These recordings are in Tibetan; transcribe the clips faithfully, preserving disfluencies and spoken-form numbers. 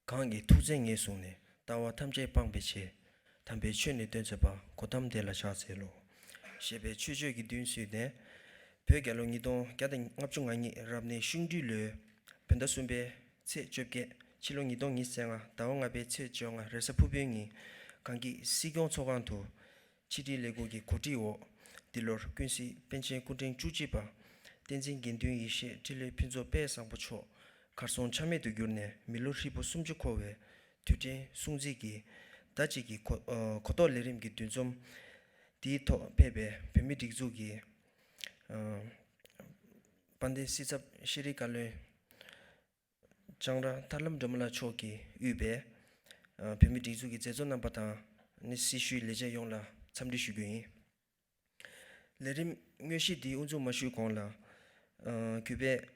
གང་གིས་ཐུགས་བརྩེ་ངེས་བཟུང་ནས། ལྟ་བ་ཐམས་ཅད་སྤངས་པའི་ཕྱིར། དམ་པའི་ཆོས་ནི་སྟོན་མཛད་པ། གོ་ཏམ་དེ་ལ་ཕྱག་འཚལ་ལོ། ཞེས་པའི་མཆོད་བརྗོད་ཀྱི་མདུན་བསུས་ནས། བོད་རྒྱལ་ལོ་ཉིས་སྟོང་བརྒྱ་དང་ལྔ་བཅུ་ང་གཉིས་རབ་གནས་ཤིང་སྦྲུལ་ལོའི་བོད་ཟླ་གསུམ་པའི་ཚེས་བཅོ་བརྒྱད། ཕྱི་ལོ་ཉིས་སྟོང་ཉི་ཤུ་རྩ་ལྔ་ཟླ་བ་ལྔ་པའི་ཚེས་བཅོ་ལྔ་རེས་གཟའ་ཕུར་བུའི་ཉིན། གངས་སྐྱིད་སྲིད་སྐྱོང་ཚོགས་ཁང་དུ། ཕྱི་དྲིལ་ལས་འགུལ་གྱི་གོ་སྒྲིག་འོག་འདི་ལོར་ཀུན་གཟིགས་པཎ་ཆེན་སྐུ་ཕྲེང་བཅུ་གཅིག་པ། བསྟན་འཛིན་དགེ་འདུན་ཡེ་ཤེས་འཕྲིན་ལས་ཕུན་ཚོགས་དཔལ་བཟང་པོ་མཆོག་གར་སོང་ཆ་མེད་དུ་གྱུར་ནས་མི་ལོ་ཧྲིལ་པོ་སུམ་ཅུ་འཁོར་བའི་དུས་དྲན་སྲུང་བརྩི་གིས། ཟླ་གཅིག་གི་གོ་ཨ་གོ་རྟོགས་ལས་རིམ་གྱི་འདུ་འཛོམས་འདིའི་ཐོག་ཕེབས་པའི་བོད་མིའི་སྒྲིག་འཛུགས་ཀྱི་ཨ་དཔལ་ལྡན་སྲིད་ཚབ་ཤེས་རིག་བཀའ་བློན། ལྕང་ར་ཐར་ལམ་སྒྲོལ་མ་ལགས་མཆོག་གིས་དབུས་པའི་ཨ་བོད་མིའི་སྒྲིག་འཛུགས་ཀྱི་མཛད་གཙོ་རྣམ་པ་དང་ནི་སྲི་ཞུའི་ལས་བྱེད་ཡོངས་ལ་འཚམས་འདྲི་ཞུ་རྒྱུ་ཡིན། ལས་རིམ་དངོས་གཞི་འདི་དབུ་འཛུགས་མ་ཞུས་གོང་ལ། ཨ་གུས་པས་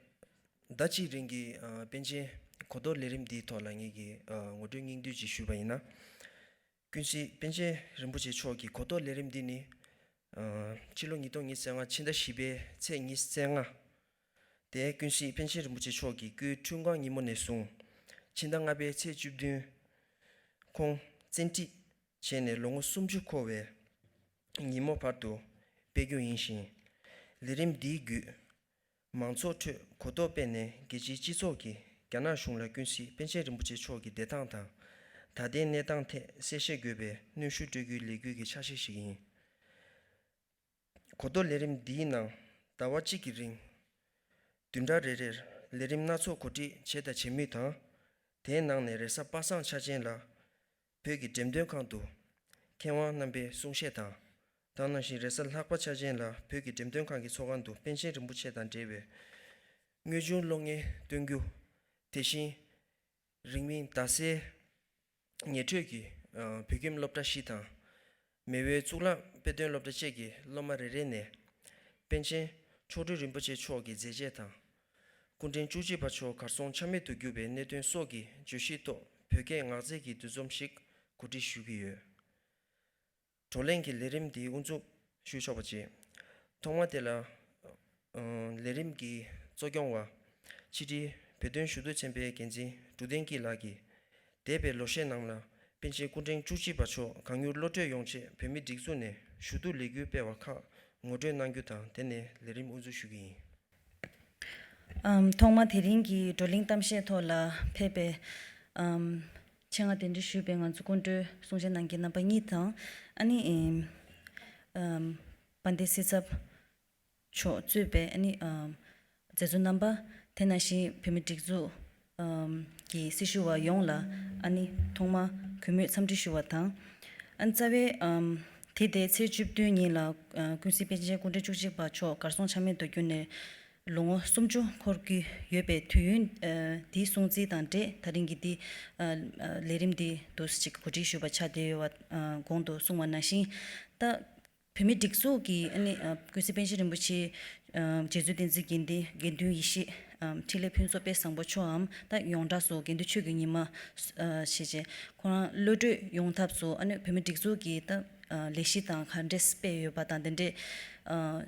ཟླ་གཅིག་རིང་གི་ཨ་པཎ་ཆེན་གོ་རྟོགས་ལས་རིམ་འདིའི་ཐོག་ལ་ངེད་ཀྱིས་ཨ་ངོ་སྤྲོད་སྙིང་བསྡུས་ཅིག་ཞུས་པ་ཡིན་ན། ཀུན་གཟིགས་པཎ་ཆེན་རིན་པོ་ཆེ་མཆོག་གི་གོ་རྟོགས་ལས་རིམ་འདི་ནི། ཨ་ཕྱི་ལོ་ཉིས་སྟོང་ཉི་ཤུ་རྩ་ལྔ་ཕྱི་ཟླ་བཞི་པའི་ཚེས་ཉི་ཤུ་རྩ་ལྔ། དེ་ཀུན་གཟིགས་པཎ་ཆེན་རིན་པོ་ཆེ་མཆོག་གི་སྐུའི་འཁྲུངས་སྐར་ཉིན་མོ་ནས་བཟུང་། ཕྱི་ཟླ་ལྔ་པའི་ཚེས་བཅུ་བདུན། ཁོང་བཙན་ཁྲིད་བྱས་ནས་ལོ་ངོ་སུམ་ཅུ་འཁོར་བའི་ཉིན་མོ་བར་དུ་སྤེལ་རྒྱུ་ཡིན་ཞིང་། ལས་རིམ་འདིའི་བརྒྱུད། མང་ཚོགས་ཁྲོད་གོ་རྟོགས་སྤེལ་ནས་རྒྱལ་སྤྱིའི་སྤྱི་ཚོགས་ཀྱིས་རྒྱ་ནག་གཞུང་ལ་ཀུན་གཟིགས་པཎ་ཆེན་རིན་པོ་ཆེ་མཆོག་གི་བདེ་ཐང་དང་། ད་ལྟའི་གནས་སྟངས་ཐད་གསལ་བཤད་དགོས་པའི་གནོན་ཤུགས་སྤྲོད་རྒྱུའི་ལས་འགུལ་གྱི་ཆ་ཤས་ཤིག་ཡིན། གོ་རྟོགས་ལས་རིམ་འདིའི་ནང་ཟླ་བ་གཅིག་གི་རིང་། བདུན་ཕྲག་རེ་རེར་ལས་རིམ་སྣ་ཚོགས་གོ་སྒྲིག་བྱས་དང་བྱེད་མུས་དང་། དེའི་ནང་ནས་རེས་གཟའ་པ་སངས་འཆར་ཅན་ལ། བོད་ཀྱི་འགྲེམས་སྟོན་ཁང་དུ་མཁས་དབང་རྣམ་པའི་གསུང་བཤད་དང་། དེ་ནང་བཞིན་རེས་གཟའ་ལྷག་པ་འཆར་ཅན་ལ་བོད་ཀྱི་འགྲེམས་སྟོན་ཁང་གི་ཚོགས་ཁང་དུ་པཎ་ཆེན་རིན་པོ་ཆེ་དང་འབྲེལ་བའི་དངོས་བྱུང་གློག་བརྙན་སྟོན་རྒྱུ། དེ་བཞིན་རིང་མིན་རྡ་སའི་ཉེ་འཁྲིས་ཀྱི་ཨ་བོད་ཁྱིམ་སློབ་གྲྭ་བཞི་དང་། མེས་དབོན་གཙུག་ལག་དཔེ་སྟོན་སློབ་གྲྭ་བཅས་ཀྱི་སློབ་མ་རེ་རེ་ནས་པཎ་ཆེན་མཆོག་སྤྲུལ་རིན་པོ་ཆེ་མཆོག་གི་མཛད་རྗེས་དང་། སྐུ་ཕྲེང་བཅུ་གཅིག་པ་མཆོག་གར་སོང་ཆ་མེད་དུ་གྱུར་པའི་གནད་དོན་སོགས་ཀྱི་བརྗོད་གཞིའི་ཐོག་བོད་སྐད་ངག་རྩིས་ཀྱི་འདུ་འཛོམས་ཤིག་གོ་སྒྲིག་ཞུ་གི་ཡོད། བགྲོ་གླེང་གི་ལས་རིམ་འདི་དབུ་འཛུགས་ཞུ་ཆོག་པ་བྱས། ཐོག་མ་དེ་ལ་ཨ་ལས་རིམ་གྱི་གཙོ་སྐྱོང་བ་ཕྱི་དྲིལ་བོད་དོན་ཞུ་གཏུག་ཚན་པའི་འགན་འཛིན་འབྲུག་བསྟན་སྐྱིད་ལགས་ཀྱིས། འདས་པའི་ལོ་ཤས་ནང་ལ་པཎ་ཆེན་སྐུ་ཕྲེང་བཅུ་གཅིག་པ་མཆོག་གང་མྱུར་བློ་གྲོས་ཡོང་ཆེད་བོད་མིའི་སྒྲིག་འཛུགས་ནས་ཞུ་གཏུག་ལས་འགུལ་སྤེལ་བ་ཁག་ངོ་སྤྲོད་གནང་རྒྱུ་དང་། དེ་ནས་ལས་རིམ་དབུ་འཛུགས་ཞུ་གི་ཡིན། ཨམ། ཐོག་མ་དེ་རིང་གི་བགྲོ་གླེང་གཏམ་བཤད་ཐོག་ལ་ཕེབས་པའི་ཨམ། ཆེད་མངགས་གདན་འདྲེན་ཞུས་པའི་ང་ཚོ་སྐུ་མགྲོན་གསུང་བཤད་གནང་མཁན་རྣམ་པ་གཉིས་དང་། ཨ་ནི་ཨམ། དཔལ་ལྡན་སྲིད་ཚབ་མཆོག་གཙོས་པའི་ཨ་ནི་ཨམ། མཛད་གཙོ་རྣམ་པ། དེ་ནང་བཞིན་བོད་མིའི་སྒྲིག་འཛུགས་ཨམ། གི་སྲི་ཞུ་བ་ཡོངས་ལ་ཨ་ནི་ཐོག་མ་གུས་མོས་འཚམས་འདྲི་ཞུ་བ་དང་། ཨ་ནི་རྩ་བའི་ཨམ། དེ་ཟླའི་ཚེས་བཅུ་བདུན་ཉིན་ལ་ཨ། ཀུན་གཟིགས་པཎ་ཆེན་སྐུ་ཕྲེང་བཅུ་གཅིག་པ་མཆོག་གར་སོང་ཆ་མེད་དུ་གྱུར་ནས་ལོ་ངོ་སུམ་ཅུ་འཁོར་གྱི་ཡོད་པའི་དུས་ཡུན་ཨ། འདིའི་སྲུང་བརྩི་དང་འབྲེལ་ད་རིང་གི་འདི་ཨ། ལས་རིམ་འདི་འདུག་སེ་ཅིག་གོ་སྒྲིག་ཞུས་པ་ཆགས་བསྡད་ཡོད་པ་ཨ། གོང་དུ་གསུངས་པ་ནང་བཞིན། ད་བོད་མིའི་སྒྲིག་འཛུགས་ཀྱི་ཨ་ནི་ཨ། ཀུན་གཟིགས་པཎ་ཆེན་རིན་པོ་ཆེ་ཨ། རྗེ་བཙུན་བསྟན་འཛིན་དགེ་འདུན་དགེ་འདུན་ཡེ་ཤེས་ཨ། འཕྲིན་ལས་ཕུན་ཚོགས་དཔལ་བཟང་པོ་མཆོག་གམ། ད་ཡོངས་གྲགས་སུ་དགེ་འདུན་ཆོས་ཀྱི་ཉི་མ་ཨ། ཞེས་བྱས་ཁོ་རང་གློད་གྲོལ་ཡོང་ཐབས་སུ་ཨ་ནི་བོད་མིའི་སྒྲིག་འཛུགས་ཀྱི་ད་ཨ། ལས་གཞི་དང་ག་འདྲས་སྤེལ་ཡོད་པ་དང་། དེ་འདྲས་ཨ།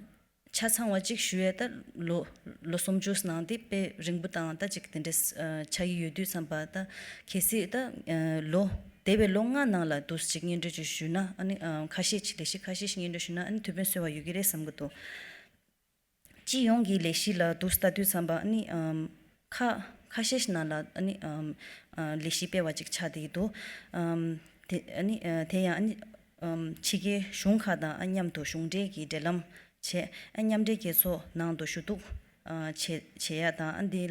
ཆ་ཚང་བ་གཅིག་ཞུ་ཡས་ད་ལོ་ལོ་སུམ་ཅུ་ནང་དེ་དཔེ་རིང་པོ་དང་ད་ཅིག་དེ་འདྲས་ཨ། ཆགས་ཀྱི་ཡོད་དུས་ཙམ་པ། ད་གལ་སྲིད་ད་ཨ། ལོ་འདས་པའི་ལོ་ལྔ་ནང་ལ་འདུག་སེ་ཅིག་སྙན་སྒྲོན་ཅིག་ཞུས་ན་ཨ་ནི་ཨ། ཁ་ཤས་ཅིག་ལས་གཞི་ཁ་ཤས་ཤིག་སྙན་སྒྲོན་ཞུས་ན་ཨ་ནི་ཐུགས་ཕན་གསོས་པ་ཡོད་ཀྱི་རེད་བསམ་གྱི་འདུག་སྤྱི་ཡོངས་ཀྱི་ལས་གཞི་ལ་འདུག་སེ་ལྟ་དུས་ཙམ་པ་ཨ་ནི་ཨམ། ཁག་ཁ་ཤས་ཤིག་ནང་ལ་ཨ་ནི་ཨམ། ཨ། ལས་གཞི་སྤེལ་བ་ཅིག་ཆགས་བསྡད་ཀྱི་འདུག་ཨམ། དེ་ཨ་ནི་ཨ། དེ་ཡང་ཨ་ནི་ཨམ། ཕྱི་རྒྱལ་གཞུང་ཁག་དང་ཨ། མཉམ་དུ་གཞུང་འབྲེལ་གྱི་འབྲེལ་ལམ་བྱས། ཨ། མཉམ་འབྲེལ་རྒྱལ་ཚོགས་ནང་དུ་ཞུ་གཏུག་ཨ། བྱེད་བྱེད་ཡ་དང་། ཨ། འདི་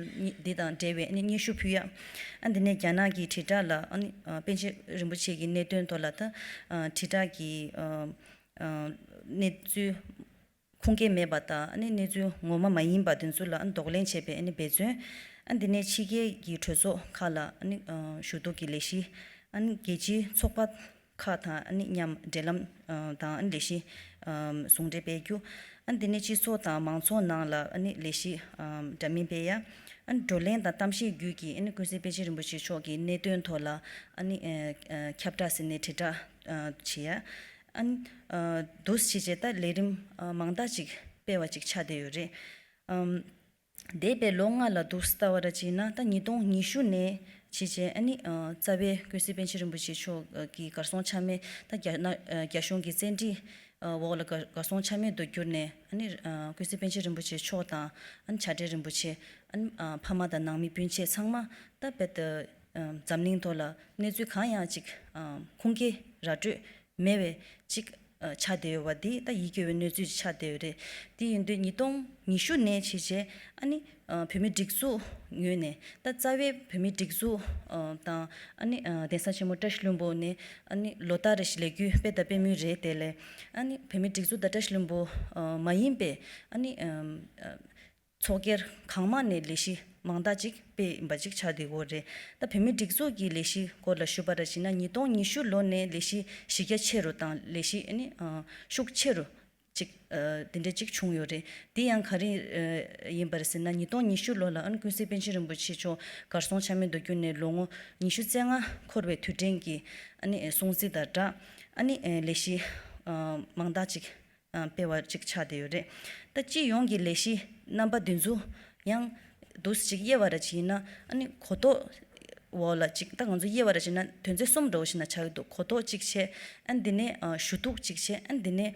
འདི་དང་འབྲེལ་བའི་ཨ་ནི་སྙན་ཞུ་ཕུལ་ཡ། ཨ། འདི་ནས་རྒྱ་ནག་གི་དྲིལ་བསྒྲགས་ལ་ཨ་ནི་ཨ། པཎ་ཆེན་རིན་པོ་ཆེ་གི་གནད་དོན་ཐོག་ལ་ད་ཨ། དྲིལ་བསྒྲགས་ཀྱི་ཨ། ཨ། གནས་ཚུལ་ཁུངས་སྐྱེལ་མེད་པ་དང་། ཨ་ནི་གནས་ཚུལ་ངོ་མ་མ་ཡིན་པ་དེ་ཚོ་ལ་ཨ་ནི་གདོང་ལེན་བྱས་པའི་ཨ་ནི་འབད་བརྩོན། ཨ། འདི་ནས་ཕྱི་རྒྱལ་གྱི་གྲོས་ཚོགས་ཁག་ལ་ཨ་ནི་ཨ། ཞུ་གཏུག་གི་ལས་གཞི། ཨ་ནི་རྒྱལ་སྤྱིའི་ཚོགས་པ་ཁག་དང་ཨ་ནི་མཉམ་འབྲེལ་ལམ་ཨ། དང་ཨ་ནི་ལས་གཞི་ཨ། ཟུང་འབྲེལ་སྤེལ་རྒྱུ། ཨ། འདི་ནས་སྤྱི་ཚོགས་དང་མང་ཚོགས་ནང་ལ་ཨ་ནི་ལས་གཞི་ཨ། འདྲ་མིན་སྤེལ་ཡ། ཨ་ནི་བགྲོ་གླེང་དང་གཏམ་བཤད་བརྒྱུད་ཀྱིས་ཨ་ནི་ཀུན་གཟིགས་པཎ་ཆེན་རིན་པོ་ཆེ་མཆོག་གི་གནད་དོན་ཐོག་ལ་ཨ་ནི་ཨ། ཨ། ཁྱབ་བསྒྲགས་ཟེར་ནས་དྲིལ་བསྒྲགས་ཨ། བྱེད་ཡ། ཨ་ནི་ཨ། འདུག་སེ་བྱས་བྱས་ད་ལས་རིམ་ཨ། མང་དག་ཅིག་སྤེལ་བ་ཅིག་ཆགས་བསྡད་ཡོད་རེད། ཨམ། འདས་པའི་ལོ་ལྔ་ལ་འདུག་སེ་ལྟ་བ་འདྲ་བྱས་ན། ད་ཉིས་སྟོང་ཉི་ཤུ་ནས་ བྱས་རྗེས་ཨ་ནི་རྩ་བའི་ཀུན་གཟིགས་པཎ་ཆེན་རིན་པོ་ཆེ་མཆོག་གི་གར་སོང་ཆ་མེད་ད་རྒྱ་ན་རྒྱ་གཞུང་གི་བཙན་ཁྲིད་འོག་ལ་གར་གར་སོང་ཆ་མེད་དུ་གྱུར་ནས་ཨ་ནི་ཀུན་གཟིགས་པཎ་ཆེན་རིན་པོ་ཆེ་མཆོག་དང་ཨ་ནི་བྱ་བྲལ་རིན་པོ་ཆེ་ཨ་ནི་ཕ་མ་དང་ནང་མི་སྤུན་མཆེད་ཚང་མ་ད་དཔེ་ད་འཛམ་གླིང་ཐོག་ལ་གནས་ཚུལ་གང་ཡང་ཅིག་ཁུངས་སྐྱེལ་ར་སྤྲོད་མེད་པའི་ཅིག་ཆགས་བསྡད་ཡོད་པ་འདི་ད་ཡིད་སྐྱོ་བའི་གནས་ཚུལ་ཅིག་ཆགས་བསྡད་ཡོད་རེད། དེ་ཡིན་དུས་ཉིས་སྟོང་ཉི་ཤུ་ནས་བྱས་རྗེས་ཨ་ནི་བོད་མིའི་སྒྲིག་འཛུགས་ངོས་ནས་ད་རྩ་བའི་བོད་མིའི་སྒྲིག་འཛུགས་དང་ཨ་ནི་གདན་ས་ཆེན་མོ་བཀྲ་ཤིས་ལྷུན་པོ་ནས་ཨ་ནི་ལོ་ལྟར་རེ་བཞིན་ལས་འགུལ་སྤེལ་དང་སྤེལ་མུས་རེད། དེ་ལས་ཨ་ནི་བོད་མིའི་སྒྲིག་འཛུགས་དང་བཀྲ་ཤིས་ལྷུན་པོ་མ་ཡིན་པའི་ཨ་ནི་ཚོགས་སྒེར་གང་མང་ནས་ལས་གཞི་མང་དག་ཅིག་སྤེལ་ཡིན་པ་ཅིག་ཆགས་བསྡད་ཡོད་རེད། ད་བོད་མིའི་སྒྲིག་འཛུགས་ཀྱི་ལས་གཞི་སྐོར་ལ་ཞུ་བ་ར་བྱས་ན་ཉིས་སྟོང་ཉི་ཤུ་ལོ་ནས་ལས་གཞི་གཞི་རྒྱ་ཆེ་རུ་དང་ལས་གཞི་ཨ་ནི་ཤུགས་ཆེ་རུ་ཅིག་དེ་འདྲ་ཅིག་བྱུང་ཡོད་རེད། དེ་ཡང་ག་རེ་ཡིན་པ་རེད་ཟེར་ན་ཉིས་སྟོང་ཉི་ཤུ་ལོ་ལ་ཨ་ནི་ཀུན་གཟིགས་པཎ་ཆེན་རིན་པོ་ཆེ་མཆོག་གར་སོང་ཆ་མེད་དུ་གྱུར་ནས་ལོ་ངོ་ཉི་ཤུ་རྩ་ལྔ་འཁོར་བའི་དུས་དྲན་གྱི་ཨ་ནི་སྲུང་བརྩི་དང་སྦྲགས་ཨ་ནི་ལས་གཞི་མང་དག་ཅིག་སྤེལ་བ་ཅིག་ཆགས་བསྡད་ཡོད་རེད། ད་སྤྱི་ཡོངས་ཀྱི་ལས་གཞི་རྣམ་པ་འདི་ཚོ་ཡང་འདུག་ཅིག་དབྱེ་བ་ར་ཅིག་ཡིན་ན་ཨ་ནི་གོ་རྟོགས་འོག་ལ་ཅིག་ད་ང་ཚོ་དབྱེ་བ་ར་ཅིག་ན་དོན་ཚན་གསུམ་འདྲ་བོ་ཞིག་ན་ཆགས་ཀྱི་འདུག་གོ་རྟོགས་གཅིག་བྱས་ཨ་ནི་འདི་ནས་ཞུ་གཏུག་གཅིག་བྱས་ཨ་ནི་འདི་ནས་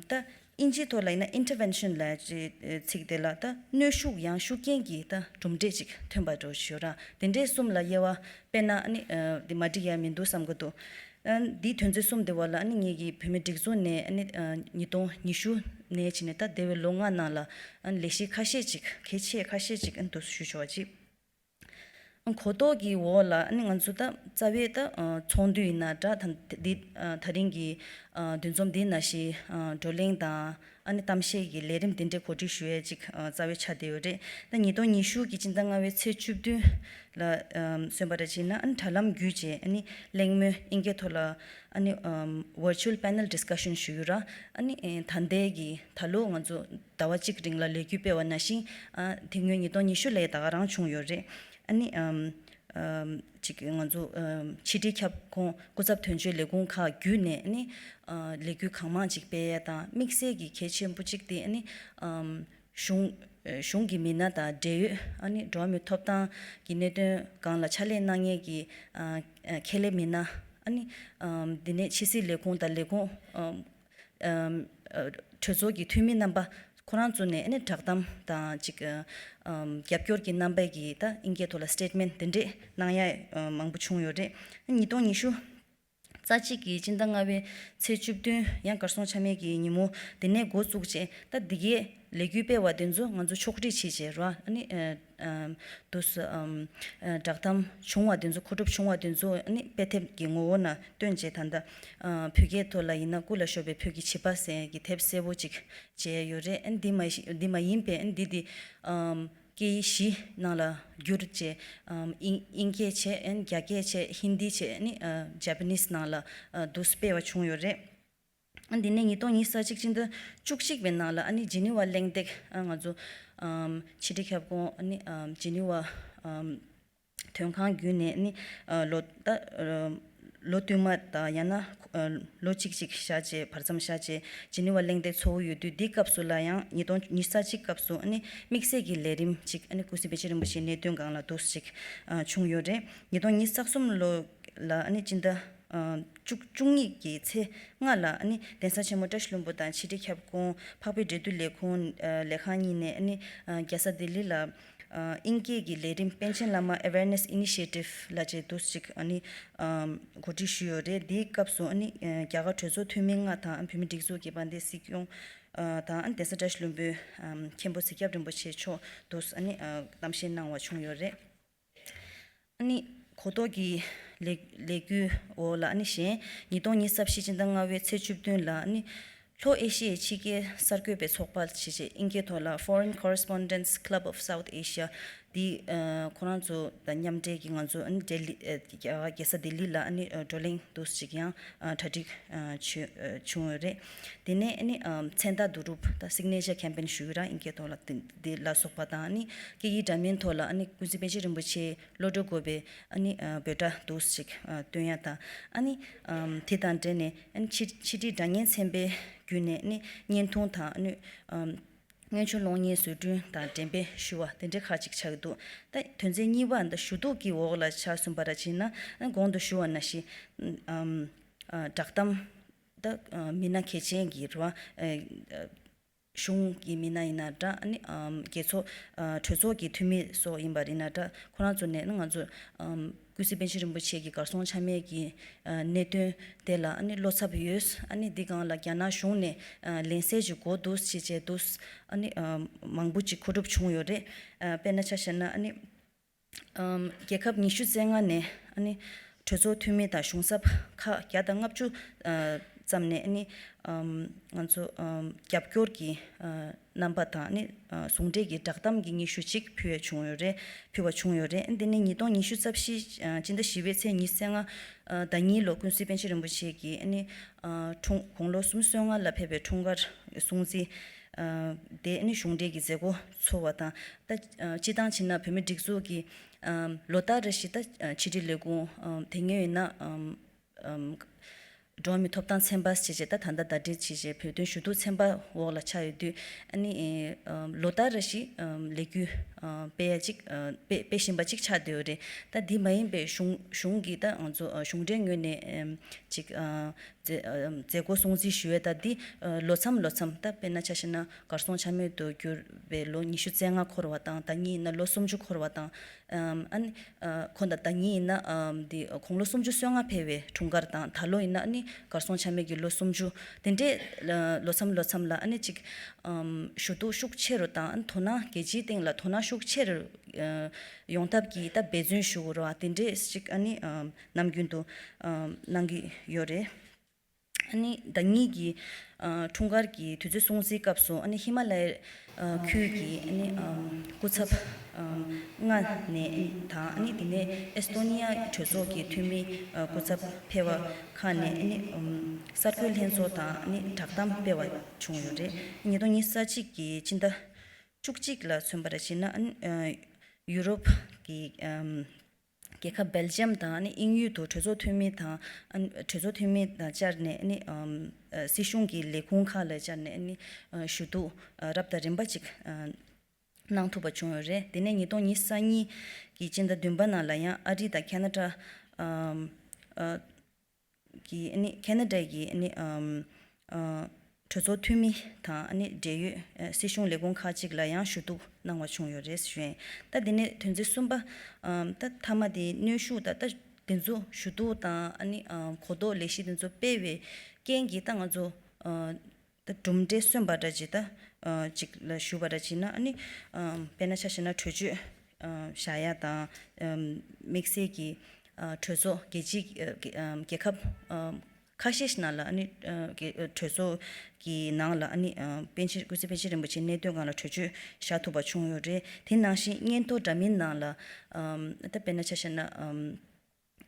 ད་ཨིན་ཇིའི་ཐོག་ལ་ཡིན་ན་intervention་ལབ་ཅིག་ཚིག་དེ་ལ་ད་གནོན་ཤུགས་ཡང་ཤུགས་རྐྱེན་གྱི་ད་གྲུབ་འབྲས་ཅིག་ཐོན་པ་འདྲ་བོ་ཞིག་ཡོད་ར། དེ་འདྲའི་གསུམ་ལ་དབྱེ་བ་སྤེལ་ན་ཨ་ནི་འདི་མ་འགྲིག་ཡ་མི་འདུག་བསམ་གྱི་འདུག་ཨ་འདིའི་དོན་ཚན་གསུམ་དེ་བ་ལ་ཨ་ནི་ངེད་ཀྱིས་བོད་མིའི་སྒྲིག་འཛུགས་ནས་ཨ་ནི་ཉིས་སྟོང་ཉི་ཤུ་ནས་བྱས་ནས་ད་འདས་པའི་ལོ་ལྔ་ནང་ལ་ཨ་ནི་ལས་གཞི་ཁ་ཤས་ཅིག་གལ་ཆེ་ཁ་ཤས་ཅིག་ཨ་ནི་འདུག་ཞུ་ཆོག་པ་ཅིག་གོ་རྟོགས་ཀྱི་འོག་ལ་ཨ་ནི་ང་ཚོ་ད་རྩ་བའི་ད་ཚོགས་འདུ་ཡིན་ན་འདྲ་ད་འདི་ད་རིང་གི་འདུ་འཛོམས་འདི་ནང་བཞིན་བགྲོ་གླེང་དང་། ཨ་ནི་གཏམ་བཤད་ཀྱི་ལས་རིམ་འདི་འདྲའི་གོ་སྒྲིག་ཞུ་ཡས་ཅིག་རྩ་བའི་ཆ་དེ་ཡོད་རེད། ད་ཉིས་སྟོང་ཉི་ཤུ་གི་སྤྱི་ཟླ་ལྔ་པའི་ཚེས་བཅུ་བདུན་ལ་སོན་པ་ར་བྱས་ན་ཨ་ནི་དྲ་ལམ་བརྒྱུད་བྱས་ཨ་ནི་གླེང་མོལ་ཨིན་སྐད་ཐོག་ལ་ཨ་ནི་virtual panel discussion ཞུ་ཡོད་ར། ཨ་ནི་ད་ལྟའི་གི་ད་ལོ་ང་ཚོ་ཟླ་བ་གཅིག་རིང་ལ་ལས་འགུལ་སྤེལ་བ་ནང་བཞིན་དེ་སྔོན་ཉིས་སྟོང་ཉི་ཤུ་ལས་ད་ག་རང་བྱུང་ཡོད་རེད། ཨ་ནི་ཅིག་ང་ཚོ་ཕྱི་དྲིལ་ཁྱབ་ཁོངས་སྐུ་ཚབ་དོན་གཅོད་ལས་ཁུངས་ཁག་བརྒྱུད་ནས་ཨ་ནི་ལས་འགུལ་གང་མང་ཅིག་སྤེལ་ཡ་དང་དམིགས་བསལ་གྱི་གལ་ཆེན་པོ་གཅིག་དེ་ཨ་ནི་གཞུང་གཞུང་གི་མི་སྣ་དང་འབྲེལ་ཡོད་ཨ་ནི་འགྲོ་བ་མིའི་ཐོབ་ཐང་གི་གནད་དོན་སྒང་ལ་ཕྱག་ལས་གནང་མཁན་གྱི་ཁྱད་ལས་མི་སྣ་ཨ་ནི་འདི་ནས་ཕྱི་སྲིད་ལས་ཁུངས་དང་ལས་ཁུངས་གྲོས་ཚོགས་ཀྱི་འཐུས་མི་རྣམ་པ་ཁོ་རང་ཚོ་ནས་ཨ་ནི་བསྒྲགས་གཏམ་དང་ཅིག་རྒྱབ་སྐྱོར་གྱི་རྣམ་པའི་གི་ད་ཨིན་སྐད་ཐོག་ལ་སི་ཊེཊ་མེན་ཊི་འདི་འདྲས་གནང་ཡ་མང་པོ་བྱུང་ཡོད་རེད། ཉིས་སྟོང་ཉི་ཤུ་རྩ་གཅིག་གི་སྤྱི་ཟླ་ལྔ་པའི་ཚེས་བཅུ་བདུན་ཡང་གར་སོང་ཆ་མེད་ཀྱི་ཉིན་མོ་འདི་ནས་འགོ་བཙུགས་བྱས་ད་འདི་གའི་ལས་འགུལ་སྤེལ་བ་འདི་ཚོ་ང་ཚོ་ཕྱོགས་སྒྲིག་བྱས་བྱས་ར་ཨ་ནི་དུས་སུ་བསྒྲགས་གཏམ་བྱུང་བ་དེ་ཚོ་མཁོ་སྒྲུབ་བྱུང་བ་དེ་ཚོ་ཨ་ནི་དཔེ་དེབ་ཀྱི་ངོ་བོ་ནང་བཏོན་བྱས་ད་ལྟ་བོད་སྐད་ཐོག་ལ་ཡིན་ན་སྐུ་ལ་ཤོར་བའི་བོད་ཀྱི་བྱིས་པ་ཟེར་གྱི་དེབ་གསལ་པོ་ཅིག་མཇལ་ཡོད་རེད། ཨ་ནི་འདི་མ་གཞི་འདི་མ་ཡིན་པའི་ཨ་ནི་འདི་འདི་སྐད་ཡིག་བཞི་ནང་ལ་བསྒྱུར་བྱས་ཨིན་ཨིན་སྐད་བྱས་ཨ་ནི་རྒྱ་སྐད་བྱས་ཧིན་དི་བྱས་ཨ་ནི་ཇ་པ་ནིས་ནང་ལ་དུ་སྤེལ་བ་བྱུང་ཡོད་རེད། འདི་ནས་ཉིས་སྟོང་ཉི་ཤུ་རྩ་གཅིག་སྤྱི་ཟླ་བཅུ་གཅིག་པའི་ནང་ལ་ཨ་ནི་ཇི་ནི་ཝ་གླེང་སྟེགས་ཨ་ང་ཚོ་ཨམ་ཕྱི་དྲིལ་ཁྱབ་ཁོངས་ཨ་ནི་ཨམ་ཇི་ནི་ཝ་ཨམ་དོན་ཁང་བརྒྱུད་ནས་ཨ་ནི་ཨ་ལོ་ད་ཨ་ལོ་བསྟུད་མར་དང་ཡང་ན་ཨ་ལོ་གཅིག་གཅིག་བཞག་བྱས་བར་མཚམས་བཞག་བྱས་ཇི་ནི་ཝ་གླེང་སྟེགས་ཚོགས་ཀྱི་ཡོད་དུས་འདི་སྐབས་སུ་ལ་ཡང་ཉིས་སྟོང་ཉི་ཤུ་རྩ་གཅིག་སྐབས་སུ་ཨ་ནི་དམིགས་བསལ་གྱི་ལས་རིམ་ཅིག་ཨ་ནི་ཀུན་གཟིགས་པཎ་ཆེན་རིན་པོ་ཆེའི་གནད་དོན་སྒང་ལ་འདུག་ཅིག་ཨ་བྱུང་ཡོད་རེད། ཉིས་སྟོང་ཉི་ཤུ་རྩ་གསུམ་ལོ་ལ་ཨ་ནི་སྤྱི་ཟླ་ཨ་བཅུ་བཅུ་གཉིས་ཀྱི་ཚེས་ལྔ་ལ་ཨ་ནི་གདན་ས་ཆེན་མོ་བཀྲ་ཤིས་ལྷུན་པོ་དང་ཕྱི་དྲིལ་ཁྱབ་ཁོངས་འཕགས་པའི་འབྲེལ་མཐུད་ལས་ཁུངས་ཨ་ལས་ཁང་གཉིས་ནས་ཨ་ནི་ཨ་རྒྱལ་ས་ལྡི་ལི་ལ་ཨ་ཨིན་སྐད་ཀྱི་ལས་རིམ་པཎ་ཆེན་བླ་མ་Awareness Initiative་ལ་བཅས་འདུག་ཅིག་ཨ་ནི་ཨ་གོ་སྒྲིག་ཞུས་ཡོད་རེད། འདིའི་སྐབས་སུ་ཨ་ནི་ཨ་རྒྱ་གར་གྲོས་ཚོགས་འཐུས་མི་ལྔ་དང་ཨ་བོད་མིའི་སྒྲིག་འཛུགས་ཀྱི་དཔལ་ལྡན་སྲིད་སྐྱོང་ཨ་དང་ཨ་གདན་ས་བཀྲ་ཤིས་ལྷུན་པོའི་ཨ་མཁན་པོ་གཟིགས་སྐྱབས་རིན་པོ་ཆེ་མཆོག་འདུག་ཨ་ནི་ཨ་གཏམ་བཤད་གནང་བ་བྱུང་ཡོད་རེད། ཨ་ནི་གོ་རྟོགས་ཀྱི་ལས་ལས་འགུལ་འོག་ལ་ཨ་ནི་གཞན་ཉིས་སྟོང་ཉི་ཤུ་རྩ་བཞི་སྤྱི་ཟླ་ལྔ་པའི་ཚེས་བཅུ་བདུན་ལ་ཨ་ནི་ལྷོ་ཨེ་ཤི་ཡའི་ཕྱི་རྒྱལ་གསར་འགོད་པའི་ཚོགས་པ་ཞེས་བྱས་ཨིན་སྐད་ཐོག་ལ་Foreign Correspondents Club of South Asia་འདི་ཨ་ཁོ་རང་ཚོ་དང་མཉམ་འབྲེལ་གྱིས་ང་ཚོ་ཨ་ནི་ལྡི་ལི་ཨ་རྒྱ་རྒྱལ་ས་ལྡི་ལི་ལ་ཨ་ནི་ཨ་བགྲོ་གླེང་འདུག་ཅིག་ཡང་ཨ་གྲ་སྒྲིག་ཨ་བྱུང་ཨ་བྱུང་ཡོད་རེད། དེ་ནས་ཨ་ནི་ཨ་མཚན་རྟགས་བསྡུ་རུབ་དང་Signature Campaign་ཞུ་ཡི་ར་ཨིན་སྐད་ཐོག་ལ་དེ་དེ་ལ་སོགས་པ་དང་ཨ་ནི་སྐད་ཡིག་འདྲ་མིན་ཐོག་ལ་ཨ་ནི་ཀུན་གཟིགས་པཎ་ཆེན་རིན་པོ་ཆེའི་བློ་གྲོས་དགོས་པའི་ཨ་ནི་ཨ་འབོད་སྒྲ་འདུག་ཅིག་ཨ་བཏོན་ཡ་དང་ཨ་ནི་ཨམ་དེ་དང་འབྲེལ་ནས་ཨ་ནི་ཕྱི་ཕྱི་དྲིལ་སྒྲ་སྙན་ཚན་པའི་བརྒྱུད་ནས་ཨ་ནི་བརྙན་ཐུང་དང་ཨ་ནི་ཨམ་ སྔོན་བྱོན་སློབ་གཉེར་བཟོ་སྐྲུན་དང་འགྲེམས་སྤེལ་ཞུ་བ་དེ་འདྲའི་ཁག་ཅིག་ཆགས་འདུག་ད་དོན་ཚན་གཉིས་པ་འདི་ཞུ་གཏུག་གི་འོག་ལ་ཆ་མཚོན་པ་ར་ཕྱིན་ན། གོང་དུ་ཞུ་བ་ནང་བཞིན་ཨམ་ཨ་བསྒྲགས་གཏམ་ད་ཨ་མི་སྣ་གལ་ཆེན་གྱི་རེད་བ། ཨ་གཞུང་གི་མི་སྣ་ཡིན་ན་འདྲ། ཨ་ནི་ཨམ་རྒྱལ་ཚོགས་ཨ་གྲོས་ཚོགས་ཀྱི་འཐུས་མི་སོགས་ཡིན་པ་ཡིན་ན་འདྲ། ཁོ་རང་ཚོ་ནས་ནི་ང་ཚོ་ཨམ་ཀུན་གཟིགས་པཎ་ཆེན་རིན་པོ་ཆེ་གི་གར་སོང་ཆ་མེད་ཀྱི་ཨ་གནད་དོན་དེ་ལ་ཨ་ནི་བློ་འཚབ་ཡོད། ཨ་ནི་འདི་སྒང་ལ་རྒྱ་ནག་གཞུང་ནས་ཨ་ལན་གསལ་ཅིག་དགོས་འདུག་ཅེས་བྱས་འདུག་ཨ་ནི་ཨམ་མང་པོ་ཅིག་མཁོ་སྒྲུབ་བྱུང་ཡོད་རེད། ཨ་དཔེར་ན་ཆ་བཞག་ན་ཨ་ནི་ཨམ་རྒྱལ་ཁབ་ཉི་ཤུ་རྩ་ལྔ་ནས་ཨ་ནི་གྲོས་ཚོགས་འཐུས་མི་དང་གཞུང་ཚབ་ཁག་བརྒྱ་དང་ལྔ་བཅུ་ཨ་ཙམ་ནས་ཨ་ནི་ཨམ་ང་ཚོ་ཨམ་རྒྱབ་སྐྱོར་གྱི་ཨ་རྣམ་པ་དང་ཨ་ནི་ཨ་ཟུང་འབྲེལ་གྱི་བསྒྲགས་གཏམ་གྱི་སྙན་ཞུ་ཅིག་ཕུལ་བ་བྱུང་ཡོད་རེད། ཕུལ་བ་བྱུང་ཡོད་རེད། འདི་ནི་ཉིས་སྟོང་ཉི་ཤུ་རྩ་བཞི་ཨ་སྤྱི་ཟླ་བཞི་པའི་ཚེས་ཉི་ཤུ་རྩ་ལྔ་ཨ་ཟླ་གཉིས་ལོ་ཀུན་གཟིགས་པཎ་ཆེན་རིན་པོ་ཆེ་གི་ཨ་ནི་ཨ་འཁྲུངས་དགུང་ལོ་སུམ་ཅུ་སོ་ལྔ་ལ་ཕེབས་པའི་འཁྲུངས་སྐར་སྲུང་བརྩི་ཨ་དེ་ཨ་ནི་གཞུང་འབྲེལ་གྱི་མཛད་སྒོ་འཚོགས་པ་དང་། ད་ཨ་སྤྱིར་བཏང་བྱས་ན་བོད་མིའི་སྒྲིག་འཛུགས་ཀྱི་ཨམ་ལོ་ལྟར་རེ་བཞིན་ད་ཨ་ཕྱི་དྲིལ་ལས་ཁུངས་ཨམ་དེ་སྔོན་ཡིན་ན་ཨམ་ཨམ་འགྲོ་བ་མིའི་ཐོབ་ཐང་ཚན་པ་ཞེས་བྱས། ད་ད་ལྟ་ཟླ་སྒྲིལ་བྱས་བྱས་བོད་དོན་ཞུ་གཏུག་ཚན་པ་འོག་ལ་ཆགས་ཡོད་དུས། ཨ་ནི་ཨམ་ལོ་ལྟར་རེ་བཞིན་ཨམ་ལས་འགུལ་ཨམ་སྤེལ་ཡ་གཅིག་ཨམ་སྤེལ་སྤེལ་བཞིན་པ་གཅིག་ཆགས་བསྡད་ཡོད་རེད། ད་འདི་མ་ཡིན་པའི་གཞུང་གཞུང་གིས་ད་ང་ཚོ་ཨ་གཞུང་འབྲེལ་ངོས་ནས་ཨམ་གཅིག་ཨ་མཛད་ཨ་མཛད་སྒོ་སྲུང་བརྩི་ཞུ་ཡས་ད་འདི་ཨ་ལོ་མཚམས་ལོ་མཚམས། ད་དཔེར་ན་ཆ་བཞག་ན་གར་སོང་ཆ་མེད་དུ་གྱུར་བའི་ལོ་ཉི་ཤུ་རྩ་ལྔ་འཁོར་བ་དང་། ཟླ་གཉིས་ཡིན་ན་ལོ་སུམ་ཅུ་འཁོར་བ་དང་། ཨམ་ཨ་ནི་ཨ་ཁོ་ད་ཟླ་གཉིས་ཡིན་ན་ཨམ་འདི་དགུང་ལོ་སུམ་ཅུ་སོ་ལྔ་ཕེབས་པའི་འཁྲུངས་སྐར་དང་། ད་ལོ་ཡིན་ན་ཨ་ནི་གར་སོང་ཆ་མེད་ཀྱི་ལོ་སུམ་ཅུ། དེ་འདྲའི་ལོ་མཚམས་ལོ་མཚམས་ལ་ཨ་ནི་ཅིག་ཨམ་ཞུ་གཏུག་ཤུགས་ཆེ་རུ་དང་། ཨ་ནི་དོ་སྣང་རྒྱལ་སྤྱིའི་སྟེང་ལ་དོ་སྣང་ཤུགས་ཆེ་རུ་ཨ་ཡོང་ཐབས་ཀྱི་ད་འབད་བརྩོན་ཞུ་དགོས་རེད་བ། དེ་འདྲས་ཤིག་ཨ་ནི་ཨམ་ནམ་རྒྱུན་དུ་ཨམ་གནང་གི་ཡོད་རེད། ཨ་ནི་ཟླ་གཉིས་ཀྱི་ཨ་འཁྲུངས་སྐར་གྱི་དུས་ཚོད་སྲུང་བརྩིའི་སྐབས་སུ། ཨ་ནི་ཧི་མ་ལ་ཡའི་ཨ་ཁུལ་གྱི་ཨ་ནི་ཨམ་སྐུ་ཚབ་ཨམ་ལྔ་ནས་དང་། ཨ་ནི་དེ་ནས་ཨེ་སི་ཏོ་ནི་ཡ་གྲོས་ཚོགས་ཀྱི་འཐུས་མི་ཨ་སྐུ་ཚབ་ཕེབས་པ་ཁག་ནས། ཨ་ནི་ཨམ་གསར་འགོད་ལྷན་ཚོགས་དང་ཨ་ནི་བསྒྲགས་གཏམ་སྤེལ་བ་བྱུང་ཡོད་རེད། ཉིས་སྟོང་ཉི་ཤུ་རྩ་གཅིག་གི་སྤྱི་ཟླ་བཅུ་གཅིག་ལ་མཚོན་པ་ར་བྱས་ན། ཨ་ནི་ཨ་ཡུ་རོབ་ཀྱི་ཨམ་རྒྱལ་ཁབ་སྦེལ་ཇམ་དང་ཨ་ནི་དབྱིན་ཡུལ་དུ་གྲོས་ཚོགས་འཐུས་མི་དང་། ཨ་ནི་གྲོས་ཚོགས་འཐུས་མི་དང་བཅར་ནས། ཨ་ནི་ཨམ་ཨ་སྲིད་གཞུང་གི་ལས་ཁུངས་ཁག་ལ་བཅར་ནས། ཨ་ནི་ཨ་ཞུ་གཏུག་ཨ་རབ་དང་རིམ་པ་ཅིག་ཨ་གནང་ཐུབ་པ་བྱུང་ཡོད་རེད། དེ་ནས་ཉིས་སྟོང་ཉི་ཤུ་རྩ་གཉིས་ཀྱི་སྤྱི་ཟླ་བདུན་པ་ནང་ལ་ཡང་ཨ་རི་དང་ཁེ་ན་ཌ་ཨམ་ཨ་གི་ཨ་ནི་ཁེ་ན་ཌ་གི་ཨ་ནི་ཨམ་ཨ་གྲོས་ཚོགས་འཐུས་མི་དང་། ཨ་ནི་འབྲེལ་ཡོད་ཨ་སྲིད་གཞུང་ལས་ཁུངས་ཁག་ཅིག་ལ་ཡང་ཞུ་གཏུག་གནང་བ་བྱུང་ཡོད་རེད་ཞུ་ཡིན། ད་དེ་ནས་དོན་ཚན་གསུམ་པ། ཨམ་ད་མཐའ་མ་དེ་གནོན་ཤུགས། ད་ད་དེ་ཚོ་ཞུ་གཏུག་དང་། ཨ་ནི་ཨམ་གོ་རྟོགས་ལས་གཞི་དེ་ཚོ་སྤེལ་བའི་རྐྱེན་གྱིས་ད་ང་ཚོ་ཨ་ད་གྲུབ་འབྲས་སོན་པ་འདྲ་ཅིག་ད་ཨ་ཅིག་ལ་ཞུ་བ་འདྲ་ཅིག་ན། ཨ་ནི་ཨམ་དཔེར་ན་ཆ་བཞག་ན་གྲོས་ཆོད་ཨ་བཞག་ཡ་དང་། ཨམ་དམིགས་བསལ་གྱི་ཨ་གྲོས་ཚོགས་རྒྱལ་སྤྱིའི་ཨ་རྒྱལ་ཨམ་རྒྱལ་ཁབ་ཨམ་ཁ་ཤས་ཤིག་ནང་ལ། ཨ་ནི་ཨ་གི་ཨ་གྲོས་ཚོགས་ཀྱི་ནང་ལ། ཨ་ནི་ཨ་པཎ་ཆེན་ཀུན་གཟིགས་པཎ་ཆེན་རིན་པོ་ཆེའི་གནད་དོན་སྒང་ལ་གྲོས་ཆོད་བཞག་ཐུབ་པ་བྱུང་ཡོད་རེད། དེ་ནང་བཞིན་སྙན་ཐོ་འདྲ་མིན་ནང་ལ། ཨམ་ད་དཔེར་ན་ཆ་བཞག་ན་ཨམ་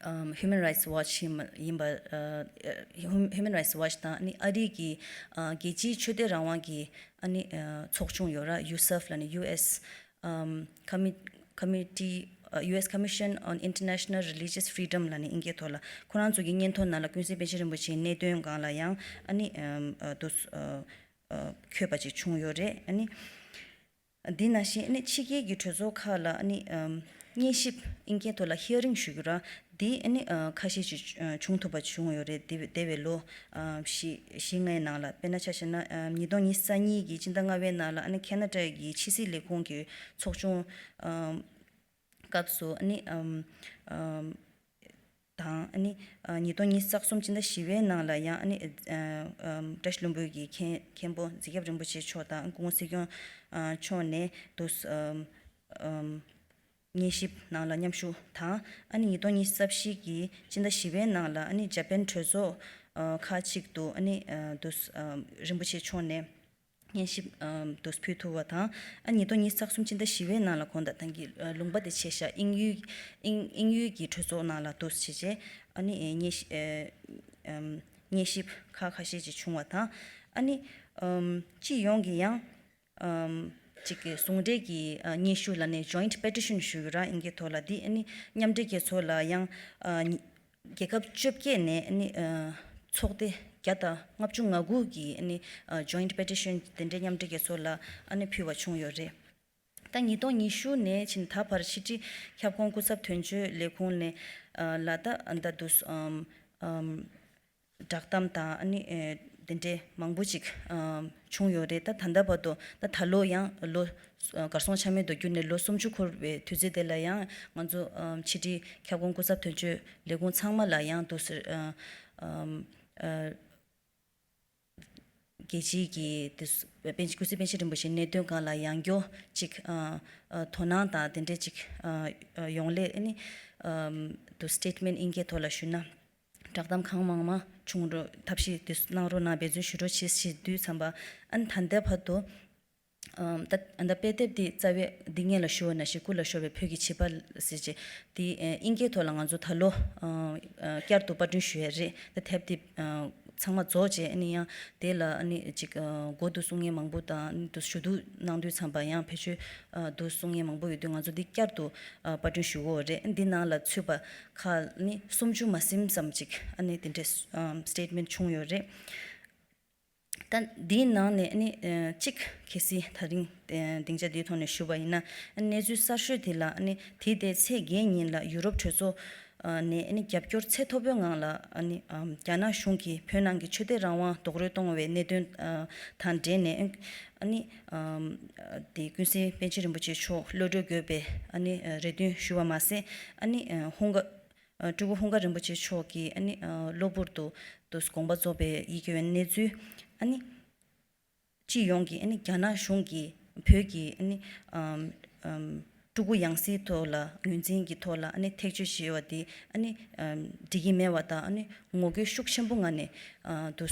ཨམ་Human Rights Watch ཡིན་པ་ཡིན་པ། ཨ་Hum- Human Rights Watch དང་། ཨ་ནི་ཨ་རི་གི་ཨ་རྒྱལ་སྤྱིའི་ཆོས་དད་རང་དབང་གི་ཨ་ནི་ཨ་ཚོགས་ཆུང་ཡོད་ར། ཡུ་སབ་ལབ་ནས། ཡུ་ཨེས་ཨམ་Commi- Committee ཨ་ཡུ་ཨེས་Commission on International Religious Freedom ལབ་ནས་ཨིན་སྐད་ཐོག་ལ། ཁོ་རང་ཚོ་གི་སྙན་ཐོ་ནང་ལ་ཀུན་གཟིགས་པཎ་ཆེན་རིན་པོ་ཆེའི་གནད་དོན་སྒང་ལ་ཡང་ཨ་ནི་ཨམ་ཨ་དུ་ཨ་ཨ་འཁོད་པ་ཅིག་བྱུང་ཡོད་རེད། ཨ་ནི་འདི་ནང་བཞིན་ཨ་ནི་ཕྱི་རྒྱལ་གྱི་གྲོས་ཚོགས་ཁག་ལ་ཨ་ནི་ཨམ་སྙན་ཞིབ། ཨིན་སྐད་ཐོག་ལ་hearing ཞུ་རྒྱུ་ར། འདི་ཨ་ནི་ཨ་ཁ་ཤས་ཅིག་ཨ་བྱུང་ཐུབ་པ་བྱུང་ཡོད་རེད། འདི་འདས་པའི་ལོ་ཨ་བཞི་བཞི་ལྔའི་ནང་ལ། དཔེར་ན་ཆ་བཞག་ན་ཨ་ཉིས་སྟོང་ཉི་ཤུ་རྩ་གཉིས་ཀྱི་སྤྱི་ཟླ་ལྔ་པའི་ནང་ལ་ཨ་ནི་ཁེ་ན་ཌ་གི་ཕྱི་སྲིད་ལས་ཁུངས་ཀྱི་ཚོགས་ཆུང་ཨམ་སྐབས་སུ། ཨ་ནི་ཨམ་ཨམ་དང་། ཨ་ནི་ཨ་ཉིས་སྟོང་ཉི་ཤུ་རྩ་གསུམ་སྤྱི་ཟླ་བཞི་པའི་ནང་ལ་ཡང་། ཨ་ནི་ཨ་ཨམ་བཀྲ་ཤིས་ལྷུན་པོའི་གི་མཁན་མཁན་པོ་རྫིག་ཁྱབ་རིན་པོ་ཆེ་མཆོག་དང་སྐུ་ངོ་སྲིད་སྐྱོང་ཨ་མཆོག་ནས་དུ་ཨམ་ཨམ་སྙན་ཞིབ་ནང་ལ་མཉམ་ཞུགས་དང་། ཨ་ནི་ཉིས་སྟོང་ཉི་ཤུ་རྩ་བཞི་གི་སྤྱི་ཟླ་བཞི་པའི་ནང་ལ་ཨ་ནི་འཇར་པན་གྲོས་ཚོགས་ཨ་ཁག་ཅིག་ཏུ་ཨ་ནི་ཨ་དུ་ཨམ་རིན་པོ་ཆེ་མཆོག་ནས་སྙན་ཞིབ་ཨམ་དུ་ཕུལ་ཐུབ་པ་དང་། ཨ་ཉིས་སྟོང་ཉི་ཤུ་རྩ་གསུམ་སྤྱི་ཟླ་བཞི་པའི་ནང་ལ་གོང་དང་ཐང་གི་ཨ་ལུང་པ་དེ་ཆེ་ཤ་དབྱིན་ཡུལ་དབྱིན་དབྱིན་ཡུལ་གྱི་གྲོས་ཚོགས་ནང་ལ་དུ་བྱས་རྗེས། ཨ་ནི་ཨེ་སྙན་ཞིབ་ཨེ་ཨམ་སྙན་ཞིབ་ཁག་ཁ་ཤས་ཅིག་བྱུང་བ་དང་། ཨ་ནི་ཨམ་སྤྱི་ཡོངས་ཀྱི་ཡང་ཨམ་ཅིག་གི་ཟུང་འབྲེལ་གྱི་ཨ་སྙན་ཞུ་ལབ་ནས་joint petition ཞུ་གི་ར། ཨིན་སྐད་ཐོག་ལ། འདི་ཨ་ནི་མཉམ་འབྲེལ་རྒྱལ་ཚོགས་ལ་ཡང་ཨ་རྒྱལ་ཁབ་བཅོ་བརྒྱད་ནས་ཨ་ནི་ཨ་ཚོགས་སྡེ་ བརྒྱ་དང་ལྔ་བཅུ་ང་དགུ་གི་ཨ་ནི་ཨ་joint petition དེ་འདྲའི་མཉམ་འབྲེལ་རྒྱལ་ཚོགས་ལ་ཨ་ནི་ཕུལ་བ་བྱུང་ཡོད་རེད། ད་ཉིས་སྟོང་ཉི་ཤུ་ནས་ཕྱིན་ད་བར་ཕྱི་དྲིལ་ཁྱབ་ཁོངས་སྐུ་ཚབ་དོན་གཅོད་ལས་ཁུངས་ནས་ཨ་ལ་ད་ཨ་ད་དུ་ཨམ་ཨམ་བསྒྲགས་གཏམ་དང་ཨ་ནི་ཨེ་དེ་འདྲའི་མང་པོ་ཅིག་ཨམ་བྱུང་ཡོད་རེད། ད་ད་ལྟ་བར་དུ་ད་ད་ལོ་ཡང་ལོ་ཨ་གར་སོང་ཆ་མེད་དུ་གྱུར་ནས་ལོ་སུམ་ཅུ་འཁོར་བའི་དུས་ཚོད་དེ་ལ་ཡང་ང་ཚོ་ཨམ་ཕྱི་དྲིལ་ཁྱབ་ཁོངས་སྐུ་ཚབ་དོན་གཅོད་ལས་ཁུངས་ཚང་མ་ལ་ཡང་དུ་ཟེར་ཨ་ཨམ་ཨ་རྒྱལ་སྤྱིའི་གི་དེ་སུ་པཎ་ཆེན་ཀུན་གཟིགས་པཎ་ཆེན་རིན་པོ་ཆེའི་གནད་དོན་སྒང་ལ་ཡང་སྐྱར་ཅིག་ཨ་ཨ་དོ་སྣང་དང་དེ་འདྲའི་ཅིག་ཨ་ཨ་ཡོང་སླད་ཨ་ནི་ཨམ་དུ་སི་ཊེཊ་མེན་ཊི་ཨིན་སྐད་ཐོག་ལ་ཞུས་ན་བསྒྲགས་གཏམ་གང་མང་མང་བྱུང་རོགས་ཐབས་ཤེས་དེ་གནང་རོགས་གནང་འབད་བརྩོན་ཞུ་རོགས་བྱེད་ཞེས་དུས་ཙམ་པ་ཨ་ནི་ད་ལྟའི་བར་དུ་ཨམ་ད་ད་དཔེ་དེབ་འདི་རྩ་བའི་འདི་སྔོན་ལ་ཞུ་བ་ནང་བཞིན་སྐུ་ལ་ཤོར་བའི་བོད་ཀྱི་བྱིས་པ་ཟེར་བྱས་འདི་ཨ་ཨིན་སྐད་ཐོག་ལ་ང་ཚོ་ད་ལོ་ཨ་ཨ་བསྐྱར་དུ་པར་སྐྲུན་ཞུ་ཡ་རེད། ད་དེབ་འདི་ཨ་ཚང་མ་རྫོགས་རྗེས་ཨ་ནི་ཡང་དེ་ལ་ཨ་ནི་ཅིག་ཨ་མགོ་བསྡུ་གསུང་མཁན་མང་པོ་དང་ཨ་ནི་དུ་ཞུ་གཏུག་གནང་དུས་ཙམ་པ་ཡང་བེད་སྤྱོད་ཨ་བསྡུ་གསུང་མཁན་མང་པོ་ཡོད་དུས་ང་ཚོ་འདི་བསྐྱར་དུ་ཨ་པར་སྐྲུན་ཞུ་དགོས་རེད། འདི་ནང་ལ་ཚུད་པ་ཁག་ནི་སུམ་ཅུ་མ་ཟིན་ཙམ་ཅིག་ཨ་ནི་དེ་འདྲའི་ཨ་སི་ཊེཊ་མེན་ཊི་བྱུང་ཡོད་རེད། ད་འདིའི་ནང་ནས་ཨ་ནི་ཨ་གཅིག་གལ་སྲིད་ད་རིང་ཨ་སྡིངས་ཆ་འདིའི་ཐོག་ནས་ཞུས་པ་ཡིན་ན་ཨ་གནས་ཚུལ་གསར་ཤོས་དེ་ལ་ཨ་ནི་དེའི་ཟླའི་ཚེས་བརྒྱད་ཉིན་ལ་ཡུ་རོབ་གྲོས་ཚོགས་ཨ་ནས་ཨ་ནི་རྒྱབ་སྐྱོར་ཚད་མཐོ་པོའི་ངང་ལ་ཨ་ནི་ཨམ་རྒྱ་ནག་གཞུང་གིས་བོད་ནང་གི་ཆོས་དད་རང་དབང་རྡོག་རོལ་གཏོང་བའི་གནད་དོན་ཨ་དང་འབྲེལ་ནས་ཨ་ནི་ཨམ་དེ་ཀུན་གཟིགས་པཎ་ཆེན་རིན་པོ་ཆེ་མཆོག་གློད་གྲོལ་དགོས་པའི་ཨ་ནི་རེ་འདུན་ཞུ་བ་མ་ཟད་ཨ་ནི་ཧུང་ག་ཨ་སྤྲུལ་སྐུ་ཧུང་ག་རིན་པོ་ཆེ་མཆོག་གིས་ཨ་ནི་ཨ་གློ་བུར་དུ་དུ་དགོངས་པ་རྫོགས་པའི་ཡི་གེ་བའི་གནས་ཚུལ་ཨ་ནི་སྤྱི་ཡོངས་ཀྱི་ཨ་ནི་རྒྱ་ནག་གཞུང་གིས་བོད་ཀྱི་ཨ་ནི་ཨམ་ཨམ་སྤྲུལ་སྐུ་ཡང་སྲིད་ཐོག་ལ་ངོས་འཛིན་གྱི་ཐོག་ལ་ཨ་ནི་ཐེག་གཅོད་བྱས་པ་དེ་ཨ་ནི་ཨམ་འགྲིག་གི་མེད་པ་དང་ཨ་ནི་ངོ་རྒོལ་ཤུགས་ཆེན་པོ་ངང་ནས་ཨ་དུ་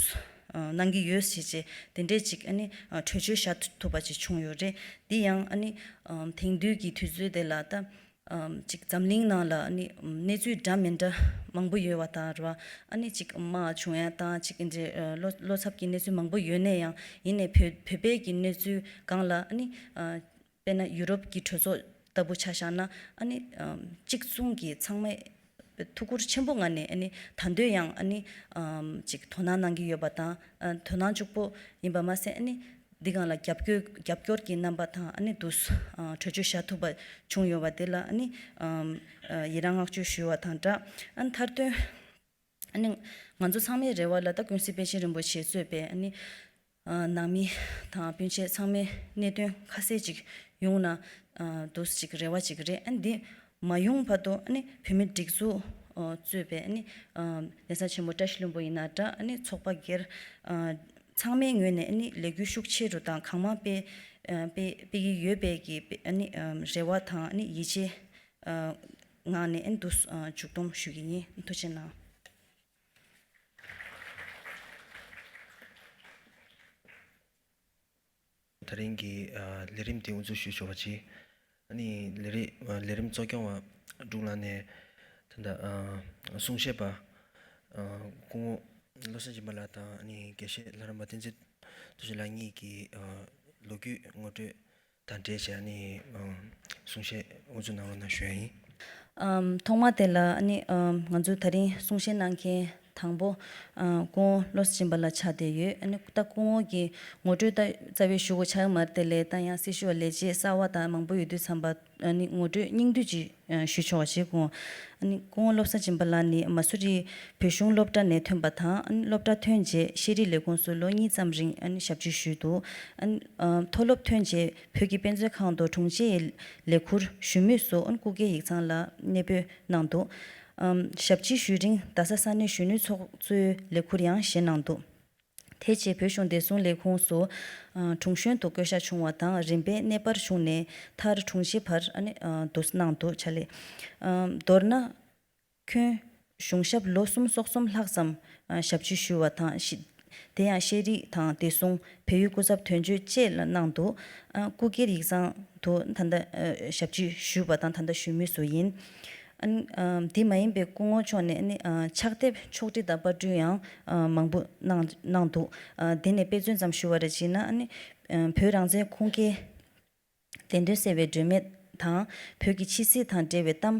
ཨ་གནང་གི་ཡོད་ཟེར་བྱས་དེ་འདྲས་ཅིག་ཨ་ནི་ཨ་གྲོས་ཆོད་བཞག་ཐུབ་པ་ཅིག་བྱུང་ཡོད་རེད། འདི་ཡང་ཨ་ནི་ཨམ་དེང་དུས་ཀྱི་དུས་ཚོད་དེ་ལ་ད། ཨམ་ཅིག་འཛམ་གླིང་ནང་ལ་ཨ་ནི་གནས་ཚུལ་འདྲ་མི་འདྲ་མང་པོ་ཡོད་པ་དང་རེད་བ། ཨ་ནི་ཅིག་དམག་བྱུང་ཡ་དང་ཅིག་འདི་འདྲའི་ཨ་བློ་བློ་འཚབ་ཀྱི་གནས་ཚུལ་མང་པོ་ཡོད་ནའི་ཡང་ཡིན་ནའི་བོད་བོད་པའི་གི་གནས་ཚུལ་སྒང་ལ་ཨ་ནི་ཨ་དཔེར་ན་ཡུ་རོབ་ཀྱི་གྲོས་ཚོགས་ལྟ་བུ་ཆ་བཞག་ན་ཨ་ནི་ཨམ་གཅིག་མཚུངས་ཀྱི་ཚང་མས་ཐུགས་ཁུར་ཆེན་པོ་ངང་ནས་ཨ་ནི་ད་འདོད་ཡང་ཨ་ནི་ཨམ་ཅིག་དོ་སྣང་གནང་གི་ཡོད་པ་དང་ཨ་དོ་སྣང་གཅིག་པོ་ཡིན་པ་མ་ཟད་ཨ་ནི། འདི་སྒང་ལ་རྒྱབ་སྐྱོར་རྒྱབ་སྐྱོར་གྱི་རྣམ་པ་དང་ཨ་ནི་དུ་ཨ་གྲོས་ཆོད་བཞག་ཐུབ་པ་བྱུང་ཡོད་པ་དེ་ལ་ཨ་ནི་ཨམ་ཨ་ཡི་རང་བསྔགས་བརྗོད་ཞུ་བ་དང་སྦྲགས། ཨ་ནི་མཐར་དོན་ཨ་ནི་ང་ཚོ་ཚང་མའི་རེ་བ་ལ་ད་ཀུན་གཟིགས་པཎ་ཆེན་རིན་པོ་ཆེས་གཙོས་པའི་ཨ་ནི་ཨ་ནང་མི་དང་སྤུན་མཆེད་ཚང་མའི་གནད་དོན་ཁ་གསལ་ཅིག་ཡོང་ན་ཨ་འདུག་ཅིག་རེ་བ་ཅིག་རེད། ཨ་ནི་འདི་མ་ཡོང་བར་དུ་ཨ་ནི་བོད་མི་སྒྲིག་འཛུགས་ཨ་གཙོས་པའི་ཨ་ནི་ཨ་གནས་ཚང་ཆེན་མོ་བཀྲ་ཤིས་ལྷུན་པོ་ཡིན་ན་འདྲ། ཨ་ནི་ཚོགས་པ་སྒེར་ཨ་ཚང་མའི་ངོས་ནས་ཨ་ནི་ལས་འགུལ་ཤུགས་ཆེ་རུ་དང་གང་མང་སྤེལ་ཨ་སྤེལ་སྤེལ་གྱི་ཡོད་པའི་གི་ཨ་ནི་ཨ་རེ་བ་དང་ཨ་ནི་ཡིད་ཆེས་ཨ་ངང་ནས་ཨ་ནི་འདུག་ཨ་མཇུག་སྡོམ་ཞུ་གི་ཡིན། ཐུགས་རྗེ་གནང་། དེ་རིང་གི་ཨ་ལས་རིམ་དེ་དབུ་འཛུགས་ཞུ་ཆོག་པ་བྱས། ཨ་ནི་ལས་རིམ་ཨ་ལས་རིམ་གཙོ་སྐྱོང་བ་འབྲུག་ལགས་ནས་ད་ལྟ་ཨ་གསུང་བཤད་པ་ཨ་སྐུ་ངོ་བློ་བཟང་སྦྱིན་པ་ལགས་དང་ཨ་ནི་དགེ་བཤེས་ལྷ་རམས་པ་བསྟན་འཛིན་རྡོ་རྗེ་ལགས་གཉིས་ཀྱིས་ཨ་ལོ་རྒྱུས་ངོ་སྤྲོད་དང་འབྲེལ་བྱས་ཨ་ནི་ཨ་གསུང་བཤད་དབུ་འཛུགས་གནང་རོགས་གནང་ཞུ་ཡ་ཡིན། ཨམ་ཐོག་མ་དེ་ལ་ཨ་ནི་ཨམ་ང་ཚོ་དེ་རིང་གསུང་བཤད་གནང་མཁན་དང་པོ་ཨ་སྐུ་ངོ་བློ་བཟང་སྦྱིན་པ་ལགས་ཆགས་བསྡད་ཡོད། ཨ་ནི་ད་སྐུ་ངོ་གི་ངོ་སྤྲོད་ད་རྩ་བའི་ཞུ་དགོས་ཆགས་ཀྱི་མ་རེད་དེ་ལས་ད་ཡང་སྲི་ཞུ་བ་ལས་བྱེད་གསར་བ་དང་མང་པོ་ཡོད་དུས་ཙམ་པ་ཨ་ནི་ངོ་སྤྲོད་སྙིང་བསྡུས་ཅིག་ཨ་ཞུ་ཆོག་པ་བྱེད་དགོས། ཨ་ནི་སྐུ་ངོ་བློ་བཟང་སྦྱིན་པ་ལགས་ནི་མ་སུ་རི་བོད་གཞུང་སློབ་གྲྭ་ནས་ཐོན་པ་དང་ཨ་ནི་སློབ་གྲྭ་ཐོན་རྗེས་ཤེས་རིག་ལས་ཁུངས་སུ་ལོ་གཉིས་ཙམ་རིང་ཨ་ནི་ཞབས་ཕྱི་ཞུས་འདུག་ཨ་ནི་ཨ་མཐོ་སློབ་ཐོན་རྗེས་བོད་ཀྱི་དཔེ་མཛོད་ཁང་དུ་དྲུང་ཆེ་ཡི་ལས་ཁུར་ཞུ་མུས་སུ་ཨ་ནི་སྐུ་སྒེར་ཡིག་ཚང་ལ་གནས་སྤོས་གནང་འདུག་ཨམ་ཞབས་ཕྱི་ཞུ་རིང་རྡ་ས་ས་གནས་གཞོན་ནུ་ཚོགས་གཙོའི་ལས་ཁུར་ཡང་བཞེས་གནང་འདུག་དེ་རྗེས་བོད་གཞུང་བདེ་སྲུང་ལས་ཁུངས་སུ་ཨ་དྲུང་གཞོན་དུ་བསྐོ་གཞག་བྱུང་བ་དང་རིམ་པས་གནས་སྤར་བྱུང་ནས་མཐར་དྲུང་ཆེ་བར་ཨ་ནི་ཨ་འདུག་གནང་འདུག་ཆ་ལེ། ཨམ་མདོར་ན། ཁྱོན་གཞུང་ཞབས་ལོ་གསུམ་སོ་གསུམ་ལྷག་ཙམ་ཨ་ཞབས་ཕྱི་ཞུས་པ་དང་ཤི། དེ་ཡང་ཤེས་རིག་དང་བདེ་སྲུང་བལ་ཡུལ་སྐུ་ཚབ་དོན་གཅོད་བཅས་ལ་གནང་འདུག་ཨ་སྐུ་སྒེར་ཡིག་ཚང་དུ་ད་ལྟ་ཨ་ཞབས་ཕྱི་ཞུས་པ་དང་ད་ལྟ་ཞུ་མུས་སུ་ཡིན། ཨ་ཨ་འདི་མ་ཡིན་པའི་སྐུ་ངོ་མཆོག་ནས་ཨ་ནི་ཨ་ཕྱག་དེབ་ཕྱོགས་སྒྲིག་དང་པར་སྐྲུན་ཡང་ཨ་མང་པོ་གནང་གནང་འདུག་ཨ་འདི་ནས་དཔེ་མཚོན་ཙམ་ཞུ་བ་རེ་བྱས་ན་ཨ་ནི་ཨ་བོད་རང་བཙན་ཁུངས་སྐྱེལ། བདེན་དོན་གསལ་བའི་སྒྲོན་མེ་དང་བོད་ཀྱི་ཕྱི་སྲིད་དང་འབྲེལ་བའི་གཏམ།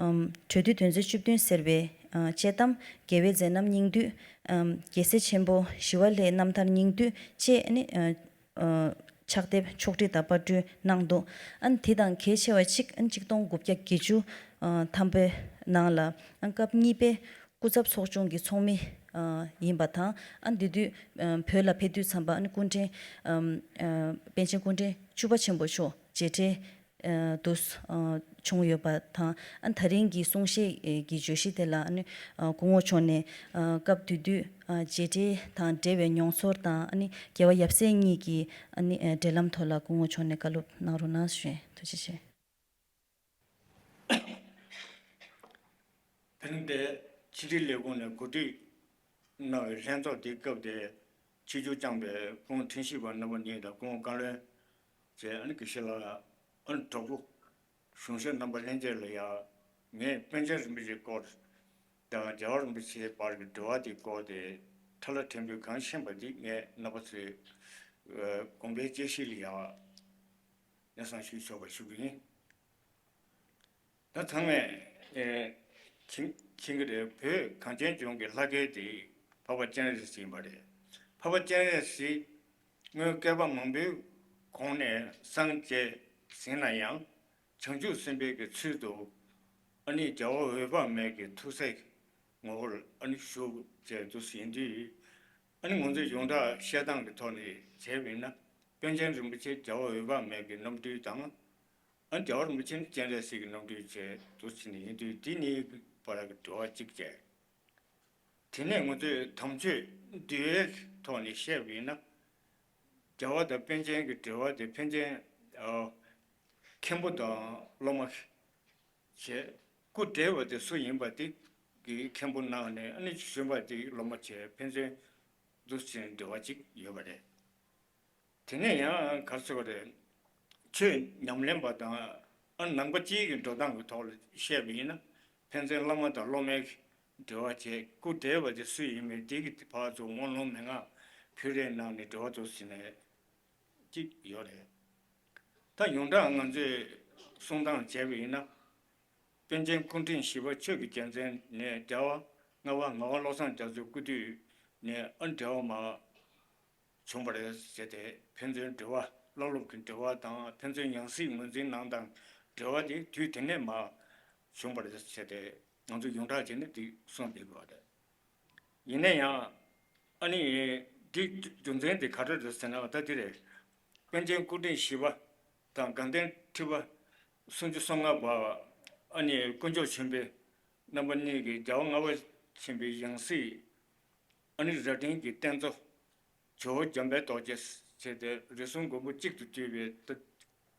ཨམ་གྲོས་བསྡུར་དོན་ཚན་བཅུ་བདུན་ཟེར་བའི་ ཨ་དཔྱད་གཏམ། རྒྱལ་བའི་མཛད་རྣམ་སྙིང་བསྡུས། ཨམ་རྒྱལ་སྲས་ཆེན་པོ་ཞི་བ་ལྷའི་རྣམ་ཐར་སྙིང་བསྡུས་བཅས་ཨ་ནི་ཨ་ཨ་ཕྱག་དེབ་ཕྱོགས་བསྒྲིགས་དང་པར་སྐྲུན་གནང་འདུག་ཨ་ནི་དེ་དང་གལ་ཆེ་བ་གཅིག་ཨ་ནི་གཅིག་སྟོང་དགུ་བརྒྱ་བརྒྱད་ཅུ་ཨ་ཐམ་པའི་ནང་ལ་ཨ་ནི་སྐབས་གཉིས་པའི་སྐུ་ཚབ་ཚོགས་ཆུང་གི་ཚོགས་མི་ཨ་ཡིན་པ་དང་། ཨ་ནི་དེ་དུས་ཨ་བོད་ལ་ཕེབས་དུས་ཙམ་པ་ཨ་ནི་སྐུ་ཕྲེང་ཨམ་ཨ་པཎ་ཆེན་སྐུ་ཕྲེང་བཅུ་པ་ཆེན་པོ་མཆོག་མཇལ་འཕྲད་ཨ་དུ་ཨ་བྱུང་ཡོད་པ་དང་། ཨ་ནི་ད་རིང་གི་གསུང་བཤད་ཨ་གི་བརྗོད་གཞི་དེ་ལ་ཨ་ནི་ཨ་སྐུ་ངོ་མཆོག་ནས་ཨ་སྐབས་དེ་དུས་ཨ་མཇལ་འཕྲད་དང་འབྲེལ་བའི་མྱོང་ཚོར་དང་། ཨ་ནི་རྒྱལ་བ་ཡབ་སྲས་གཉིས་ཀྱི་ཨ་ནི་ཨ་འབྲེལ་ལམ་ཐོག་ལ་སྐུ་ངོ་མཆོག་ནས་བཀའ་སློབ་གནང་རོགས་གནང་ཞུ། ཐུགས་རྗེ་ཆེ། དེ་རིང་འདིར་ཕྱི་དྲིལ་ལས་ཁུངས་ནས་གོ་སྒྲིག་གནང་བའི་ལྷན་ཚོགས་དེའི་སྐབས་དེར་ཆིབས་བསྒྱུར་བསྐྱངས་པའི་སྐུ་ངོ་ཁྲིན་ཤི་པ་རྣམ་པ་གཉིས་དང་སྐུ་ངོ་བཀའ་བློན་བཅས་ཨ་ནི་དགེ་བཤེས་ལགས། ཨ་ནི་གྲོགས་པོ་གཞུང་ཞབས་རྣམ་པ་ལྷན་རྒྱས་ལ་ཡང་ངས་པཎ་ཆེན་རིན་པོ་ཆེའི་སྐོར་དང་རྒྱལ་བ་རིན་པོ་ཆེའི་བར་གྱི་འབྲེལ་བ་དེའི་སྐོར་དེ་ཕྲ་ལ་ཕྲན་བུ་གང་ཤེས་པ་དེ་ངས་རྣམ་པ་ཚོའི་ཨ་དགོངས་པའི་དཔྱད་གཞི་ལ་ཡང་སྙན་སེང་ཞུ་ཆོག་པ་ཞུ་གི་ཡིན། ད་ཚང་མས་ཨེ་མཁྱེན་མཁྱེན་གྱི་རེད། བོད་གངས་ཅན་ལྗོངས་ཀྱི་ལྷ་སྐལ་དེ་འཕགས་པ་སྤྱན་རས་གཟིགས་ཡིན་པ་རེད། འཕགས་པ་སྤྱན་རས་གཟིགས་སྔོན་བསྐལ་པ་མང་པོའི་གོང་ནས་སངས་རྒྱས་ཟིན་ན་ཡང་། བྱང་ཆུབ་སེམས་དཔའི་གི་ཚུལ་དུ་ཨ་ནི་རྒྱལ་བ་འོད་དཔག་མེད་ཀྱི་ཐུགས་སྲས་ངོ་བོར་ཨ་ནི་བཞུགས་བྱས་འདུག་ཟིན་དུས། ཨ་ནི་ང་ཚོས་ཡོངས་གྲགས་བཤད་སྟངས་ཀྱི་ཐོག་ནས་བྱས་པ་ཡིན་ན། པཎ་ཆེན་རིན་པོ་ཆེ་རྒྱལ་བ་འོད་དཔག་མེད་ཀྱི་རྣམ་སྤྲུལ་དང་། ཨ་རྒྱལ་བ་རིན་པོ་ཆེ་ནི་སྤྱན་རས་གཟིགས་ཀྱི་རྣམ་སྤྲུལ་བྱས་འདུག་ཟིན་ཡིན་དུས། འདི་གཉིས་བར་གྱི་འབྲེལ་བ་གཅིག་བྱས། དེ་ནས་ང་ཚོས་དམ་ཆོས་འདུལ་བའི་ཐོག་ནས་བཤད་པ་ཡིན་ན། རྒྱལ་བ་དང་པཎ་ཆེན་གྱི་འབྲེལ་བ་དེ་ཕན་ཆད་ཨ་མཁན་པོ་དང་སློབ་མ་བྱས། སྐུ་བགྲེས་པ་དེ་སུ་ཡིན་པ་དེ་གི་མཁན་པོ་གནང་ནས། ཨ་ནི་གཞོན་པ་དེ་སློབ་མ་བྱས། ཕན་ཚུན་འདུ་བྱེད་འབྲེལ་བ་གཅིག་ཡོད་པ་རེད། དེ་ནས་ཡང་ག་རེ་ཟེར་བ་རེད། ཆོས་ཉམས་ལེན་པ་དང་ཨ་ནང་པ་སྤྱིའི་གི་འགྲོ་སྟངས་ཀྱི་ཐོག་ལ་བཤད་པ་ཡིན་ན། ཕན་ཚུན་བླ་མ་དང་སློབ་མའི་འབྲེལ་བ་བྱས། སྐུ་བགྲེས་པ་དེ་སུ་ཡིན་མིན་དེ་གི་ཕར་ཚུར་དབང་ལུང་མན་ངག་ཕུལ་རེས་གནང་ནས་འབྲེལ་བ་འདུག་ཟེར་ནས་གཅིག་ཡོད་རེད། ད་ཡོངས་གྲགས་ང་ཚོས་གསུང་སྟངས་བྱས་པ་ཡིན་ན། པཎ་ཆེན་སྐུ་ཕྲེང་བཞི་པ་ཆོས་ཀྱི་རྒྱལ་མཚན་ནས་རྒྱལ་བ་ལྔ་པ་ངག་དབང་བློ་བཟང་རྒྱ་མཚོའི་སྐུ་དུས་ནས་ཨ་འབྲེལ་བ་མ་བྱུང་བ་རེད་ཟེར་ཏེ། ཕན་ཚུན་འབྲེལ་བ། བླ་སློབ་ཀྱི་འབྲེལ་བ་དང་། ཕན་ཚུན་ཡང་སྲིད་ངོས་འཛིན་གནང་སྟངས་འབྲེལ་བ་དེ་དུས་དེ་ནས་མ་བྱུང་བ་རེད་ཟེར་ཏེ། ང་ཚོ་ཡོངས་གྲགས་བྱས་ནས་དེ་གསུངས་བསྡད་དགོས་པ་རེད། ཡིན་ན་ཡང་ཨ་ནི་འདི་རྒྱུ་མཚན་དེ་ག་འདྲ་རེད་ཟེར་ན། ད་དེ་རེད། པཎ་ཆེན་སྐུ་ཕྲེང་བཞི་པ་དང་དགའ་ལྡན་ཁྲི་པ་སུམ་ཅུ་སོ་ལྔ་པ་ཨ་ནི་དཀོན་མཆོག་ཆེན་པོ་རྣམ་པ་གཉིས་ཀྱིས་རྒྱལ་བ་ལྔ་པ་ཆེན་པོའི་ཡང་སྲིད་ཨ་ནི་རྭ་སྒྲེང་གི་རྟེན་གཙོ་ཇོ་བོ་འཇམ་དཔལ་རྡོ་རྗེ་ཟེར་ཏེ། རིགས་གསུམ་མགོན་པོ་གཅིག་ཏུ་བསྡུས་པའི་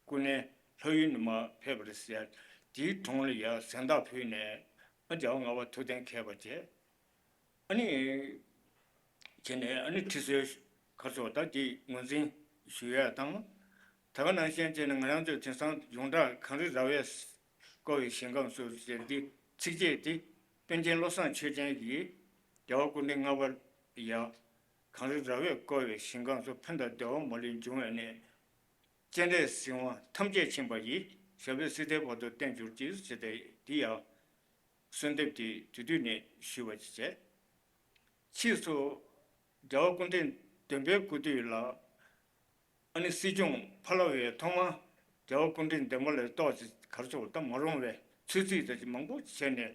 སྐུ་མངའ་ལྷ་ཡུལ་ནས་མར་ཕེབས་པ་རེད་ཟེར། དེའི་དྲུང་ལ་ཡར་གཟེངས་རྟགས་ཕུལ་ནས་ཨ་རྒྱལ་བ་ལྔ་པ་ཐུགས་གཏན་འཁེལ་བ་བྱས། ཨ་ནི་བྱས་ནས་ཨ་ནི་ཁྲི་སྲོང་ག་རེ་ཟེར་བ། ད་དེ་ངོས་འཛིན་ཞུ་ཡ་དང་། ད་ག་ནང་བཞིན་བྱས་ནས་ང་རང་ཚོས་དེང་སང་ཡོངས་གྲགས་གངས་རི་ར་བས་བསྐོར་བའི་ཞིང་ཁམས་སུ་ཟེར། འདི་ཚིགས་བཅད་དེ་པཎ་ཆེན་བློ་བཟང་ཆོས་རྒྱན་གྱིས་རྒྱལ་བ་སྐུ་ཕྲེང་ལྔ་པར་ཡ། གངས་རི་ར་བས་བསྐོར་བའི་ཞིང་ཁམས་སུ། ཕན་དང་བདེ་བ་མ་ལུས་འབྱུང་བའི་གནས། སྤྱན་རས་གཟིགས་དབང་ཐམས་ཅད་མཁྱེན་པ་ཡིས། ཞབས་པད་སྲིད་མཐའི་བར་དུ་བརྟན་གྱུར་ཅིག་ཟེར་ཏེ། འདི་ཡང་གསོལ་འདེབས་དེ་དེ་དུས་ནས་ཞུས་པ་བྱས། ཕྱིས་སུ་རྒྱལ་བ་སྐུ་ཕྲེང་བདུན་པའི་སྐུ་དུས་ལ་ཨ་ནི་སྲིད་སྐྱོང་ཕ་ལ་བས་ཐོག་མར་རྒྱལ་བ་སྐུ་ཕྲེང་བདུན་པ་ལ་ཏོག་ཙམ་ག་རེ་ཟེར་བ། ད་མ་རུང་བའི་ཚོད་རྩིས་དང་མང་པོ་བྱས་ནས་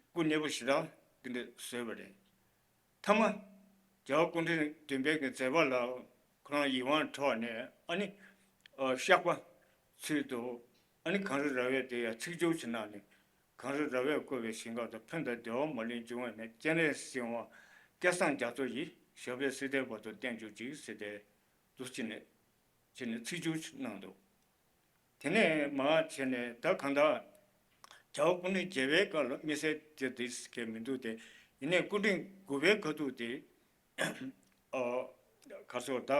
སྐུ་གནས་པོ་ཞེ་དྲག་འདི་འདྲ་བཟོས་པ་རེད། མཐའ་མ་རྒྱལ་བ་སྐུ་ཕྲེང་བདུན་པའི་གི་མཛད་པ་ལ་ཁོ་རང་ཡིད་དབང་འཕྲོག་ནས། ཨ་ནི་ཨ་བཤགས་པ་ཚུལ་དུ་ཨ་ནི་གངས་རི་ར་བས་དེ་ཡང་ཚིག་སྦྱོར་བྱེད་གནང་ནས། གངས་རི་ར་བས་བསྐོར་བའི་ཞིང་ཁམས་སུ། ཕན་དང་བདེ་བ་མ་ལུས་འབྱུང་བའི་གནས། སྤྱན་རས་གཟིགས་དབང་བསྐལ་བཟང་རྒྱ་མཚོ་ཡིས། ཞབས་པད་སྲིད་མཐའི་བར་དུ་བརྟན་གྱུར་ཅིག་ཟེར་ཏེ་འདུག་བྱས་ནས་བྱས་ནས་ཚིག་སྦྱོར་གནང་འདུག་དེ་ནས་མར་བྱས་ནས་ད་གང་ལྟར་རྒྱལ་བ་སྐུ་ཕྲེང་བརྒྱད་པའི་སྐབས་ལ་དམིགས་བསལ་དེ་འདྲ་གང་མི་འདུག་སྟེ། ཡིན་ནའི་སྐུ་ཕྲེང་དགུ་པའི་ཁ་ཐུག་དེ་ཨ་ག་རེ་ཟེར་བ། ད་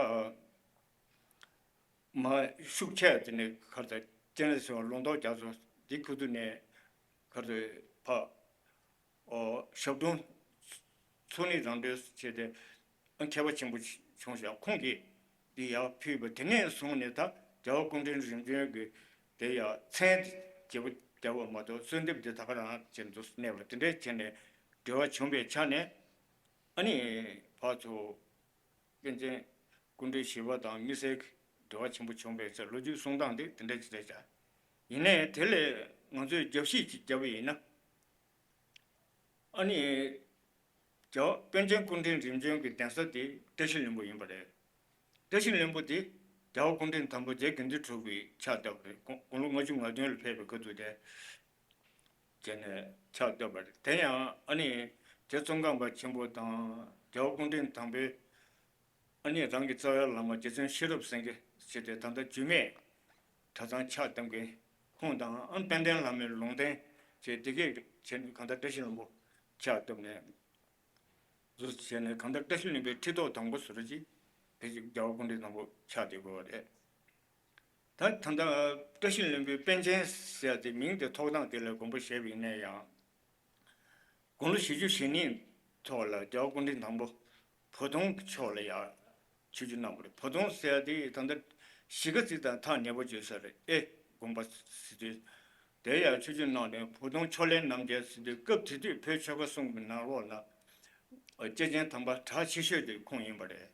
མར་ཤུགས་ཆེ། དེ་ནས་ག་རེ་ཟེར། སྤྱན་རས་གཟིགས་དབང་ལུང་རྟོགས་རྒྱ་མཚོ་འདི་ཁུ་ཐུག་ནས་ག་རེ་ཟེར་ཕར། ཨོ་ཞབས་དྲུང་ཚོགས་གཉིས་རང་གྲོལ་བྱས་ཏེ་ཨ་མཁས་པ་ཆེན་པོ་བྱུང་ཤག་ཁོང་གིས་འདི་ཡར་ཕུལ་བ། དེ་ནས་བཟུང་ནས་ད་རྒྱལ་བ་སྐུ་ཕྲེང་རིམ་བྱོན་གྱི་དེ་ཡར་མཚན་རྒྱས་པོ་བརྒྱབ་པ་མ་གཏོགས། གསོལ་འདེབས་འདི་ད་ག་རང་བྱས་འདུག་གནས་པ་དེ་འདྲ་བྱས་ནས་ འབྲེལ་བ་བྱུང་བའི་ཆ་ནས། ཨ་ནི་ཕར་ཚུར་པཎ་ཆེན་སྐུ་ཕྲེང་བཞི་པ་དང་དམིགས་བསལ་གྱི་འབྲེལ་བ་ཆེན་པོ་བྱུང་བའི་ཚེ་ལོ་རྒྱུས་གསུང་སྟངས་དེ་དེ་འདྲ་ཅིག་རེད་བྱ། ཡིན་ནའི་དེ་ལས་ང་ཚོས་རྒྱབ་བཤིག་ཅིག་བརྒྱབ་པ་ཡིན་ན། ཨ་ནི། རྒྱལ་བ་པཎ་ཆེན་སྐུ་ཕྲེང་རིམ་བྱོན་གྱི་གདན་ས་དེ་བཀྲ་ཤིས་ལྷུན་པོ་ཡིན་པ་རེད། བཀྲ་ཤིས་ལྷུན་པོ་དེ་རྒྱལ་བ་སྐུ་ཕྲེང་དང་པོ་རྗེ་དགེ་འདུན་གྲུབ་ཀྱིས་ཕྱག་བཏབ་པ་རེད། དགུང་དགུང་ལོ་ལྔ་བཅུ་ང་བདུན་ལ་ཕེབས་པའི་སྐབས་དུས་དེ་བྱས་ནས་ཕྱག་བཏབ་པ་རེད། དེ་ཡང་ཨ་ནི་རྗེ་ཙོང་ཁ་པ་ཆེན་པོ་དང་རྒྱལ་བ་སྐུ་ཕྲེང་དང་པོའི་ཨ་ནི་རང་གི་རྩ་བའི་བླ་མ་རྗེ་བཙུན་ཤེས་རབ་སེང་གེ་ཞེས་ཏེ་ད་ལྟ་རྒྱུད་སྨད་གྲྭ་ཚང་ཕྱག་གཏོང་མཁན་ཁོང་དང་། ཨ་ནི་དཔལ་ལྡན་ལྷ་མོའི་ལུང་བསྟན་བྱས། དེ་གས་བྱས་ནས་གང་ལྟར་བཀྲ་ཤིས་ལྷུན་པོ་ཕྱག་བཏབ་ནས་བཟོས་བྱས་ནས། གང་ལྟར་བཀྲ་ཤིས་ལྷུན་པོའི་ཁྲི་ཐོག་དང་པོ་ཟེར་གྱི་དེ་ཅིག་རྒྱལ་བ་སྐུ་ཕྲེང་དང་པོ་ཕྱག་དེ་དགོས་པ་རེད། ད་ད་ལྟ་བཀྲ་ཤིས་ལྷུན་པོའི་པཎ་ཆེན་ཟེར་ཏེ་མིང་དེ་ཐོགས་སྟངས་དེ་ལ་དགོངས་པ་བཞེས་པ་ཡིན་ན་ཡང་། དགུང་ལོ་བཞི་བཅུ་ཞེ་གཉིས་ཐོག་ལ་རྒྱལ་བ་སྐུ་ཕྲེང་དང་པོ་བོ་དོང་གི་ཕྱོགས་ལ་ཡར་ཆོས་བརྒྱུད་གནང་བ་རེད། བོ་དོང་ཟེར་ཡ་དེ་ད་ལྟ་གཞིས་ཀ་རྩེ་དང་ཐག་ཉེ་པོ་བརྗོད་ས་རེད། ཨེ་དགོན་པ་ཟེར་དུས། དེར་ཡར་ཆོས་བརྒྱུད་གནང་ནས་བོ་དོང་ཕྱོགས་ལས་རྣམ་རྒྱལ་ཟེར་དུས། སྐབས་དེ་དུས་བོད་ཆོལ་ཁ་གསུམ་གྱི་ནང་ལོགས་ལ་སྐྱེས་ཆེན་དམ་པ་གྲགས་ཆེ་ཤོས་དེ་ཁོང་ཡིན་པ་རེད།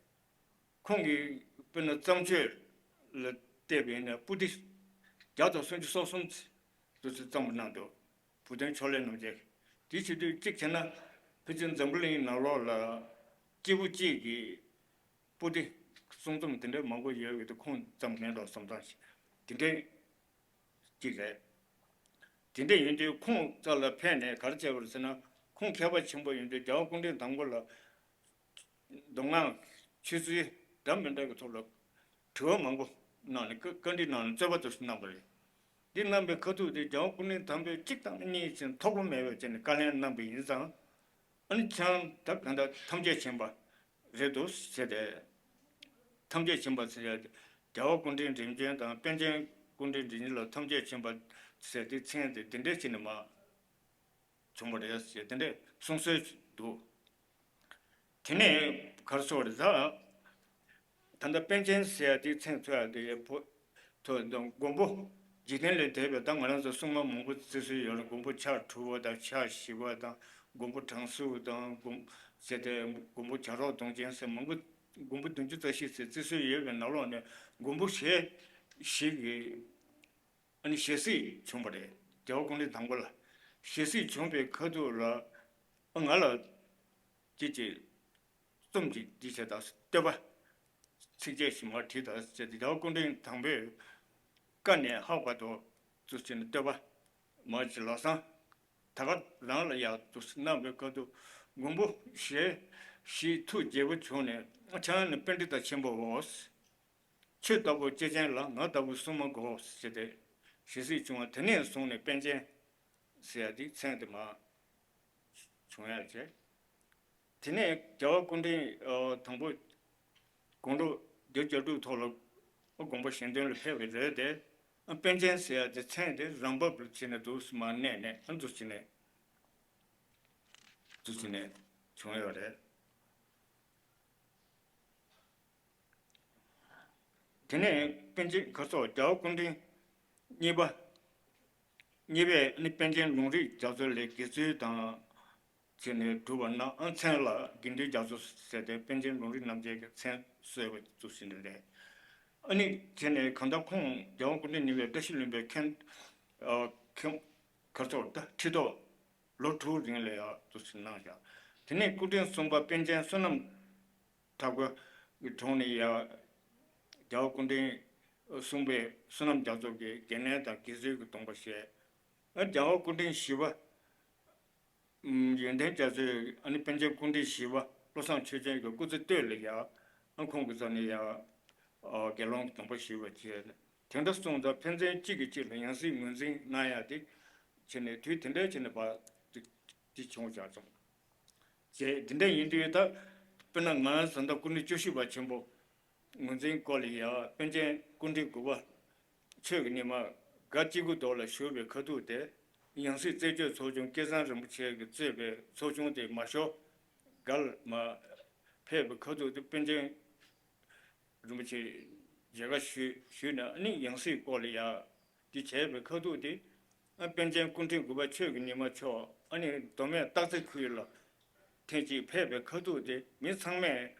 ཁོང་གིས་དཔེར་ན་བརྩམས་ཆོས་ལ་བལྟས་པ་ཡིན་ན་པོ་ཏི་བརྒྱ་དང་སུམ་ཅུ་སོ་གསུམ་དུ་བརྩམས་པ་གནང་འདུག་བོ་དོང་ཕྱོགས་ལས་རྣམ་རྒྱལ་གྱིས། དེ་བྱེད་དུས་གཅིག་བྱས་ན་ཕལ་ཆེར་འཛམ་བུ་གླིང་ནང་ལོགས་ལ་སྐྱེས་བུ་གཅིག་གིས་པོ་ཏི་གསུང་རྩོམ་དེ་འདྲ་མང་པོ་ཡོད་ཀྱི་འདུག་ཁོང་ཙམ་མིན་འགྲོ་བསམ་སྟངས་ཤིག་དེ་འདྲ་གཅིག་རེད། དེ་འདྲ་ཡིན་དུས་ཁོང་རྩ་ལ་ཕེབས་ནས་ག་རེ་བྱས་པ་རེད་ཟེར་ན། ཁོང་མཁས་པ་ཆེན་པོ་ཡིན་དུས་རྒྱལ་བ་སྐུ་ཕྲེང་དང་པོ་ལ་མདོ་སྔགས་ཆོས་ཚུལ་འདྲ་མི་འདྲ་གི་ཐོག་ལ་དྲི་བ་མང་པོ་གནང་ནས། བཀའ་བཀའ་འདྲི་གནང་ནས་རྩོད་པ་དེ་གནང་བ་རེད། འདི་གནང་བའི་ཁ་ཐུག་དེ་རྒྱལ་བ་སྐུ་ཕྲེང་དང་པོས་གཅིག་དང་གཉིས་ཀྱང་ཐོགས་པ་མེད་པ་བྱས་ནས་བཀའ་ལན་གནང་བ་ཡིན་ཙང་། ཨ་ནི་ཁྱེད་རང་ད་གང་ལྟར་ཐམས་ཅད་མཁྱེན་པ་རེད་འདུག་ཟེར་ཏེ། ཐམས་ཅད་མཁྱེན་པ་ཟེར་ཡ་དེ་རྒྱལ་བ་སྐུ་ཕྲེང་རིམ་བྱོན་དང་པཎ་ཆེན་སྐུ་ཕྲེང་རིམ་བྱོན་ལ་ཐམས་ཅད་མཁྱེན་པ་ཟེར་ཏེ་མཚན་དེ་འདི་འདྲ་བྱས་ནས་མར་བྱུང་བ་རེད་ཟེར་དེ་འདྲ་གསུང་སྲོལ་འདུག་དེ་ནས་ག་རེ་ཟེར་བ་རེད་ད། ད་ལྟ་པཎ་ཆེན་ཟེར་ཡ་དེ་མཚན་ཐོགས་ཡ་དེ་ཡ་བོ་ཐོག་མགོན་པོ་འཇིག་རྟེན་ལས་འདས་པའི། ད་ང་རང་ཚོ་སྲུང་མ་མང་པོ་བརྩི་སྲོལ་ཡོད་རེད། མགོན་པོ་ཕྱག་དྲུག་པ་དང་ཕྱག་བཞི་པ་དང་། མགོན་པོ་དྲང་སྲོང་དང་མགོན་ཟེར་ཏེ། མགོན་པོ་བྱ་རོག་གདོང་ཅན་ཟེར། མང་པོ་མགོན་པོ་བདུན་ཅུ་རྩ་བཞི་ཟེར་བརྩི་སྲོལ་ཡོད་པའི་ནང་ལོགས་ནས་མགོན་པོ་ཞེ་བཞི་གི་ཨ་ནི་ཞལ་གཟིགས་བྱུང་བ་རེད། རྒྱལ་བ་སྐུ་ཕྲེང་དང་པོ་ལ་ཞལ་གཟིགས་བྱུང་བའི་ཁ་ཐུག་ལ། ཨ་ང་ལ་ཅིག་ཅིག་རྩོམ་ཅིག་འབྲི་བྱས་དང་། བསྟོད་པ་ཚིགས་བཅད་ཞིག་མར་བྲིས་དང་ཟེར་ཏེ། རྒྱལ་བ་སྐུ་ཕྲེང་དང་པོས་ཀ་ནས་ཧ་བར་དུ་འདུག་སེ་བྱས་ནས་བསྟོད་པ་མར་ཅིག་ལམ་སང་ད་ག་རང་ལ་ཡར་འདུག་སེ་གནང་བའི་ཁ་ཐུག་མགོན་པོ་ཞེ་བཞིའི་ཐུགས་དགྱེས་པ་བྱུང་ནས། ཁྱེད་རང་ནི་པཎྜི་ཏ་ཆེན་པོའོ། ཁྱོད་ལྟ་བུ་སྐྱེས་ཆེན་ལ་ང་ལྟ་བུ་སྲུང་མ་དགོས་ཟེར་ཏེ་ཞལ་གཟིགས་བྱུང་བ། དེ་ནས་བཟུང་ནས་པཎ་ཆེན་ཟེར་ཡ་དེ་མཚན་དེ་མར་བྱུང་ཡ་བྱས། དེ་ནས་རྒྱལ་བ་སྐུ་ཕྲེང་ཨ་དང་པོ་དགུང་ལོ་བརྒྱད་ཅུ་གྱ་དྲུག་ཐོག་ལ་དགོངས་པ་གཞན་དོན་ལ་ཕེབས་པ་རེད་དེ། ཨ་པཎ་ཆེན་ཟེར་ཡ་དེ་མཚན་དེ་རང་བབས་ལ་བྱས་ནས་འདུག་སེ་མར་གནས་ནས། ཨ་འདུག་སེ་བྱས་ནས་འདུག་སེ་བྱས་ནས་བྱུང་ཡོད་རེད། དེ་ནས་པཎ་ཆེན་ག་རེ་ཟེར། རྒྱལ་བ་སྐུ་ཕྲེང་གཉིས་པ། གཉིས་པས་ནི་པཎ་ཆེན་ལུང་རིགས་རྒྱ་མཚོ་ལས་དགེ་ཚུལ་དང་བྱས་ནས་བསྒྲུབས་པ་གནང་། ཨ་མཚན་ལ་དགེ་འདུན་རྒྱ་མཚོ་ཟེར་ཏེ་པཎ་ཆེན་ལུང་རིགས་རྣམ་རྒྱལ་གྱི་མཚན་གསོལ་བ་འདུག་སེ་བྱས་ནས་རེད། ཨ་ནི་དེ་ནས་གང་ལྟར་ཁོང་རྒྱལ་བ་སྐུ་ཕྲེང་གཉིས་པས་བཀྲ་ཤིས་ལྷུན་པོའི་མཁན་ཨ་མཁན་ག་རེ་ཟེར་ད་ཁྲི་ཐོག་ལོ་དྲུག་རིང་ལ་ཡར་འདུག་སེ་གནང་བཞག་དེ་ནས་སྐུ་ཕྲེང་གསུམ་པ་པཎ་ཆེན་བསོད་ནམས་གྲགས་པ་གི་དྲུང་ནས་ཡར་རྒྱལ་བ་སྐུ་ཕྲེང་གསུམ་པས་བསོད་ནམས་རྒྱ་མཚོ་གི་དགེ་བསྙེན་དང་དགེ་ཚུལ་གྱི་སྡོམ་པ་བཞེས། ཨ་རྒྱལ་བ་སྐུ་ཕྲེང་བཞི་པ་ཡོན་ཏན་རྒྱ་མཚོས་ཨ་ནི་པཎ་ཆེན་སྐུ་ཕྲེང་བཞི་པ་བློ་བཟང་ཆོས་ཅན་གྱི་སྐུ་ཚེ་སྟོད་ལ་ཡར་ཨ་ཁོང་གི་རྩ་ནས་ཡར་ཨ་དགེ་སློང་གི་སྡོམ་པ་ཞུས་པ་བྱས། དེ་འདྲ་སོང་ཙང་ཕན་ཚུན་གཅིག་གིས་གཅིག་ལ་ཡང་སྲིད་ངོས་འཛིན་གནང་ཡ་དེ་བྱས་ནས། དུས་དེ་འདྲ་བྱས་ནས་ཕར་དེ་དེ་བྱུང་བཞག་སོང་། བྱས། དེ་འདྲ་ཡིན་དུས་ད་དཔེར་ན་ང་བཟའ་ཟླ་སྐུ་ཕྲེང་བཅུ་བཞི་པ་ཆེན་པོ་ངོས་འཛིན་སྐོར་ལ་ཡ། པཎ་ཆེན་སྐུ་ཕྲེང་དགུ་པ་ཆོས་ཀྱི་ཉི་མ་སྒ་སྐྱེ་རྒུ་མདོ་ལ་བཞུགས་པའི་ཁ་ཐུག་དེ། ཡང་སྲིད་རྩད་གཅོད་ཚོགས་ཆུང་སྐལ་བཟང་རིན་པོ་ཆེ་གིས་གཙོས་པའི་ཚོགས་ཆུང་དེ་མ་ཤོར་སྒར་མར་ཕེབས་པའི་ཁ་ཐུག་དེ། པཎ་ཆེན་རིན་པོ་ཆེ་མཇལ་ཁ་ཞུས་ཞུས་ནས། ཨ་ནི་ཡང་སྲིད་སྐོར་ལ་ཡ་དེ་བྱས་པའི་ཁ་ཐུག་དེ། ཨ་པཎ་ཆེན་སྐུ་ཕྲེང་དགུ་པ་ཆོས་ཀྱི་ཉི་མ་མཆོག་ཨ་ནི་མདོ་སྨད་སྟག་རྩེ་ཁུལ་ལ་ ཐེངས་གཅིག་ཕེབས་པའི་ཁ་ཐུག་དེ་མི་ཚང་མས་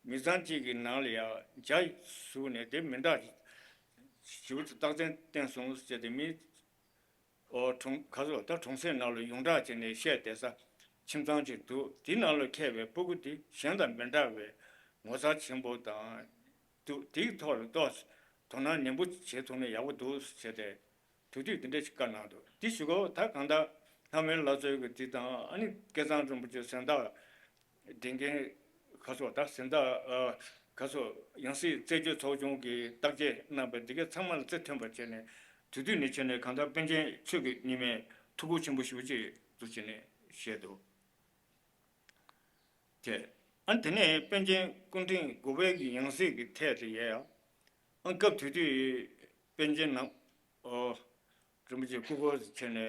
མི་ཚང་གཅིག་གི་ནང་ལ་ཡང་ཇ་བཟུང་ནས་དེ་མི་འདྲ་ཞིག་རྟགས་མཚན་བསྟན་སོང་ཟེར་ཏེ། མི་ཨོ་གྲོང་ག་ཚོད་ད་གྲོང་གསེབ་ནང་ལ་ཡོངས་གྲགས་བྱས་ནས་བཤད་བསྡད་ས་ཁྱིམ་ཚང་ཅིག་འདུག་དེ་ནང་ལ་འཁེལ་བའི་སྤུ་གུ་དེ་གཞན་དང་མི་འདྲ་བའི་ངོ་མཚར་ཆེན་པོ་དང་འདུག་དེའི་ཐོག་ལ་ཏོག་དོ་སྣང་ནན་པོ་བྱེད་ཐུབ་ན་ཡག་པོ་འདུག་ཟེར་ཏེ། དུས་དུས་འདི་འདྲ་ཞིག་བཀའ་གནང་འདུག་དེ་ཞུ་གོ་ད་གང་ལྟར་ལྷ་མོའི་ལྷ་གཙོའི་གི་དེ་དང་ཨ་ནི་སྐལ་བཟང་རིན་པོ་ཆེ་གཟེངས་རྟགས་འདེང་མཁན་ཁ་སོ་ད་གཟེངས་རྟགས་ཁ་སོ་ཡང་སྲིད་རྩད་གཅོད་ཚོགས་ཆུང་གི་བརྟག་དཔྱད་གནང་བའི་འདི་གའི་ཚང་མ་ལ་རྩིས་མཐུན་པ་བྱས་ནས་དུས་དུས་ནས་བྱས་ནས་གང་ལྟར་པཎ་ཆེན་ཆོས་ཀྱི་ཉི་མས་ཐུགས་ཁུར་ཆེན་པོ་ཞེ་པོ་ཅིག་འདུག་བྱས་ནས་བཤད་འདུག་དེ། ཨ་དེ་ནས་པཎ་ཆེན་སྐུ་ཕྲེང་དགུ་པའི་གི་ཡང་སྲིད་ཀྱི་ཐད་དུ་ཡལ་ཡང་། ཨ་སྐབས་དེ་དུས་པཎ་ཆེན་ནམ། ཨོ། རིན་པོ་ཆེ་སྐུ་འཁོར་བྱས་ནས་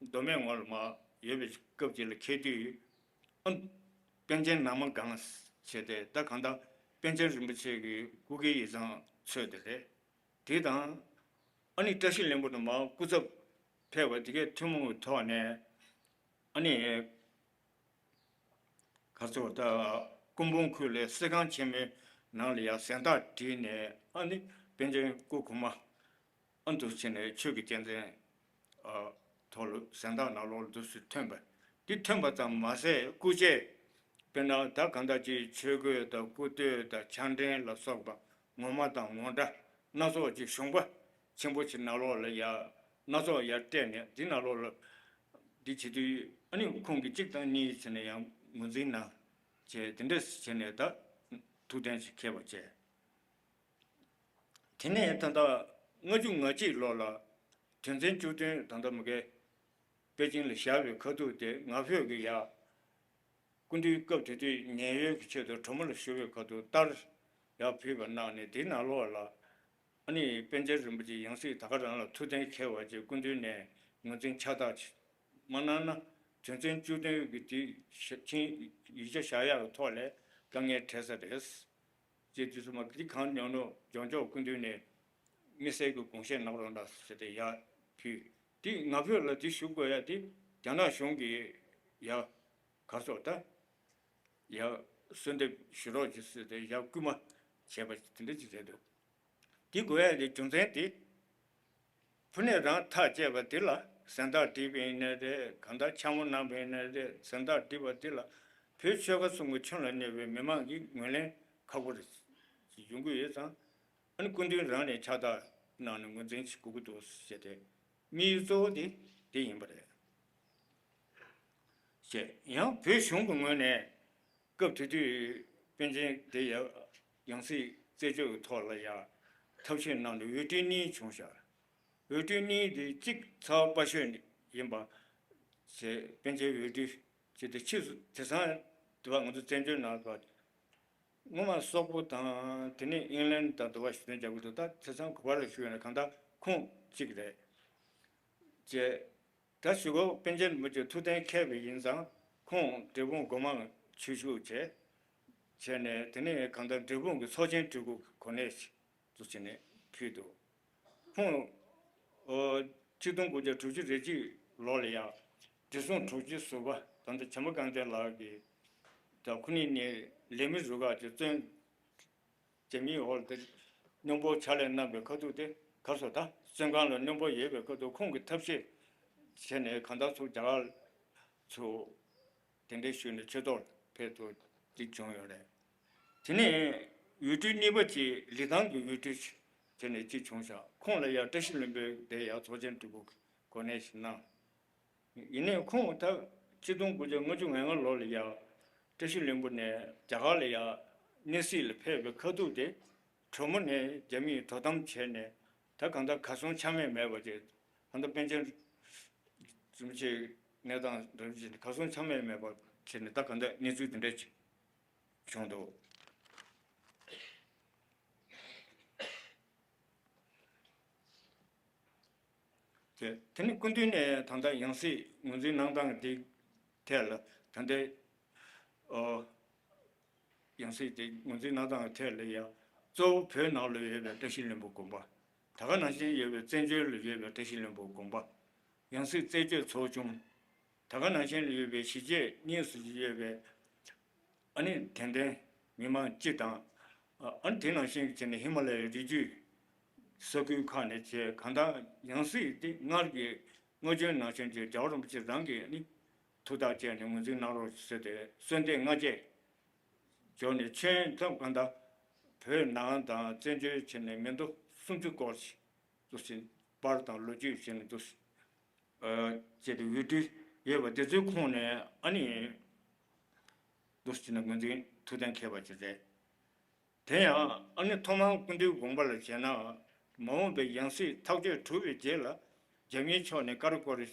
མདོ་སྨད་ངོས་ལ་མར་ཡོད་པའི་སྐབས་ཅིག་ལ་འཁེལ་དུས། ཨ་པཎ་ཆེན་ནང་མ་སྒང་བྱས་ཏེ་ད་གང་ལྟར་པཎ་ཆེན་རིན་པོ་ཆེ་གི་སྐུ་སྒེར་ཡིག་ཚང་ཚོད་དེ་རེད། དེ་དང་། ཨ་ནི་བཀྲ་ཤིས་ལྷུན་པོ་དུ་མར་སྐུ་ཚབ་ཕེབས་པ་དེ་གའི་ཐུན་མོང་གི་ཐོག་ནས། ཨ་ནི། ག་ཚོད་ད། སྐུ་འབུམ་ཁུལ་ལས་གསེར་ཁང་ཆེན་མོའི་ནང་ལ་ཡང་གཟེངས་རྟགས་བྲིས་ནས་ཨ་ནི་པཎ་ཆེན་སྐུ་གོང་མ་ཨ་འདུག་བྱས་ནས་ཆོས་ཀྱི་རྒྱལ་མཚན་ཨ་ཐོག་ལ་གཟེངས་རྟགས་ནང་ལོགས་ལ་འདུག་སེ་ཐོན་པ། འདི་ཐོན་པ་ཙམ་མ་ཟད་སྐུ་ཆས་དཔེར་ན་ད་གང་ལྟར་གྱི་ཆོས་གོས་དང་སྐུ་སྟོད་དང་ཕྱག་ཕྲེང་ལ་སོགས་པ་ངོ་མ་དང་ངོ་འདྲ་སྣ་ཚོགས་ཀྱི་ཞུང་པ་ཆེན་པོ་ཆེ་ནང་ལོགས་ལ་ཡ་སྣ་ཚོགས་ཡར་སྤྲད་ནས་འདི་ནང་ལོགས་ལ། འདི་བྱེད་དུས་ཨ་ནི་ཁོང་གིས་གཅིག་དང་གཉིས་བྱས་ནས་ཡང་ངོས་འཛིན་གནང་བྱས་དེ་འདྲས་བྱས་ནས་ད་ཐུགས་གཏན་ཞིག་འཁེལ་བ་བྱས། དེ་ནས་ད་ལྟ་ལྔ་བཅུ་ང་གཅིག་ལོ་ལ་དོན་ཚན་བཅུ་བདུན་ད་ལྟ་མ་གི་པེ་ཅིང་ལ་བཞག་པའི་ཁ་ཐུག་དེ་ང་ཕོད་ཀྱི་ཡ། སྐུ་མདུན་སྐབས་དེ་དུས་ཉེན་གཡོལ་གྱི་ཆེད་དུ་གྲོ་མོ་ལ་བཞུགས་པའི་ཁ་ཐུག་ལྟར་ཡར་ཕུལ་བ་གནང་ནས་དེའི་ནང་ལོགས་ལ། ཨ་ནི་པཎ་ཆེན་རིན་པོ་ཆེ་ཡང་སྲིད་ད་ག་རང་ལ་ཐུགས་གཏན་འཁེལ་བ་བཅས་སྐུ་མདུན་ནས་ངོས་འཛིན་ཕྱག་རྟགས་མ་གནང་ན་དོན་ཚན་བཅུ་བདུན་གྱི་དེ་ཕྱིན་ཡིག་ཆ་བཞག་ཡག་གི་ཐོག་ལས་དཀའ་ངལ་འཕྲད་ས་རེད། ཅེས་དུས་སུ་མ་གི་གང་ཉོ་ནོ་ལྗོངས་ཕྱོགས་སྐུ་མདུན་ནས་དམིགས་བསལ་གྱི་དགོངས་བཞེས་གནང་རོགས་གནང་ཟེར་ཏེ་ཡར་ཕུལ། དེ་ང་ཕོད་ལ་དེ་ཞུ་དགོས་ཡ་དེ་རྒྱ་ནག་གཞུང་གིས་ཡ་གར་སོགས་ད་ཡ་གསོལ་འདེབས་ཞུ་རོགས་ཀྱིས་ཟེར་ཏེ་ཡ་སྐུལ་མ་བྱས་པ་དེ་འདྲ་ཅིག་རེད་འདུག་དེ་དགོས་ཡ་དེ་རྒྱུ་མཚན་དེ། ཕུ་ནས་རང་ཐག་བཅད་པ་དེ་ལ་གཟེངས་རྟགས་བྲིས་པ་ཡིན་ནའི་རེད། གང་ལྟར་འཕྱ་སྨོད་གནང་བ་ཡིན་ནའི་རེད། གཟེངས་རྟགས་བྲིས་པ་དེ་ལ་བོད་ཆོལ་ཁ་གསུམ་གྱི་ཁྱོན་ལ་གནས་པའི་མི་མང་གིས་ངོས་ལེན་ཁག་པོ་རེད་ཡོང་གི་ཡོད་ཙང་། ཨ་ནི་སྐུ་མདུན་རང་ནས་ཕྱག་རྟགས་གནང་ནས་ངོས་འཛིན་བྱེད་དགོས་ཀྱི་འདུག་ཟེར་ཏེ་དམིགས་ཡུལ་གཙོ་བོ་དེ་དེ་ཡིན་པ་རེད། ཞེས་ཡང་བོད་གཞུང་གི་ངོས་ནས་སྐབས་དེ་དུས་པཎ་ཆེན་དེ་ཡང་ཡང་སྲིད་རྩད་གཅོད་ཀྱི་ཐོག་ལ་ཡང་ཐབས་ཤེས་གནང་ནས་འོས་སྤྲུལ་གཉིས་བྱུང་ཤག་འོས་སྤྲུལ་གཉིས་དེ་གཅིག་ཚ་བ་དཔའ་ཤོས་ཡིན་པ་ཞེས་པཎ་ཆེན་འོས་སྤྲུལ་བྱས་ཏེ་ཕྱིས་སུ་དེང་སང་དུ་བ་ང་ཚོ་བཙན་བྱོལ་ནང་དུ་བ་སྔོན་མ་སོག་པོ་དང་དེ་ནས་ཨིང་ལན་དང་དུ་བ་ཞུ་དོན་རྒྱག་གི་འདུག་ད་དེང་སང་ག་པར་ལ་བཞུགས་ཡོད་ན་གང་ལྟར་ཁོང་གཅིག་རེད། ཅེས། ད་ཞུ་སྐབས་པཎ་ཆེན་རིན་པོ་ཆེ་ཐུགས་གཏན་འཁེལ་བ་ཡིན་ཙང་ཁོང་འབྲས་སྤུངས་སྒོ་མང་ཆོས་ཞུགས་བྱས། བྱས་ནས་དེ་ནས་གང་ལྟར་འབྲས་སྤུངས་ཀྱི་ཚོགས་ཆེན་སྤྲུལ་སྐུ་གོ་གནས་ཤིག་ཏུ་བྱས་ནས་ཕུལ་འདུག་ཁོང་། ཨོ། ཆིག་སྟོང་དགུ་བརྒྱ་དྲུག་ཅུ་རེ་གཅིག་ལོ་ལ་ཡང་བགྲེས་སོང་དྲུག་ཅུ་ཟུར་པ་ད་ལྟ་བྱམས་པ་རྐང་རྩེད་ལགས་ཀྱིས་ད་ཁོ་ནི་ནི་ལས་མི་རུ་ཁག་ཅིག་བཙོན། རྒྱ་མིའི་འོག་ལ་དེ་སྙོམས་པོ་ཕྱག་ལས་གནང་བའི་ཁ་ཐུག་དེ་ག་སོ་ད་བཙོན་ཁང་ལ་སྙོམས་པོ་ཡོད་པའི་ཁ་ཐུག་ཁོང་གིས་ཐབས་ཤེས་བྱས་ནས་གང་ལྟར་ཚུར་རྒྱ་གར་ཚུར་གདན་འདྲེན་ཞུས་ནས་ཆོས་ཐོག་ཕེབས་ཐུབ་ཅིག་བྱུང་ཡོད་རེད། དེ་ནས་འོས་སྤྲུལ་གཉིས་པ་ཅིག་ལི་ཐང་གི་འོས་སྤྲུལ་བྱས་ནས་ཅིག་བྱུང་ཤག་ཁོང་ལ་ཡང་བཀྲ་ཤིས་ལྷུན་པོའི་དེ་ཡང་ཚོགས་ཆེན་སྤྲུལ་སྐུ་གོ་གནས་ཤིག་གནང་། ཡིན་ནའི་ཁོང་ད་ཆིག་སྟོང་དགུ་བརྒྱ་ལྔ་བཅུ་ང་ལྔ་ལོ་ལ་ཡང་བཀྲ་ཤིས་ལྷུན་པོ་ནས་རྒྱ་གར་ལ་ཡང་གནས་གཟིགས་ལ་ཕེབས་པའི་ཁ་ཐུག་དེ་གྲོ་མོ་ནས་རྒྱ་མིས་དོ་དམ་བྱས་ནས་ད་གང་ལྟར་གར་སོང་ཆ་མེད་མེད་པ་ཅིག་ད་ལྟ་པཎ་ཆེན་རིན་པོ་ཆེའི་གནས་སྟངས་འདྲ་བོ་ཅིག་གར་སོང་ཆ་མེད་མེད་པ་བྱས་ནས་ད་གང་ལྟར་གནས་ཚུལ་དེ་འདྲ་ཅིག་བྱུང་འདུག་དེ་དེ་ནི་སྐུ་མདུན་ནས་ད་ལྟ་ཡང་སྲིད་ངོས་འཛིན་གནང་སྟངས་དེ་ཐད་ལ་ད་ལྟའི་ཨོ་ཡང་སྲིད་དེ་ངོས་འཛིན་གནང་སྟངས་ཐད་ལ་ཡང་གཙོ་བོ་བོད་ནང་ལ་ཡོད་པའི་བཀྲ་ཤིས་ལྷུན་པོ་དགོན་པ། ད་ག་ནང་བཞིན་ཡོད་པའི་བཙན་བྱོལ་ལ་ཡོད་པའི་བཀྲ་ཤིས་ལྷུན་པོ་དགོན་པ། ཡང་སྲིད་རྩད་གཅོད་ཚོགས་ཆུང་། ད་ག་ནང་བཞིན་ལ་ཡོད་པའི་གཞིས་བྱེས་གཉིས་སུ་ཡོད་པའི་ ཨ་ནི་དད་ལྡན་མི་མང་སྤྱི་དང་། ཨ་ནི་དེ་ནང་བཞིན་བྱས་ནས་ཧི་མ་ལ་ཡའི་རི་རྒྱུད་ས་ཁུལ་ཁག་ནས་བྱས། གང་ལྟར་ཡང་སྲིད་དེ་སྔར་གྱི་སྔར་བྱོན་ནང་བཞིན་གྱི་རྒྱལ་བ་རིན་པོ་ཆེ་རང་གིས་ནི་ཐུགས་ཐག་བཅད་ནས་ངོས་འཛིན་གནང་རོགས་ཟེར་ཏེ་གསོལ་འདེབས་སྔ་རྗེས་འབྱོར་ནས། ཆོས་ཐབས་གང་ལྟར་བོད་ནང་དང་བཙན་བྱོལ་བྱས་ནས་མི་ལོ་སུམ་ཅུ་སྐོར་ཞིག་འདུག་ཟིན་པར་དང་ལོ་རྒྱུས་བྱས་ནས་འདུག་ཟིན། ཨ་བྱས་ཏེ་འོས་བསྡུ་ཡོད་པ་དེ་ཚོའི་ཁོངས་ནས་ཨ་ནི་འདུག་ཟིན་ན་ངོས་འཛིན་ཐུགས་གཏན་འཁེལ་བ་ཅིག་རེད། དེ་ཡང་ཨ་ནི་ཐོག་མར་སྐུ་མདུན་དགོངས་པ་ལ་བྱས་ན། མ་འོངས་པའི་ཡང་སྲིད་ཐག་གཅོད་གྲུབ་པའི་རྗེས་ལ་རྒྱ་མིའི་ཕྱོགས་ནས་ཀ་རི་ཀོ་རི་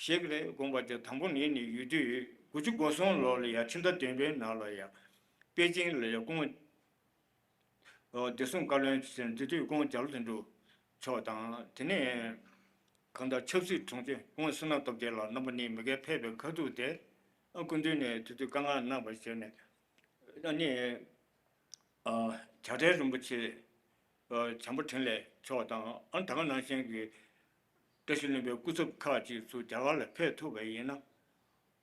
ཞིག་རེད་དགོངས་པ་དེ་དང་པོ་ཉིད་ནས་ཡོད་དུས། དགུ་བཅུ་གོ་གསུམ་ལོ་ལ་ཡང་ཕྱི་ཟླ་བདུན་པའི་ནང་ལ་ཡང་པེ་ཅིང་ལ་ཡང་སྐུ་ངོ་བདེ་སྲུང་བཀའ་བློན་ཟེར་དེ་དུས་སྐུ་ངོ་རྒྱ་ལོ་དོན་གྲུབ་མཆོག་དང་། དེ་ནས་གང་ལྟར་ཆབ་སྲིད་དྲུང་ཆེ་སྐུ་ངོ་བསོད་ནམས་སྟོབས་རྒྱལ་ལགས་རྣམ་པ་གཉིས་མི་སྒེར་ཕེབས་པའི་ཁ་ཐུག་དེ། ཨ་སྐུ་མདུན་ནས་དེ་དུས་བཀའ་མངགས་གནང་བ་བྱས་ནས། ཨ་ནི་ཨ་བྱ་བྲལ་རིན་པོ་ཆེ། ཨ་བྱམས་པ་འཕྲིན་ལས་མཆོག་དང་། ཨ་ད་ག་ནང་བཞིན་གྱི་བཀྲ་ཤིས་ལྷུན་པོའི་སྐུ་ཚབ་ཁག་ཅིག་ཚུར་རྒྱ་གར་ལ་ཕེབས་ཐུབ་པ་ཡིན་ན།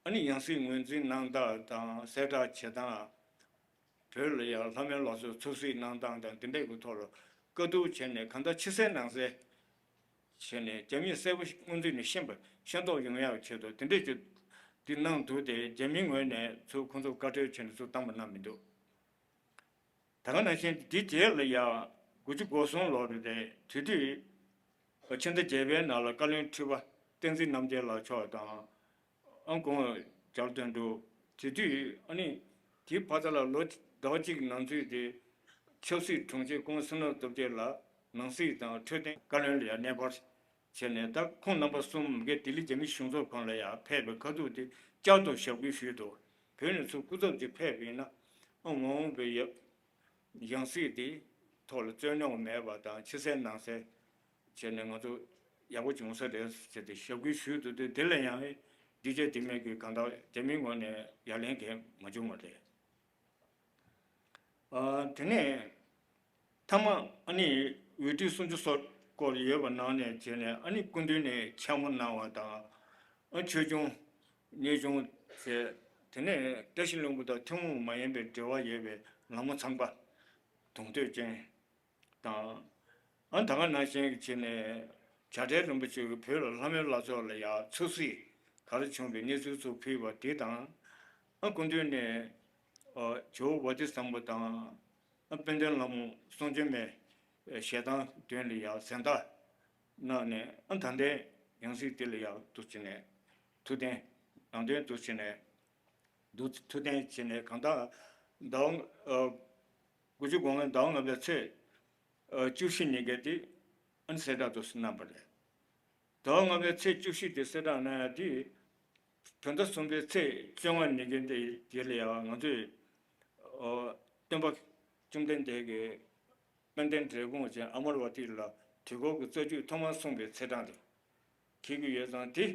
ཨ་ནི་ཡང་སྲིད་ངོས་འཛིན་གནང་སྟངས་དང་གསལ་བསྒྲགས་བྱེད་སྟངས། བོད་ལ་ཡང་ལྷ་མོའི་ལག་སོར་ཚོགས་སྲིད་གནང་སྟངས་དང་དེ་འདྲ་གི་ཐོག་ལ་བཀའ་བསྡུར་བྱས་ནས། གང་ལྟར་ཕྱི་གསལ་ནང་གསལ་བྱས་ནས་རྒྱ་མིས་གསལ་པོ་སྔོན་ཚུད་ནས་ཤེས་པ་ཤེས་རྟོགས་ཡོང་ཡག་ཆེད་དུ་དེ་འདྲས་ཀྱི་འདི་གནང་འདུག་སྟེ། རྒྱ་མིའི་ངོས་ནས་ཚུར་ཁོང་ཚོར་བཀའ་འཁྲོལ་བྱས་ནས་ཚུར་བཏང་པ་གནང་མི་འདུག་ད་ག་ནང་བཞིན་དེ་རྗེས་ལ་ཡང་དགུ་བཅུ་གོ་གསུམ་ལོར་རེད། དེ་དུས་ཕྱི་ཟླ་བརྒྱད་པའི་ནང་ལ་བཀའ་བློན་ཁྲི་པ་བསྟན་འཛིན་རྣམ་རྒྱལ་ལགས་མཆོག་དང་། ཨང་སྐུ་ངོ་རྒྱ་ལོ་དོན་གྲུབ། དེ་དུས་ཨ་ནི་དེའི་ཕ་ཚ་ལ་ལོ་ཟླ་བ་གཅིག་གི་ནང་ཚུད་དེ་ཆབ་སྲིད་དྲུང་ཆེ་སྐུ་ངོ་བསོད་ནམས་སྟོབས་རྒྱལ་ལགས་ནང་སྲིད་དང་འཕྲོད་བསྟེན་བཀའ་བློན་ལ་ཡང་གནས་སྤར་བྱས་ནས། ད་ཁོང་རྣམ་པ་གསུམ་གྱིས་ལྡི་ལི་རྒྱ་མི་གཞུང་ཚབ་ཁང་ལ་ཡང་ཕེབས་པའི་ཁ་ཐུག་དེ་བསྐྱར་དུ་ཞབས་སྐུལ་ཞུས་འདུག་བོད་ནས་ཚུར་སྐུ་ཚབ་ཅིག་ཕེབས་པ་ཡིན་ན། ཨ་མ་འོངས་པའི་ཡབ་ཡང་སྲིད་དེ་ཐོག་ལ་རྩོད་རྙོག་མེད་པ་དང་ཕྱི་གསལ་ནང་གསལ་བྱས་ནས་ང་ཚོ་ཡག་པོ་བྱུང་ས་རེད་ཟེར་ཏེ་ཞབས་སྐུལ་ཞུས་འདུག་སྟེ། དེ་ལ་ཡང་འདི་བྱས་དེ་མེད་ཀྱི་གང་ལྟར་རྒྱ་མིའི་ངོས་ནས་ཡ་ལན་གང་ཡང་མ་བྱུང་བ་རེད། ཨ་དེ་ནས་མཐའ་མ་ཨ་ནི་འོས་བསྡུ་སུམ་ཅུ་སོ་སྐོར་ཡོད་པ་ནང་ནས་བྱས་ནས། ཨ་ནི་སྐུ་མདུན་ནས་ཆེན་མོ་གནང་བ་དང་། ཨ་ཆོས་སྐྱོང་གནས་ཆུང་བྱས། དེ་ནས་བཀྲ་ཤིས་ལྷུན་པོ་དང་ཐུན་མོང་མ་ཡིན་པའི་འབྲེལ་བ་ཡོད་པའི་ལྷ་མོ་ཚངས་པ་གདུང་བསྟོད་ཅན་དང་། ཨ་ད་ག་ནང་བཞིན་གྱི་བྱས་ནས་བྱ་བྲལ་རིན་པོ་ཆེ་གིས་བོད་ལ་ལྷ་མོའི་ལག་སོར་ལ་ཡང་ཚོད་བསྲེ་ག་རེ་བྱུང་བའི་གནས་ཚུལ་ཚུར་ཕུལ་བ་དེ་དང་། ཨ་སྐུ་མདུན་ནས་ཨ་ཇོ་བོ་བོ་དྷི་སམ་བྷོ་དང་། ཨ་དཔལ་ལྡན་ལྷ་མོ་གསུང་བྱོན་མའི་ཞལ་ཐང་མདུན་ལ་ཡང་གཟེངས་རྟགས་གནང་ནས། ཨ་ད་ལྟའི་ཡང་སྲིད་དེ་ལ་ཡང་འདུག་བྱས་ནས་ཐུགས་གཏན་ནང་དོན་འདུག་བྱས་ནས་འདུག་ཐུགས་གཏན་བྱས་ནས། གང་ལྟར་ཟླ་བ་ཨ་དགུ་བཅུ་གོ་ལྔ་ཟླ་བ་ལྔ་པའི་ཚེས་ཨ་བཅུ་བཞི་ཉིན་གྱི་དེ་ཨ་གསལ་བསྒྲགས་འདུག་གནང་བ་རེད། ཟླ་བ་ལྔ་པའི་ཚེས་བཅུ་བཞི་དེ་གསལ་བསྒྲགས་གནང་ཡ་དེ། བོད་ཟླ་གསུམ་པའི་ཚེས་བཅོ་ལྔ་ཉིན་གྱི་དེ་དེ་ལ་ཡང་ང་ཚོས་ཨ་སྟོན་པ་བཅོམ་ལྡན་འདས་ཀྱི་དཔལ་ལྡན་འབྲས་སྤུངས་ཅན་ཨ་མར་ཝ་ཏི་ལ་དུས་འཁོར་གྱི་རྩ་རྒྱུད་ཐོག་མར་གསུངས་པའི་ཚེས་གྲངས་དེ་འཁེལ་གྱི་ཡོད་ཙང་། དེ་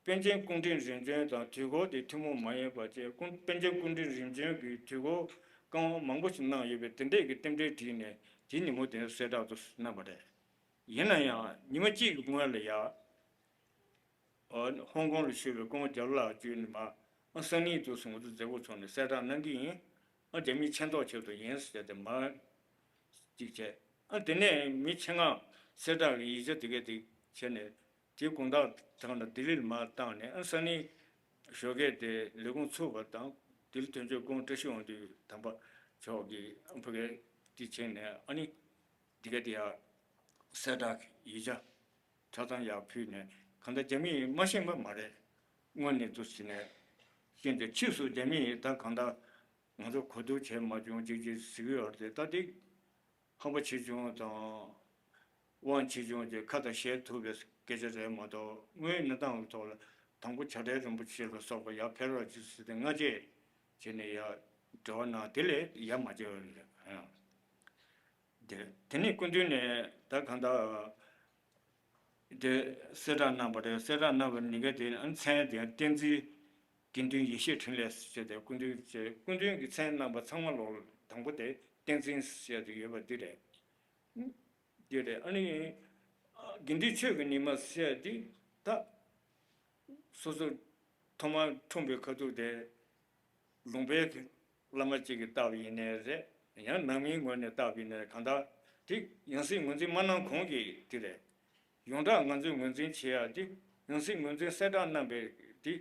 པཎ་ཆེན་སྐུ་ཕྲེང་རིམ་བྱོན་དང་དུས་འཁོར་དེ་ཐུན་མོང་མ་ཡིན་པ་བཅས། ཀུན་པཎ་ཆེན་སྐུ་ཕྲེང་རིམ་བྱོན་གྱིས་དུས་འཁོར་བསྐང་བ་མང་པོ་ཞིག་གནང་ཡོད་པས། དེ་འདྲས་ཀྱི་རྟེན་འབྲེལ་བསྒྲིགས་ནས་དེའི་ཉིན་མོ་དེ་གསལ་བསྒྲགས་སུ་གནང་བ་རེད། ཡིན་ན་ཡང་ཉི་མ་གཅིག་གི་སྔོན་ལ་ཡང་ཨ་ཧོང་ཀོང་ལ་བཞུགས་པའི་སྐུ་ངོ་རྒྱ་ལོ་ལགས་བརྒྱུད་ནས་མར་ཨ་སང་ཉིན་དུས་སུ་ང་ཚོ་མཛད་སྒོ་ཚོགས་ནས་གསལ་བསྒྲགས་གནང་གི་ཡིན། ཨ་རྒྱ་མིའི་མཁྱེན་རྟོགས་ཆེད་དུ་ཡིན་ཟེར་ཏེ་མར་གཅིག་བྱས། ཨ་དེ་ནས་མི་ཆེད་མངགས་གསལ་བསྒྲགས་ཀྱི་ཡིག་ཆ་དེ་གས་དེ་བྱས་ནས། དེའི་དགོང་དག་དང་ལ་ལྡི་ལི་ལ་མར་བཏང་ནས། ཨ་སང་ཉིན་ཞོགས་ཀས་དེ་ལས་ཁུངས་ཚུགས་པ་དང་། ལྡི་ལི་དོན་གཅོད་སྐུ་ངོ་བཀྲ་ཤིས་དབང་འདུས་དམ་པ་མཆོག་གིས་ཨ་ཕ་གིར་དེ་བྱས་ནས། ཨ་ནི་དེ་གས་དེ་ཡང་གསལ་བསྒྲགས་ཀྱི་ཡིག་ཆ་ཆ་ཚང་ཡར་ཕུལ་ནས། གང་ལྟར་རྒྱ་མིས་མ་ཤེས་པ་མ་རེད། སྔོན་ནས་འདུག་བྱས་ནས་ཤེས་ཏེ། ཕྱིས་སུ་རྒྱ་མིས་ད་གང་ལྟར་ང་ཚོ་གོ་བསྡུར་བྱས་མ་བྱུང་ཅིག་ཅིག་ཟེར་གྱི་ཡོད་རེད། ད་དེ་ཧམ་པ་ཆེ་ཆུང་དང་དབང་ཆེ་ཆུང་གི་ཁ་དང་ཞལ་ཐུག་པའི་སྐད་ཆ་རེད་མ་གཏོགས། དངོས་ཡོད་གནས་སྟངས་ཀྱི་ཐོག་ལ་དང་པོ་བྱ་བྲལ་རིན་པོ་ཆེ་ལ་སོགས་པ་ཡར་ཕེབས་རོགས་གྱིས་ཟེར་ཏེ་སྔ་རྗེས་བྱས་ནས་ཡར་འབྲེལ་བ་གནང་། དེ་ལས་ཡར་མ་བརྒྱབ་པ་རེད། དེ་དེ་ནས་སྐུ་མདུན་ནས་ད་གང་ལྟར་དེ་གསལ་བསྒྲགས་གནང་བ་རེད། གསལ་བསྒྲགས་གནང་བའི་ཉིན་ག་དེ་ཨ་མཚན་དེ་བསྟན་འཛིན་དགེ་འདུན་ཡེ་ཤེས་འཕྲིན་ལས་ཟེར་ཏེ། སྐུ་མདུན་གྱི་སྐུ་མདུན་གྱི་མཚན་གནང་བ་ཚང་མ་ལོག་དང་པོ་དེ་བསྟན་འཛིན་ཟེར་ཏེ་ཡོད་པ་འདི་རེད། འདི་རེད། ཨ་ནི་དགེ་འདུན་ཆོས་ཀྱི་ཉི་མ་ཟེར་འདི་ད་སོ་སོ་ཐོག་མར་འཁྲུངས་པའི་ཁ་ཐུག་དེ། ལུང་པའི་བླ་མ་གཅིག་གིས་བཏབ་ཡིན་ནའི་རེད། ཡང་ནང་མིའི་ངོས་ནས་བཏབ་ཡིན་ནའི་རེད། གང་ལྟར་དེ་ཡང་སྲིད་ངོས་འཛིན་མ་གནང་གོང་གི་དེ་རེད། ཡོངས་གྲགས་ང་ཚོས་ངོས་འཛིན་བྱེད་ཡ་དེ་ཡང་སྲིད་ངོས་འཛིན་གསལ་བསྒྲགས་གནང་པའི་དེ།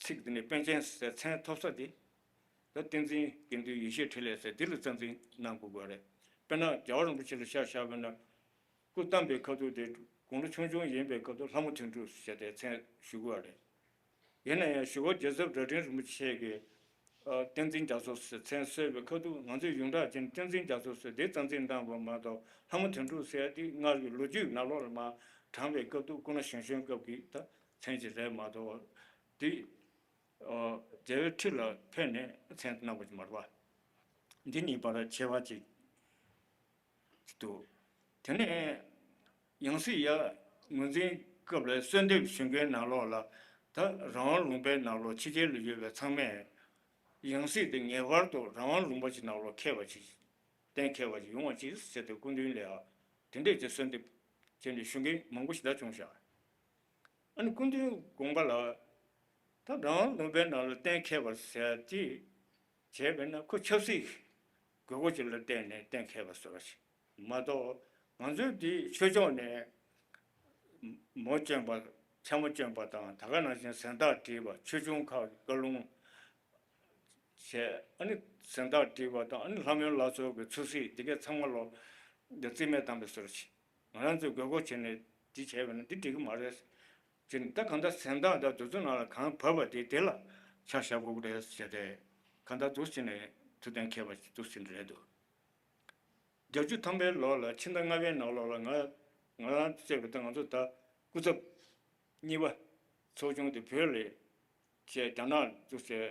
ཚིག་དེ་ནས་པཎ་ཆེན་ཟེར་མཚན་ཐོབ་ས་དེ། ད་བསྟན་འཛིན་དགེ་འདུན་ཡེ་ཤེས་འཕྲིན་ལས་ཟེར་དེ་ལ་རྩ་འཛིན་གནང་དགོས་པ་རེད། དཔེར་ན་རྒྱལ་བ་རིན་པོ་ཆེ་ལ་ཆ་བཞག་པ་ན། སྐུ་བལྟམས་པའི་སྐབས་དུས་དེ་དགུང་ལོ་ཆུང་ཆུང་ཡིན་པའི་སྐབས་དུ་ལྷ་མོ་དོན་གྲུབ་ཟེར་དེ་མཚན་ཞུ་དགོས་པ་རེད། ཡིན་ན་ཡང་ཞུ་སྒོ་རྒྱལ་ཚབ་སྒྲ་སྒྲེང་རིན་པོ་ཆེ་གིས་ཨ་བསྟན་འཛིན་རྒྱ་མཚོ་ཟེར་མཚན་གསོལ་བའི་སྐབས་དུ་ང་ཚོས་ཡོངས་གྲགས་ཅན་བསྟན་འཛིན་རྒྱ་མཚོ་ཟེར་དེ་རྩ་འཛིན་གནང་བ་མ་གཏོགས་ལྷ་མོ་དོན་གྲུབ་ཟེར་དེ་སྔར་གྱི་ལོ་རྒྱུས་ནང་ལོགས་ལ་མར་དྲངས་པའི་སྐབས་དུ་སྐུ་ན་གཞོན་གཞོན་སྐབས་ཀྱི་ད་མཚན་ཅིག་རེད་མ་གཏོགས་དེ་ཨ་རྒྱལ་བའི་ཁྲི་ལ་ཕེབས་ནས་མཚན་གནང་བ་ཅིག་མ་རེད་པ། འདི་གཉིས་བར་ཁྱད་པར་ཅིག་འདུག་དེ་ནས་ཡང་སྲིད་ཡ་ངོས་འཛིན་སྐབས་ལ་གསོལ་འདེབས་ཞུ་མཁན་ནང་ལོགས་ལ་ད་རང་དབང་ལུང་པའི་ནང་ལོགས་ཕྱི་རྒྱལ་ལ་ཡོད་པའི་ཚང་མས་ཡང་སྲིད་དེ་ངེས་པར་དུ་རང་དབང་ལུང་པ་ཞིག་ནང་ལོགས་འཁེལ་བ་ཞིག་གཏན་འཁེལ་བ་ཞིག་ཡོང་བ་ཅིག་ཟེར་ཏེ་སྐུ་མདུན་ལ་ཡ་དེ་འདྲས་ཀྱི་གསོལ་འདེབས་བྱས་ནས་ཞུ་མཁན་མང་པོ་ཞིག་ད་བྱུང་ཤག་ཨ་ནི་སྐུ་མདུན་དགོངས་པ་ལ་ད་རང་དབང་ལུང་པའི་ནང་ལ་གཏན་འཁེལ་བ་ཟེར་དེ་བྱས་པས་ན་ཁོ་ཆབ་སྲིད་དགོས་མཁོ་ཅིག་ལ་བརྟེན་ནས་གཏན་འཁེལ་བ་བཟོ་བ་ཞིག་མ་གཏོགས་ང་ཚོའི་འདི་ཆོས་ཕྱོགས་ནས་མོ་སྐྱོན་པ་ཕྱ་མོ་སྐྱོན་པ་དང་ད་ག་ནང་བཞིན་གཟེངས་རྟགས་བྲིས་པ་ཆོས་སྐྱོང་ཁག་བཀའ་ལུང་བྱས་ཨ་ནི་གཟེངས་རྟགས་བྲིས་པ་དང་ཨ་ནི་ལྷ་མོའི་ལག་ཚོགས་ཀྱི་ཚུལ་སྲིད་འདི་གས་ཚང་མ་ལོ་འདི་རྩིས་མེད་བཏང་པའི་བཟོ་འདྲ་ཞིག་ང་རང་ཚོས་དགོས་མཁོ་བྱས་ནས་འདི་བྱས་པ་ན་འདི་འགྲིག་གི་མ་རེད། ཅེས་ད་གང་ལྟར་གཟེངས་རྟགས་དང་དུས་ཚོད་ནང་ལ་གང་བབས་པ་དེ་དེ་ལ་ཆ་བཞག་དགོས་ཀྱི་རེད་ཟེར་ཏེ་གང་ལྟར་འདུག་ཟེར་ནས་ཐུགས་གཏན་འཁེལ་བ་ཞིག་འདུག་ཟེར་ནས་རེད་འདུག་བརྒྱད་ཅུ་ཐམ་པའི་ལོ་ལ་ཕྱི་ཟླ་ལྔ་པའི་ནང་ལོགས་ལ་ང་ང་རང་བཙས་པའི་ད་ང་ཚོ་ད་སྐུ་ཚབ་གཉིས་པ་ཚོགས་ཆུང་དེ་བོད་ལ་བྱས་རྒྱ་ནག་འདུག་ཟེར་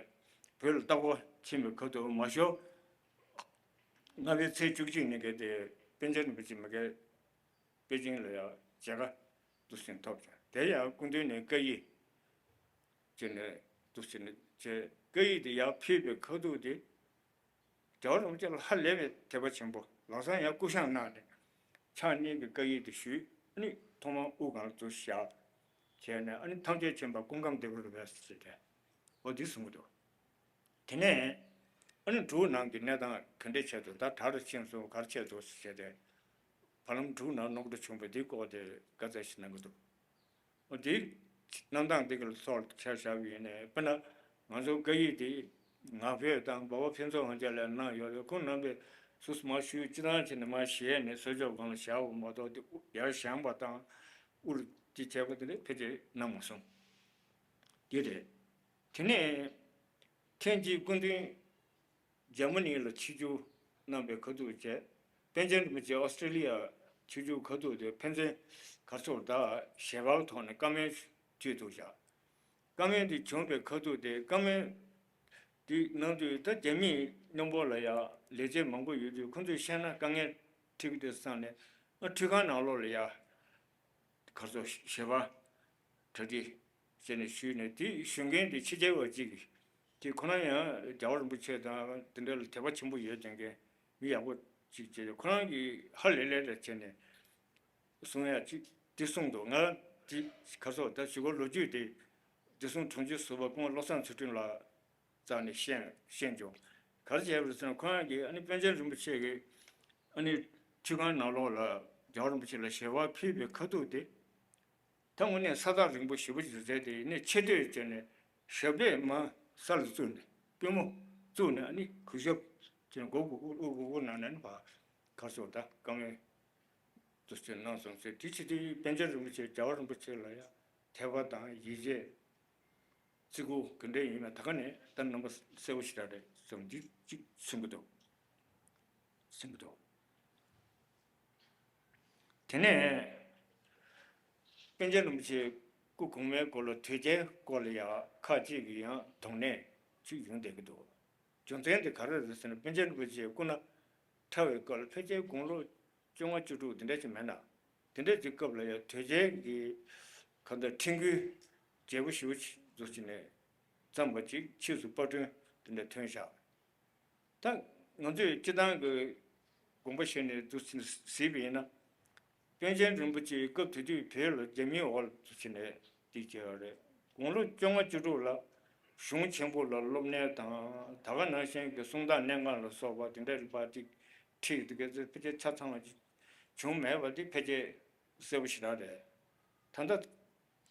བོད་ལ་ལྟ་སྐོར་ཕྱིན་པའི་ཁ་ཐུག་མ་ཤོར། ལྔ་པའི་ཚེས་བཅུ་གཅིག་ཉིན་གྱི་དེ་པཎ་ཆེན་རིན་པོ་ཆེ་མ་གི་པེ་ཅིང་ལ་ཡང་མཇལ་ཁ་འདུག་སེ་ཐོབ་ཀྱང་དེ་ཡང་སྐུ་མདུན་ནས་བཀའ་ཡིག་བྱས་ནས་འདུག་སེ་ནས་བྱས་བཀའ་ཡིག་དེ་ཡར་ཕུལ་བའི་ཁ་ཐུག་དེ་རྒྱལ་བ་རིན་པོ་ཆེ་ལ་ཧ་ལས་པའི་དད་པ་ཆེན་པོ་ལམ་སང་ཡང་སྐུ་བཤངས་གནང་ནས་ཕྱག་གཉིས་ཀྱི་བཀའ་ཡིག་དེ་ཞུས། ཨ་ནི་ཐོག་མར་དབུ་སྒང་ལ་འདུག་བཞག་བྱས་ནས་ཨ་ནི་ཐམས་ཅད་མཁྱེན་པ་སྐུ་ཁམས་བདེ་པོར་སྦས་ཟེར་ཏེ་འོ་འདི་གསུང་གི་འདུག་དེ་ནས་ཨ་ནི་འབྲུག་ནང་གི་གནས་སྟངས་ག་འདྲས་ཆགས་འདུག་ད་དར་ཕྱིན་སོང་ག་རེ་ཆགས་འདུག་ཟེར་ཏེ་བར་ལམ་འབྲུག་ནང་རྙོག་དྲ་བྱུང་བ་འདིའི་སྐོར་དེ་བཀའ་སྩལ་ཞིག་གནང་གི་འདུག་འོ་དེའི་གནས་སྟངས་འདི་གི་ཐོག་ཆ་བཞག་པ་ཡིན་ནའི་དཔེར་ན་ང་ཚོ་བཀའ་ཡིག་དེ་ང་ཕོད་དང་འབའ་བ་ཕུན་ཚོགས་དབང་རྒྱལ་ལ་གནང་ཡོད་རེད། ཁོང་རྣམ་པས་སུ་སུ་མ་ཞུས་ཅི་ཐང་བྱས་ནས་མ་བཞེས་ནས་གསོལ་ལྕོག་སྒང་ལ་བཞག་པ་མ་གཏོགས་དེ་ཡར་བཞེངས་པ་དང་དབུ་ལ་དེ་བྱས་པ་དེ་འདྲ་ཕལ་ཆེར་གནང་མ་སོང་། དེ་རེད། དེ་ནས་ཐེངས་གཅིག་སྐུ་མདུན་འཇར་མ་ནི་ལ་ཆིབས་བསྒྱུར་གནང་པའི་ཁ་ཐུག་བཅས་པཎ་ཆེན་རིན་པོ་ཆེ་ཨོ་སི་ཀྲི་ལི་ཡ་ཆིབས་བསྒྱུར་ཁ་ཐུག་དེ་ཕན་ཚུན་ག་ཚོད་ད་ཞལ་པར་ཐོག་ནས་བཀའ་མོལ་བྱས་འདུག་བཞག་བཀའ་མོལ་དེ་བྱུང་བའི་ཁ་ཐུག་དེ་བཀའ་མོལ་དེ་གནང་དུས་ད་རྒྱ་མིའི་མཉམ་པོ་ལ་ཡང་ལས་བྱེད་མང་པོ་ཡོད་དུས་ཁོང་ཚོས་བཤད་ན་དཀའ་ངལ་འཕྲད་ཀྱི་འདུག་བསམ་ནས་ཨ་ཁྲུས་ཁང་ནང་ལོགས་ལ་ཡང་། གར་སོགས་ཞལ་པར་གྲ་སྒྲིག་བྱས་ནས་ཞུས་ནས་དེ་ཞུ་མཁན་དེ་ཕྱི་རྒྱལ་བ་གཅིག་གིས་དེ་ཁོ་རང་ཡང་རྒྱལ་བ་རིན་པོ་ཆེ་དང་དེ་འདྲ་ལ་དད་པ་ཆེན་པོ་ཡོད་མཁན་མི་ཡག་པོ་གཅིག་བྱས་ཁོ་རང་གིས་ཧ་ལས་ལས་རེ་བྱས་ནས་གསུང་ཡག་ཅིག་དེ་གསུངས་འདུག་ང་དེ་གར་སོགས་ད་ཞུ་སྒོ་ལོ་རྒྱུས་དེ་བདེ་སྲུང་དྲུང་ཆེ་ཟུར་པ་སྐུ་ངོ་བློ་བཟང་ཚུལ་ཁྲིམས་ལགས་རྩ་ནས་ཤེས་ཤེས་བྱུང་། ག་རེ་བྱས་པ་རེད་ཟེར་ན་ཁོ་རང་གིས་ཨ་ནི་པཎ་ཆེན་རིན་པོ་ཆེ་གིས་ཨ་ནི་ཁྲུས་ཁང་ནང་ལོགས་ལ་རྒྱལ་བ་རིན་པོ་ཆེ་ལ་ཞལ་པར་ཕུལ་བའི་ཁ་ཐུག་དེ་ད་དངོས་གནས་ས་ཐག་རིང་པོ་ཞེ་པོ་ཅིག་མཛད་དེ་ནས་ཆེ་བསྟོད་བྱས་ནས་ཞབས་པད་མར་ས་ལ་བཙུགས་ནས་པུས་མོ་བཙུགས་ནས་ཨ་ནི་གུས་ཞབས་བྱས་ནས་མགོ་སྒུར་སྒུར་སྒུར་སྒུར་སྒུར་གནང་ནས་ཕར་གར་སོང་། ད་བཀའ་མོལ་དུ་བྱས་གནང་སོང་ཟེར། དེ་ཕྱི་དུས་པཎ་ཆེན་རིན་པོ་ཆེ་རྒྱལ་བ་རིན་པོ་ཆེ་ལ་ཡང་དད་པ་དང་ཡིད་ཆེས། བརྩི་བཀུར་ག་འདྲ་ཡིན་ན་ད་ག་ནས་ད་རྣམ་པ་གསལ་པོ་ཞེ་དྲག་རེད་བསམ་འདི་གཅིག་གསུང་གི་འདུག་གསུང་གི་འདུག་དེ་ནས་པཎ་ཆེན་རིན་པོ་ཆེ་སྐུ་གོང་མའི་སྐོར་ལ་དོལ་རྒྱལ་སྐོར་ལ་ཡང་ཁ་ཅིག་གིས་ཡང་དོགས་གནས་ཅིག་ཡོང་བསྡད་ཀྱི་འདུག་རྒྱུ་མཚན་དེ་ག་རེ་རེད་ཟེར་ན་པཎ་ཆེན་རིན་པོ་ཆེ་སྐུ་ན་ཕྲ་བའི་སྐབས་ལ་ཕལ་ཆེར་དགུང་ལོ་བཅོ་ལྔ་བཅུ་དྲུག་དེ་འདྲ་ཅིག་མེད་ན། དེ་འདྲ་ཅིག་སྐབས་ལ་ཡང་དོལ་རྒྱལ་གྱི་གང་ལྟར་ཁྲིམས་འགལ་རྒྱལ་པོ་ཞེ་པོ་ཅིག་འདུག་ཅིག་ནས་བརྩམས་པ་ཅིག་ཕྱིས་སུ་པར་སྐྲུན་དེ་འདྲ་ཐོན་བཞག་ད་ང་ཚོས་སྤྱི་བཏང་གི་དགོངས་པ་བཞེས་ནས་འདུག་ཅིག་གཟིགས་པ་ཡིན་ན། པཎ་ཆེན་རིན་པོ་ཆེའི་སྐབས་དེ་དུས་བོད་ལ་རྒྱ་མིའི་འོག་ལ་འདུག་ཅིག་ནས་དེ་བྱས་པ་རེད། དགུང་ལོ་བཅོ་ལྔ་བཅུ་དྲུག་ལ་ གཞུང་ཆེན་པོ་ལ་སློབ་གཉེར་དང་ད་ག་ནང་བཞིན་གྱི་གསུང་སྟངས་གནད་འགག་ལ་སོགས་པ་དེ་འདྲའི་རིག་པ་ཅིག་ཁྲིད་དེ་ག་ཚོད་ཕལ་ཆེར་ཆ་ཚང་བ་ཅིག་བྱུང་མེད་པ་དེ་ཕལ་ཆེར་གསལ་པོ་ཞེ་དྲག་རེད། ད་ལྟ་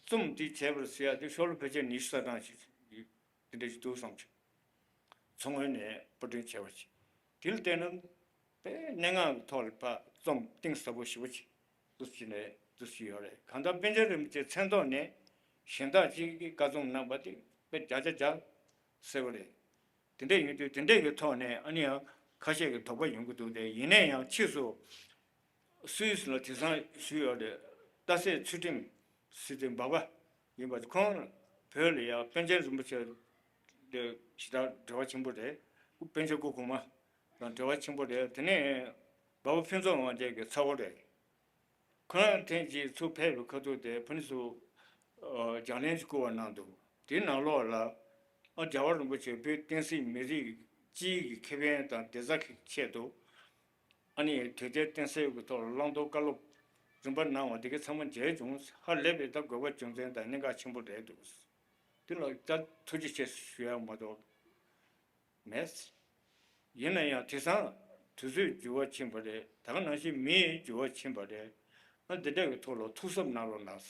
རྩོམ་འདི་བྱས་པར་ཟེར་ཡ་དེ་ཤོ་ལོ་ཕལ་ཆེར་ཉི་ཤུ་རྩ་གྲངས་ཤིག་དེ་འདྲ་ཞིག་འདུག་བསམ་བྱུང་། མཚོ་སྔོན་ནས་པར་སྐྲུན་བྱས་པ་ཞིག་དེ་ལ་བལྟས་ན་དཔེ་གནད་འགག་གི་ཐོག་ལ་ཕར་རྩོམ་གཏིང་ཟབ་པོ་ཞེ་པོ་ཅིག་འདུག་ཅིག་ནས་འདུག་ཅིག་ཡོད་རེད། གང་ལྟར་པཎ་ཆེན་རིན་པོ་ཆེའི་མཚན་ཐོག་ནས་གཞན་དག་ཅིག་གིས་བཀའ་རྩོམ་གནང་པ་དེ་དཔེ་བརྒྱ་ཆ་བརྒྱ་གསལ་པོ་རེད། དེ་འདྲ་ཡིན་དུས་དེ་འདྲ་གི་ཐོག་ནས་ཨ་ནི་ཡང་ཁ་ཤས་ཀྱི་དོགས་པ་ཡོང་གི་འདུག་སྟེ། ཡིན་ན་ཡང་ཕྱིས་སུ་སུད་སི་ལ་དེང་སང་ཞུས་ཡོད་རེད། རྟ་སེ་ཚུལ་ཁྲིམས་ཟེར་དེ་འབའ་པ་ཡིན་པ་ཁོང་བོད་ལ་ཡང་པཎ་ཆེན་རིན་པོ་ཆེ་དེ་ཞེ་དྲག་འབྲེལ་བ་ཆེན་པོ་རེད། སྐུ་པཎ་ཆེན་སྐུ་གོང་མ་དང་འབྲེལ་བ་ཆེན་པོ་རེད། དེ་ནས་འབའ་པ་ཕུན་ཚོགས་དབང་རྒྱལ་གྱི་ཚ་བོ་རེད། ཁོ་རང་ཐེངས་གཅིག་ཚུར་ཕེབས་པའི་ཁ་ཐུག་དེ་ཕུ་ནུ་ཚུར་ལྗགས་ལན་ཞིག་བསྐུར་བ་གནང་འདུག་དེའི་ནང་ལོགས་ལ་ཨ་རྒྱལ་བ་རིན་པོ་ཆེ་བོད་བསྟན་སྲིད་མི་རིགས་སྤྱིའི་གི་ཁེ་ཕན་དང་བདེ་རྩ་གི་ཆེད་དུ་ཨ་ནི་དོལ་རྒྱལ་བསྟེན་གསོལ་གྱི་ཐོག་ལ་བླང་དོར་བཀའ་སློབ་རིམ་པ་གནང་བ་དེ་གའི་ཚང་མ་མཇལ་བྱུང་། ཧ་ལས་པའི་ད་དགོས་པ་རྒྱུ་མཚན་དང་གནད་འགག་ཆེན་པོ་རེད་འདུག་དེ་ལ་ད་ཐུགས་རྗེ་ཆེ་ཞུ་ཡ་མ་གཏོགས་མེད། ཡིན་ན་ཡང་དེང་སང་དུས་ཚོད་འགྱུར་བ་ཕྱིན་པ་རེད། ད་ག་ནང་བཞིན་མི་འགྱུར་བ་ཕྱིན་པ་རེད། ཨ་འདི་འདྲ་གི་ཐོག་ལ་ཐུགས་གཟབ་གནང་རོགས་གནང་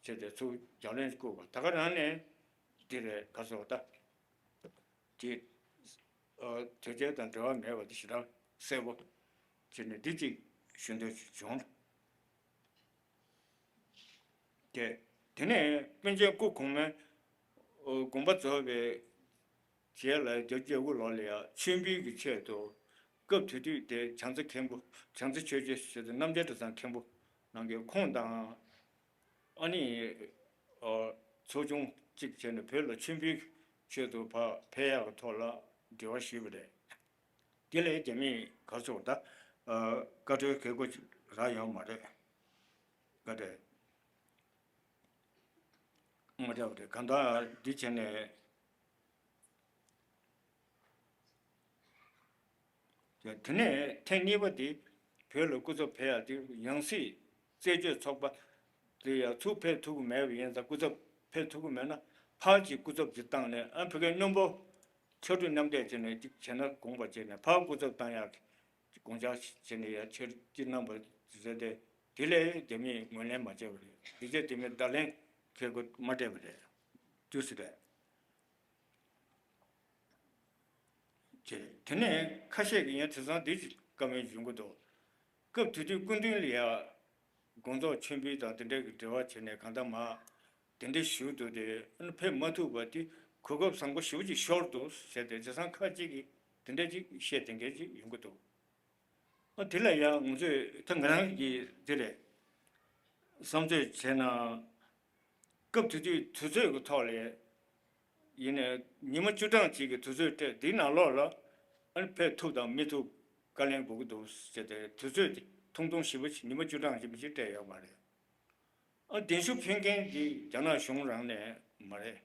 ཟེར་ཏེ་ཚུར་རྒྱབ་ལན་བསྐུར་བ་ད་ག་རང་ནས་འདི་རེད། ག་ཟེར་བ་ད་དེ་དོལ་རྒྱལ་དང་འབྲེལ་བ་མེད་པ་དེ་ཞེ་དྲག་གསལ་པོ་བྱས་ནས་འདི་གཅིག་ཞུ་འདོད་བྱུང་། དེ་དེ་ནས་པཎ་ཆེན་སྐུ་གོང་མའི་དགོངས་པ་རྫོགས་པའི་རྗེས་ལ་བརྒྱད་ཅུ་གྱ་དགུ་ལོ་ལ་ཡང་མཆོད་འབུལ་གྱི་ཆེད་དུ་སྐབས་དེ་དུས་དེ་བྱང་རྩེ་མཁན་པོ་བྱང་རྩེ་ཆོས་རྗེ་ཞེས་སུ་རྣམ་རྒྱལ་གྲྭ་ཚང་མཁན་པོ་ནང་གི་ཁོང་དང་ཨ་ནི་ཚོགས་ཆུང་གཅིག་བྱས་ནས་བོད་ལ་མཆོད་འབུལ་གྱི་ཆེད་དུ་ཕར་ཕེབས་ཡག་གི་ཐོག་ལ་འབྲེལ་བ་ཞུས་པ་རེད། དེ་ལས་རྒྱ་མིས་ག་རེ་ཟེར་བ་ད། བཀའ་འཁྲོལ་གལ་དགོས་རག་ཡོད་མ་རེད། བཀའ་འཁྲོལ་མ་སྤྲད་པ་རེད། གང་ལྟར་འདི་བྱས་ནས་དེ་ནས་ཐེངས་གཉིས་པ་དེ་བོད་ལ་སྐུ་ཚབ་ཕེབས་ཡག་དེ་ཡང་སྲིད་རྩད་གཅོད་ཚོགས་པ་དེ་ཡང་ཚུར་ཕེབས་ཐུབ་ཀྱི་མེད་པ་ཡིན་ཙང་། སྐུ་ཚབ་ཕེབས་ཐུབ་ཀྱི་མེད་ན་ཕར་གྱི་སྐུ་ཚབ་ཅིག་བཏང་ནས་ཨ་ཕ་གིའི་བློན་པོ་ཕྱག་གྲུ་མཉམ་འདེགས་བྱས་ནས་ཅིག་བྱས་ན་དགོངས་པ་བྱས་ནས་ཕར་སྐུ་ཚབ་བཏང་ཡག་གི་དགོངས་འཆར་བྱས་ནས་ཡ་ཕྱིར་ཅིག་གནང་བ་རེད་དེ། དེ་ལས་རྒྱ་མིས་ངོས་ལེན་མ་བྱས་པ་རེད། དེ་རྗེས་རྒྱ་མིས་བརྡ་ལན་གལ་དགོས་མ་སྤྲད་པ་རེད། དུས་སུ་རེད། ཅེས། དེ་ནས་ཁ་ཤས་ཀྱིས་ཡང་དེང་སང་འདི་བཀའ་མོལ་ཡོང་གི་འདུག་སྐབས་དེ་དུས་སྐུ་མདུན་ལ་ཡང་དགོངས་རྫོགས་མཆོད་འབུལ་དང་དེ་འདྲ་གི་འབྲེལ་བ་བྱས་ནས་གང་ལྟར་མ་དེ་འདྲ་ཞུས་འདུག་སྟེ། ཕེབས་མ་ཐུབ་པ་དེ་གོ་སྐབས་བཟང་པོ་ཞེ་པོ་ཅིག་ཤོར་འདུག་ཟེར་ཏེ་དེང་སང་ཁ་ཅིག་གིས་དེ་འདྲ་ཅིག་བཤད་དེ་འགའ་ཅིག་ཡོང་གི་འདུག་ཨ་དེ་ལ་ཡང་ང་ཚོས་ད་ང་རང་གིས་དེ་རེད། བསམ་ཚོད་བྱས་ན། སྐབས་དེ་དུས་དུས་ཚོད་ཀྱི་ཐོག་ལ་ཡིན་ནའི་ཉི་མ་བཅུ་གྲངས་ཅིག་གི་དུས་ཚོད་སྤྲད། འདིའི་ནང་ལོགས་ལ་ཨ་ནི་ཕེབས་ཐུབ་དང་མི་ཐུབ་བཀའ་ལན་དགོས་ཀྱི་འདུག་ཟེར་ཏེ་དུས་ཚོད་དེ་ཐུང་ཐུང་ཞེ་པོ་ཅིག་ཉི་མ་བཅུ་གྲངས་ཅིག་མི་ཅིག་སྤྲད་ཡོད་མ་རེད། ཨ་གདན་ཞུ་ཕུལ་མཁན་དེ་རྒྱ་ནག་གཞུང་རང་ནས་མ་རེད།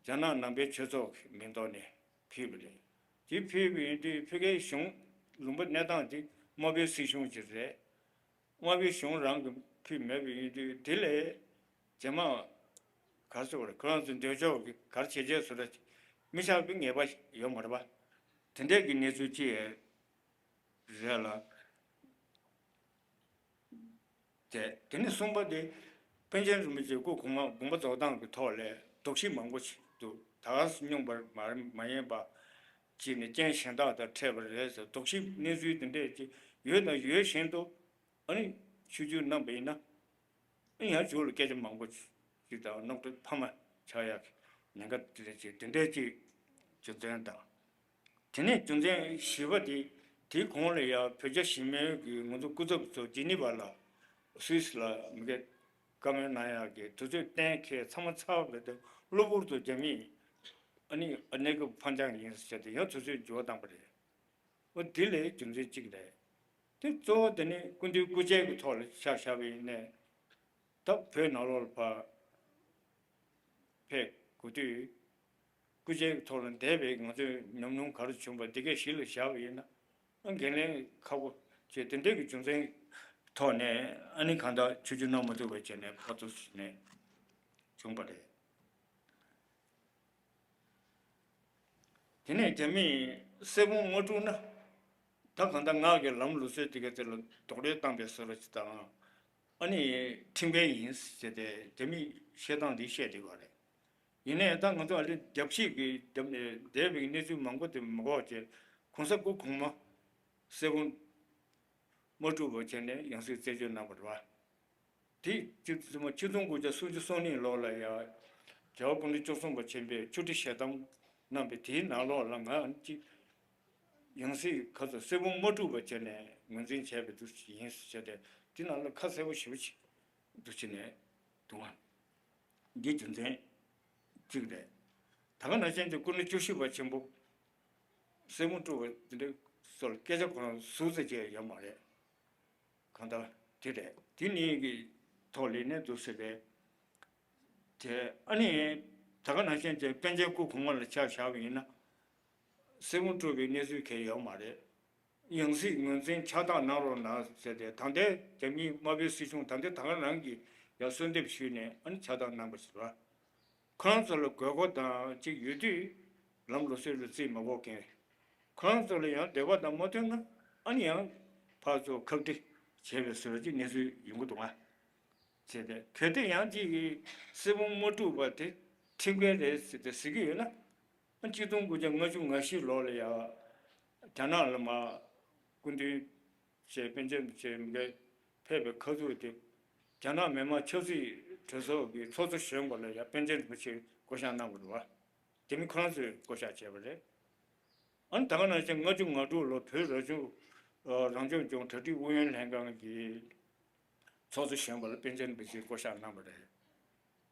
རྒྱ་ནག་ནང་པའི་ཆོས་ཚོགས་ཀྱི་མིང་ཐོག་ནས་ཕུལ་བ་རེད། དེ་ཕུལ་བ་ཡིན་དུས་ཕ་གིའི་གཞུང་ལུང་པ་གནས་སྟངས་དེ་དམར་པོའི་སྲིད་གཞུང་ཅིག་རེད། དམར་པོའི་གཞུང་རང་གིས་ཕུལ་མེད་པ་ཡིན་དུས་དེ་ལས་རྗེས་མ་ག་རེ་ཟེར་དགོས་རེད། ཁོ་རང་ཚོའི་འདོད་ཕྱོགས་ཀྱི་ག་རེ་བྱས་བྱས་སུ་ར་མི་ཆགས་པའི་ངེས་པ་ཡོད་མ་རེད་པ། དེ་འདྲས་ཀྱི་གནས་ཚུལ་ཅིག་རེད་ལ། དེ་དེ་ནས་གསུམ་པ་དེ་པཎ་ཆེན་རིན་པོ་ཆེ་སྐུ་གོང་མ་དགོངས་པ་རྫོགས་སྟངས་ཀྱི་ཐོག་ལས་དོགས་གཞི་མང་པོ་ཞིག་འདུག་ད་ག་སེ་སྙོམས་པར་མ་མ་ཡིན་པ་ཅིག་ནས་རྐྱེན་གཞན་དག་དང་འཕྲད་པ་རེད་ཟེར་དོགས་གཞི་གནས་ཚུལ་དེ་འདྲས་ཅིག་ཡོད་དང་ཡོད་བཞིན་དུ། ཨ་ནི་ཆོས་བརྒྱུད་རྣམ་པ་ཡིན་ན་ཨ་ནི་ཡང་མཇུག་ལ་སྐད་ཆ་མང་པོ་ཞིག་དང་རྣམ་རྟོག་འཕར་མ་ཆགས་ཡག་གི་ཉེན་ཁ་དེ་འདྲ་ཅིག་དེ་འདྲ་ཅིག་རྒྱུ་མཚན་དང་། དེ་ནས་རྒྱུ་མཚན་བཞི་པ་དེ་དེའི་གོང་ལ་ཡང་བོད་རྒྱ་ཞི་མོལ་གྱི་ང་ཚོ་སྐུ་ཚབ་ཚོ་ཇི་ནི་ཝ་ལ་སུད་སི་ལ་མི་སྒེར་བཀའ་མོལ་གནང་ཡག་གི་དུས་ཚོད་གཏན་འཁེལ་ཚང་མ་ཚར་བ་རེད་དེ། གློ་བུར་དུ་རྒྱ་མིས་ཨ་ནི་ཨ་གནས་སྐབས་ཕར་འགྱངས་ཡིན་ཟེར་ཏེ་ཡང་དུས་ཚོད་འགྱུར་བ་བཏང་པ་རེད། འོ་དེ་ལས་རྒྱུ་མཚན་གཅིག་རེད། དེ་གཙོ་བོ་དེ་ནི་སྐུ་མདུན་སྐུ་མཇལ་གྱི་ཐོག་ལ་ཆ་བཞག་པ་ཡིན་ནའི། ད་བོད་ནང་ལོགས་ལ་ཕར་ཕེབས་དགོས་དུས་སྐུ་མཇལ་གྱི་ཐོག་ལ་འདས་པའི་ང་ཚོའི་ཉམས་མྱོང་ག་རེ་བྱུང་བ་འདི་གས་གཞི་ལ་བཞག་པ་ཡིན་ན། ཨ་འགན་ལེན་ཁག་པོ་བྱས། དེ་འདྲའི་གི་རྒྱུ་མཚན་ཐོག་ནས་ཨ་ནི་གང་ལྟར་ཆོས་བརྒྱུད་གནང་མ་ཐུབ་པ་བྱས་ནས་ཕར་ཚུར་ནས་བྱུང་བ་རེད། དེ་ནས་རྒྱ་མིས་གསེར་བུམ་མ་དཀྲུགས་ན། ད་གང་ལྟར་ངག་གི་ལམ་ལུགས་སྲོལ་དེ་ག་དེ་ལ་རྡོག་རོལ་བཏང་པའི་བཟོ་འདྲ་ཅིག་དང་། ཨ་ནི་ཁྲིམས་འགལ་ཡིན་ཟེར་ཏེ་རྒྱ་མིས་བཤད་སྟངས་འདི་བཤད་བསྡད་པ་རེད། ཡིན་ནའི་ད་ང་ཚོ་ཨ་ལེ་རྒྱབ་བཤིག་གི་རྒྱབ་ནས་བསྡད་པའི་གནས་ཚུལ་མང་པོ་དེ་མ་གོ་བྱས། གོང་ས་སྐུ་གོང་མ་གསེར་བུམ་མ་དཀྲུགས་པ་བྱས་ནས་ཡང་སྲིད་རྩད་གཅོད་གནང་བ་རེད་བ། དེ་གཅིག་ཚུ་མ་ཆིག་སྟོང་དགུ་བརྒྱ་སུམ་ཅུ་སོ་གཉིས་ལོ་ལ་ཡང་རྒྱལ་བ་སྐུ་ཕྲེང་བཅུ་གསུམ་པ་ཆེན་པོས་ཆོས་ཁྲི་ཞལ་གདམས་གནང་པའི་དེའི་ནང་ལོགས་ལ་ང་གཅིག་ཡང་སྲིད་ཁ་ཚ་གསེར་བུམ་མ་དཀྲུགས་པ་བྱས་ནས་ངོས་འཛིན་བྱས་པའི་འདུ་ཤེས་ཡིན་ཟེར་ཏེ། དེ་ནང་ལ་ཁ་གསལ་པོ་ཞེ་པོ་ཅིག་འདུ་བྱས་ནས་འདུག་ཨ། འདི་རྒྱུ་མཚན་གཅིག་རེད། ད་ག་ནང་བཞིན་དུ་སྐུ་ཕྲེང་བཅུ་བཞི་པ་ཆེན་པོ་གསེར་བུམ་དཀྲུགས་པ་དེ་འདྲ་སོགས་ལ་སྐད་ཆ་ཁོ་རང་ཟུར་ཙམ་བྱས་ཡོད་མ་རེད། གང་ལྟར་དེ་རེད། དེ་གཉིས་ཀྱི་ཐོག་ལས་ནས་འདུག་ཟེར་བས། དེ་ཨ་ནི་ད་ག་ནང་བཞིན་དེ་པཎ་ཆེན་སྐུ་གོང་མ་ལ་ཆ་བཞག་པ་ཡིན་ན། གསེར་བུམ་དཀྲུགས་པའི་གནས་ཚུལ་གང་ཡང་ཡོད་མ་རེད། ཡང་སྲིད་ངོས་འཛིན་ཕྱག་རྟགས་གནང་རོགས་གནང་ཟེར་ཏེ། ད་ལྟའི་རྒྱ་མིའི་དམར་པོའི་སྲིད་གཞུང་ད་ལྟའི་ད་ག་རང་གིས་ཡང་གསོལ་འདེབས་ཞུས་ནས་ཨ་ནི་ཕྱག་རྟགས་གནང་པ་ཞིག་རེད། ཁོ་རང་ཚོ་ལ་དགོས་མཁོ་དང་གཅིག་ཡོད་དུས་ལམ་ལུགས་སྲོལ་ལ་རྩིས་མ་འགོག་མཁན། ཁོ་རང་ཚོ་ལ་ཡང་འདོད་པ་དང་མ་མཐུན་ན་ཨ་ནི་ཡང་ཕར་ཚུར་ཁག་དཀྲི་བྱས་པའི་བཟོ་འདྲ་ཅིག་གནས་ཚུལ་ཡོང་གི་འདུག་ང་། བྱས་ཏེ་གལ་ཏེ་ཡང་གཅིག་གིས་གསེར་བུམ་མ་དཀྲུགས་པ་དེ་ཁྲིམས་འགལ་རེད་ཟེར་ཏེ་ཟེར་གྱི་ཡོད་ན། ཨ་གཅིག་སྟོང་དགུ་བརྒྱ་ལྔ་བཅུ་ང་བཞི་ལོ་ལ་ཡང་རྒྱ་ནག་ལ་མར་སྐུ་མདུན་བཅས་པཎ་ཆེན་བཅས་མི་འགའ་ཕེབས་པའི་ཁ་ཐུག་དེ། རྒྱ་ནག་མི་དམངས་ཆབ་སྲིད་གྲོས་ཚོགས་ཀྱི་ཚོགས་གཙོ་གཞོན་པ་ལ་ཡང་པཎ་ཆེན་རིན་པོ་ཆེ་བསྐོ་བཞག་གནང་བ་རེད་བ། དེ་མིན་ཁོ་རང་ཚོས་བསྐོ་བཞག་བྱས་པ་རེད། ཨ་ནི་ད་ག་ནང་བཞིན་ལྔ་བཅུ་ང་དྲུག་ལོ་བོད་རང་སྐྱོང་ལྗོངས་གྲ་སྒྲིག་ཨུ་ཡོན་ལྷན་ཁང་གི་ཚོགས་གཙོ་གཞོན་པ་ལ་པཎ་ཆེན་རིན་པོ་ཆེ་བསྐོ་བཞག་གནང་བ་རེད།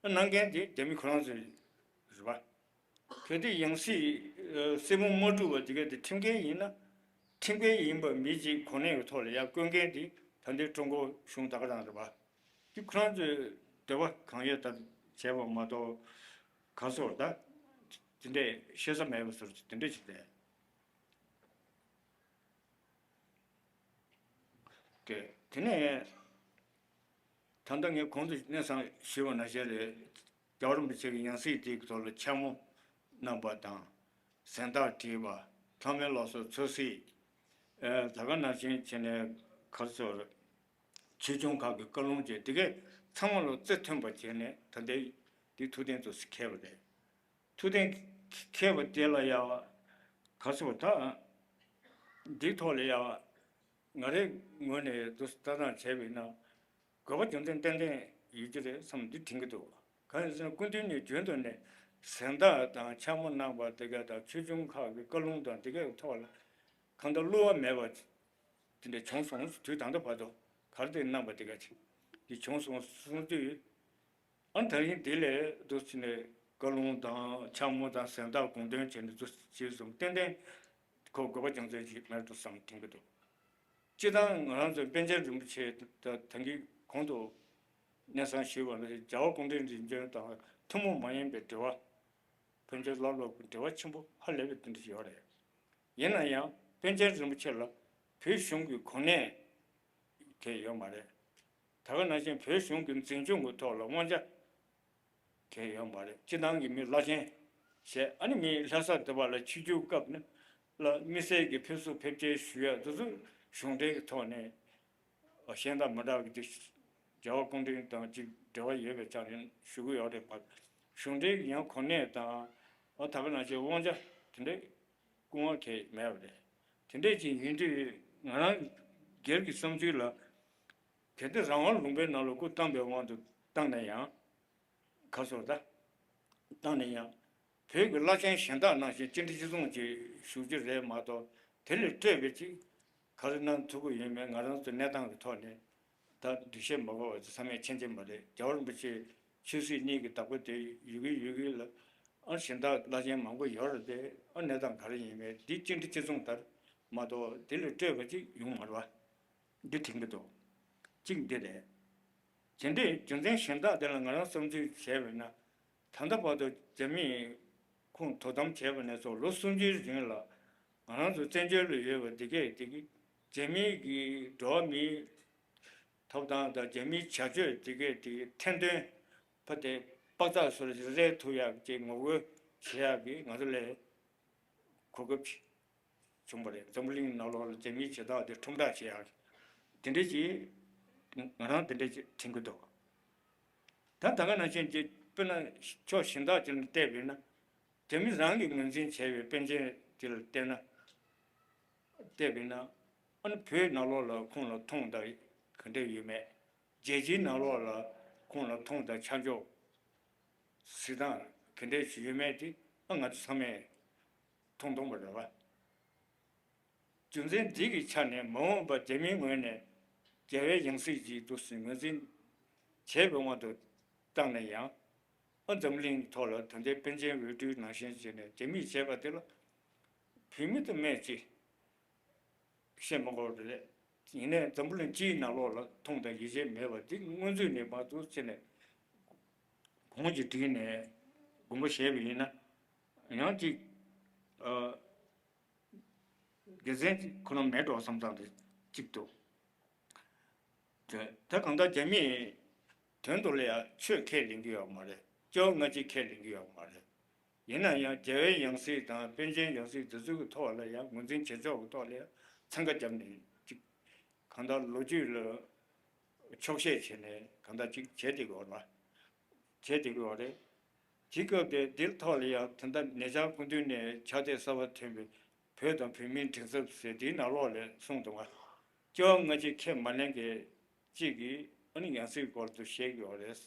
ཨ་གནང་མཁན་དེ་རྒྱ་མི་ཁོ་རང་ཚོ་རེད་བ། གལ་ཏེ་ཡང་སྲིད་ཨ་གསེར་བུམ་མ་དཀྲུགས་པ་དེ་ག་དེ་ཁྲིམས་འགལ་ཡིན་ན། ཁྲིམས་འགལ་ཡིན་པ་མི་གཅིག་གོ་གནས་ཀྱི་ཐོག་ལ་ཡར་བསྐོ་མཁན་དེ་ད་ལྟའི་ཀྲུང་གོ་གཞུང་ད་ག་རང་རེད་བ། དེ་ཁོ་རང་ཚོས་འདོད་པ་གང་ཡོད་ལྟར་བྱས་པ་མ་གཏོགས། ག་སོགས་ད་དེ་འདྲས་ཤེས་ས་མེད་པ་ཟུར་དེ་འདྲས་ཞིག་རེད། དེ་དེ་ནས་ད་ལྟ་ངས་གོང་དུ་གནས་ཚང་ཞུས་པ་ནང་བཞིན་རེད། རྒྱལ་བ་རིན་པོ་ཆེ་གི་ཡང་སྲིད་དེའི་ཐོག་ལ་ཕྱག་མོ་གནང་པ་དང་། གཟེངས་རྟགས་བྲིས་པ། ཐོག་མའི་ལོ་སོ་ཚོད་སྲིད། ཨེ་ད་ག་ནང་བཞིན་བྱས་ནས་ག་ཚོད། ཆོས་སྐྱོང་ཁག་གི་བཀའ་ལུང་བཅས་དེ་གས་ཚང་མ་ལ་རྩིས་མཐུན་པ་བྱས་ནས་ད་ལྟའི་འདི་ཐུགས་གཏན་དུ་འཁེལ་བ་རེད། ཐུགས་གཏན་འཁེལ་བ་དེ་ལ་ཡང་ག་ཚོད་ད་འདིའི་ཐོག་ལ་ཡང་ང་རའི་ངོས་ནས་འདུག་ལྟ་སྟངས་བྱས་པ་ཡིན་ན་དགོས་པ་རྒྱུ་མཚན་ཏན་ཏན་ཡོད་ཀྱི་རེད་བསམ་འདི་དྲན་གྱི་འདུག་གང་ཡིན་ཟེར་ན་སྐུ་མདུན་ནས་རྒྱུན་དུ་ནས་གཟེངས་རྟགས་དང་ཕྱག་མོ་གནང་བ་དེ་ག་དང་ཆོས་སྐྱོང་ཁག་གི་བཀའ་ལུང་དང་དེ་གའི་ཐོག་ལ་གང་ལྟར་བསླུ་བ་མེད་པ་དེ་འདྲ་བྱུང་སོང་། དུས་ད་ལྟ་བར་དུ་ག་རེ་དེ་གནང་པ་དེ་ག་ཅིག་དེ་བྱུང་སོང་གསུང་དུས། ཨ་ནི་ད་རིང་འདི་ལས་འདུག་ཕྱིན་ནས་བཀའ་ལུང་དང་ཕྱག་མོ་དང་གཟེངས་རྟགས་དགོངས་དོན་བྱས་ནས་འདུག་ཅེས་གསུངས། ཏན་ཏན་ཁོ་དགོས་པ་རྒྱུ་མཚན་ཞིག་མེད་འགྲོ་བསམ་དྲན་གྱི་འདུག་སྤྱིར་བཏང་ང་རང་ཚོའི་པཎ་ཆེན་རིན་པོ་ཆེ་ད་ད་གིན་གོང་དུ་གནས་ཚང་ཞུས་པ་ལ་རྒྱལ་བ་སྐུ་ཕྲེང་རིམ་བྱོན་དང་ཐུན་མོང་མ་ཡིན་པའི་འབྲེལ་བ། ཕན་ཚུན་བླ་སློབ་ཀྱི་འབྲེལ་བ་ཆེན་པོ་ཧ་ལས་པའི་དེ་འདྲ་ཞིག་ཡོད་རེད། ཡིན་ན་ཡང་པཎ་ཆེན་རིན་པོ་ཆེ་ལ་བོད་གཞུང་གི་གོ་གནས་དེ་ཡོད་མ་རེད། ད་ག་ནང་བཞིན་བོད་གཞུང་གི་འཛིན་སྐྱོང་གི་ཐོག་ལ་དབང་ཆ་དེ་ཡོད་མ་རེད། སྤྱི་བཏང་གི་མི་བླ་ཆེན་བྱས། ཨ་ནི་མི་ལྷ་ས་འདི་བ་ལ་ཆིབས་བསྒྱུར་སྐབས་ནི་ལ་དམིགས་བསལ་གྱི་ཕེབས་བསུ་ཕེབས་སྐྱེལ་ཞུ་ཡ་དེ་ཚོ་གཞུང་འབྲེལ་གྱི་ཐོག་ནས་ཨ་གཞན་དང་མི་འདྲ་བའི་དེ་རྒྱལ་བ་སྐུ་ཕྲེང་དང་ཅིག་འབྲེལ་བ་ཡོད་པའི་ཆ་ནས་ཞུ་གི་ཡོད་རེད་པ། གཞུང་འབྲེལ་གྱི་ཡང་གོ་གནས་དང་ཨ་ད་ག་ནང་བཞིན་དབང་ཆ་དེ་འདྲའི་སྐུ་དབང་གང་ཡང་མེད་པ་རེད། དེ་འདྲས་ཅིག་ཡིན་དུས་ང་རང་སྒེར་གྱི་བསམ་ཚུལ་ལ། གལ་ཏེ་རང་དབང་ལུང་པའི་ནང་ལ་སྐུ་བལྟམས་པའི་དབང་དུ་བཏང་ན་ཡང་། ག་སོགས་ད་བཏང་ན་ཡང་། བོད་ཀྱི་བླ་ཆེན་གཞན་དག་ནང་བཞིན་སྤྱི་འཐུས་སྤྱི་ཚོགས་ཀྱི་བཞུགས་རྒྱུ་རེད་མ་གཏོགས། དེ་ལས་སྤྲོས་པའི་ཅིག་ག་རེ་གནང་ཐུབ་ཀྱི་ཡོད་མེད་ང་རང་ཚོའི་གནས་སྟངས་ཀྱི་ཐོག་ནས་ད་འགྲེལ་བཤད་མ་དགོས་པ་ཚང་མས་མཁྱེན་གྱི་མ་རེད། རྒྱལ་བ་རིན་པོ་ཆེ་ཆོས་སྲིད་གཉིས་ཀྱི་བདག་པོ་དེ་ཡོད་ཀྱི་ཡོད་ཀྱི་ལ། ཨ་གཞན་དག་བླ་ཆེན་མང་པོ་ཡོད་རེད་དེ། ཨ་གནས་སྟངས་ག་རེ་ཡིན་མེད་འདི་སྤྱི་འཐུས་སྤྱི་ཚོགས་ལྟར་མ་གཏོགས་དེ་ལས་སྤྲོས་པ་ཅིག་ཡོང་མ་རེད་བ། འདི་དྲན་གྱི་འདུག་གཅིག་འདི་རེད། དེ་འདྲའི་རྒྱུ་མཚན་གཞན་དག་དེ་ལ་ང་རང་བསམ་ཚུལ་བྱས་པས་ན། ད་ལྟ་བར་དུ་རྒྱ་མིས་ཁོང་དོ་དམ་བྱས་པ་ནས་བཟུང་ལོ་སུམ་ཅུའི་རིང་ལ་ང་རང་ཚོ་བཙན་བྱོལ་ལ་ཡོད་པ་འདི་གས་འདི་གས་རྒྱ་མིའི་གི་འགྲོ་བ་མིའི་ཐོབ་ཐང་དང་རྒྱ་མིའི་བྱ་སྤྱོད་འདི་གས་འདི་གས་ཐེར་འདོན་ཕ་དེ་དཔག་ཚགས་སུ་རེ་ཐུབ་ཡག་ཅིག་ངོ་རྒོལ་བྱེད་ཡག་གི་ང་ཚོ་ལས། གོ་སྐབས་ཅིག་བྱུང་བ་རེད། འཛམ་བུ་གླིང་ནང་ལོགས་ལ་རྒྱ་མིའི་བྱེད་སྟངས་དེ་ཁྲོམ་བསྒྲགས་བྱེད་ཡག་དེ་འདྲ་ཅིག་ང་རང་དེ་འདྲ་ཅིག་དྲན་གྱི་འདུག་ད་ད་ག་ནང་བཞིན་གྱི་དཔེར་ན་ཕྱོགས་གཞན་དག་ཅིག་ལ་བལྟས་པས་ན། རྒྱ་མི་རང་གིས་ངོས་འཛིན་བྱས་པའི་པཎ་ཆེན་དེ་ལ་བལྟས་ན། བལྟས་པས་ན། ཨ་ནི་བོད་ནང་ལོགས་ལ་ཁོང་ལ་མཐོང་དང་ག་འདྲ་ཡོད་མེད། རྒྱལ་སྤྱིའི་ནང་ལོགས་ལ་ཁོང་ལ་མཐོང་དང་ཆ་འཇོག་གཟིགས་སྟངས་ག་འདྲ་ཞིག་ཡོད་མེད་དེ་ཨ་ང་ཚོ་ཚང་མས་མཐོང་མཐོང་པ་རེད་བ། རྒྱུ་མཚན་འདི་གི་ཆ་ནས་མ་འོངས་པར་རྒྱ་མིའི་ངོས་ནས་རྒྱལ་བའི་ཡང་སྲིད་ཅིག་ཏུ་ངོས་འཛིན་བྱས་པའི་དབང་དུ་བཏང་ནས་ཡང་། ཨ་འཛམ་གླིང་ཐོག་ལ་ད་ལྟའི་པཎ་ཆེན་འོས་སྤྲུལ་ནང་བཞིན་བྱས་ནས་རྒྱ་མིས་བྱས་པ་དེ་ལ་བོད་མི་དང་སྨད་ཅིག་བཤད་མ་དགོས་རེད། ཡིན་ནའི་འཛམ་བུ་གླིང་སྤྱིའི་ནང་ལོགས་ལ་མཐོང་དང་ཡིད་ཆེས་མེད་པ་འདི་སྔོན་ཚུད་ནས་མར་འདུག་བྱས་ནས་གོང་གི་བསྒྲིགས་ནས་དགོངས་པ་བཞེས་པ་ཡིན་ན་ཡང་ཅིག་ཨ། དགེ་མཚན་ཁོ་ན་མེད་འགྲོ་བསམ་སྟངས་དེ་གཅིག་འདུག་དེ་ད་གང་ལྟར་རྒྱ་མིས་དོན་དུ་ལ་ཡང་ཆོས་ཁས་ལེན་གྱི་ཡོད་མ་རེད། སྐྱེ་བ་སྔ་ཕྱི་ཁས་ལེན་གྱི་ཡོད་མ་རེད། ཡིན་ན་ཡང་རྒྱལ་བའི་ཡང་སྲིད་དང་པཎ་ཆེན་ཡང་སྲིད་དེ་ཚོའི་གི་ཐོག་ལ་ཡང་ངོས་འཛིན་བྱེད་ཕྱོགས་ཀྱི་ཐོག་ལ་ཡང་འཚང་ཁ་བརྒྱབ་ནས་གཅིག་གང་ལྟར་ལོ་རྒྱུས་ལ་འཁྱོག་བཤད་བྱས་ནས་གང་ལྟར་གཅིག་བྱས་བསྡད་ཀྱི་ཡོད་རེད། བྱས་བསྡད་ཀྱི་ཡོད་རེད། དེའི་སྐབས་དེ་འདིའི་ཐོག་ལ་ཡང་ད་ལྟ་ཉེ་ཆར་སྐུ་མདུན་ནས་ཕྱག་དེབ་གསར་པ་ཐོན་པའི་བོད་དང་བོད་མིའི་མགྲིན་ཚབ་ཟེར་དེའི་ནང་ལོགས་ལ་གསུངས་འདུག་ག་སྐྱེ་བ་སྔ་ཕྱི་ཁས་མ་ལེན་མཁན་གཅིག་གིས་ཨ་ནི་ཡང་སྲིད་སྐོར་དུ་བཤད་ཀྱི་ཡོད་རེད།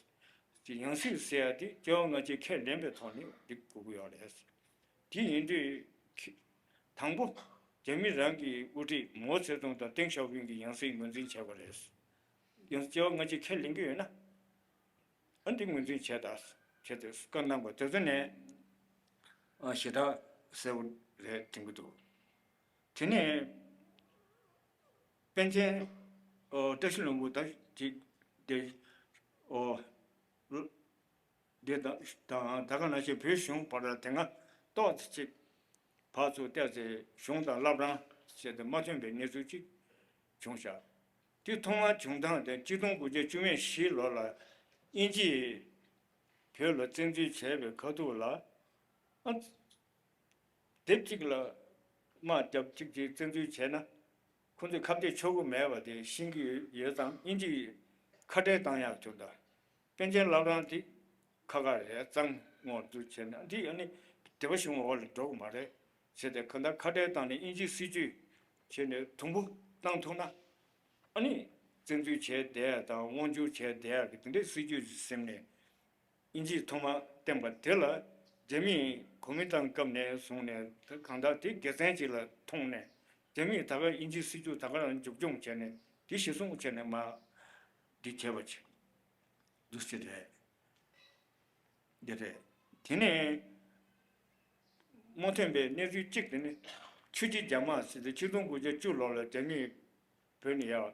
དེ་ཡང་སྲིད་ཟེར་ཡ་དེ་སྐྱེ་བ་སྔ་ཕྱི་ཁས་ལེན་པའི་ཐོག་ནས་འགྲིག་དགོས་ཀྱི་ཡོད་རེད། དེ་ཡིན་དུས་དང་པོ་རྒྱ་མི་རང་གི་དབུ་ཁྲིད་མའོ་ཙེ་ཏུང་དང་ཏེང་ཞའོ་ཕིང་གི་ཡང་སྲིད་ངོས་འཛིན་བྱས་པ་རེད། ཡང་སྐྱེ་བ་སྔ་ཕྱི་ཁས་ལེན་གྱི་ཡོད་ན། ཨ་འདི་ངོས་འཛིན་བྱས་དང་བྱས་ཏེ་བཀའ་གནང་བ་དེ་ཚོ་ནས་ཨ་ཞེ་དྲག་གསལ་པོ་རེད་དྲན་གྱི་འདུག་དེ་ནས་པཎ་ཆེན་ཨོ་བཀྲ་ཤིས་ལྷུན་པོ་ད་ཅིག་དེ་ཨོ་འདི་དང་དང་ད་ག་ནང་བཞིན་བོད་གཞུང་བར་ལ་དེ་སྔ་ཏོག་ཙམ་ཅིག་ཕར་ཚུར་བལྟས་ཚེ་གཞུང་དང་བླ་བྲང་བྱས་ཏེ་མ་མཐུན་པའི་གནས་ཚུལ་ཅིག་བྱུང་ཤག་དེ་ཐོག་མར་བྱུང་སྟངས་དེ་གཅིག་སྟོང་དགུ་བརྒྱ་བཅུ་མེད་བཞི་ལོ་ལ་དབྱིན་ཇིས་བོད་ལ་བཙན་འཛུལ་བྱས་པའི་ཁ་ཐུག་ལ་ཨ་དེབ་གཅིག་ལ་དམག་རྒྱབ་གཅིག་གཅིག་བཙན་འཛུལ་བྱས་ན་ཁོ་ཚོས་ཁ་གཏད་ཆོག་གི་མེད་པ་དེ་ཤེས་ཀྱི་ཡོད་ཙང་དབྱིན་ཇིས་ཁ་བྲལ་བཏང་ཡག་བྱུང་ད། པཎ་ཆེན་བླ་བྲང་དེ་ཁ་ཁ་རེད་གཙང་ངོ་འདུག་བྱས་ན་འདི་ཨ་ནི་སྡེ་པ་གཞུང་འོག་ལ་འགྲོ་གི་མ་རེད་བྱས་ཏེ་གང་ལྟར་ཁ་བྲལ་བཏང་ནས་དབྱིན་ཇིའི་སྲིད་ཇུས་བྱས་ནས་དུམ་བུ་བཏང་ཐུབ་ན་ཨ་ནི་བཙན་འཛུལ་བྱས་བསྡད་ཡ་དང་དབང་བསྒྱུར་བྱས་བསྡད་ཡ་གི་དེ་འདྲའི་སྲིད་ཇུས་ཟིན་ནས་དབྱིན་ཇིས་ཐོག་མ་བསྟན་པ་དེ་ལ་རྒྱ་མིས་གོ་མིན་ཏང་སྐབས་ནས་བཟུང་ནས་ད་གང་ལྟར་དེ་དགེ་མཚན་ཅིག་ལ་མཐོང་ནས་རྒྱ་མིས་ད་ག་དབྱིན་ཇིའི་སྲིད་ཇུས་ད་ག་རང་མཇུག་སྐྱོང་བྱས་ནས་དེ་གཞིར་བཟུང་བྱས་ནས་མ་འདི་བྱས་པ་ཅིག་འདུག་ཟེར་རེད། འདི་རེད། དེ་ནས་མ་མཐུན་པའི་གནས་ཚུལ་གཅིག་དེ་ནི་ཆུ་བཞི་རྒྱ་དམག་ཟེར་ཏེ་ཆིག་སྟོང་དགུ་བརྒྱ་བཅུ་ལོ་ལ་རྒྱ་མིས་བོད་ནས་ཡར་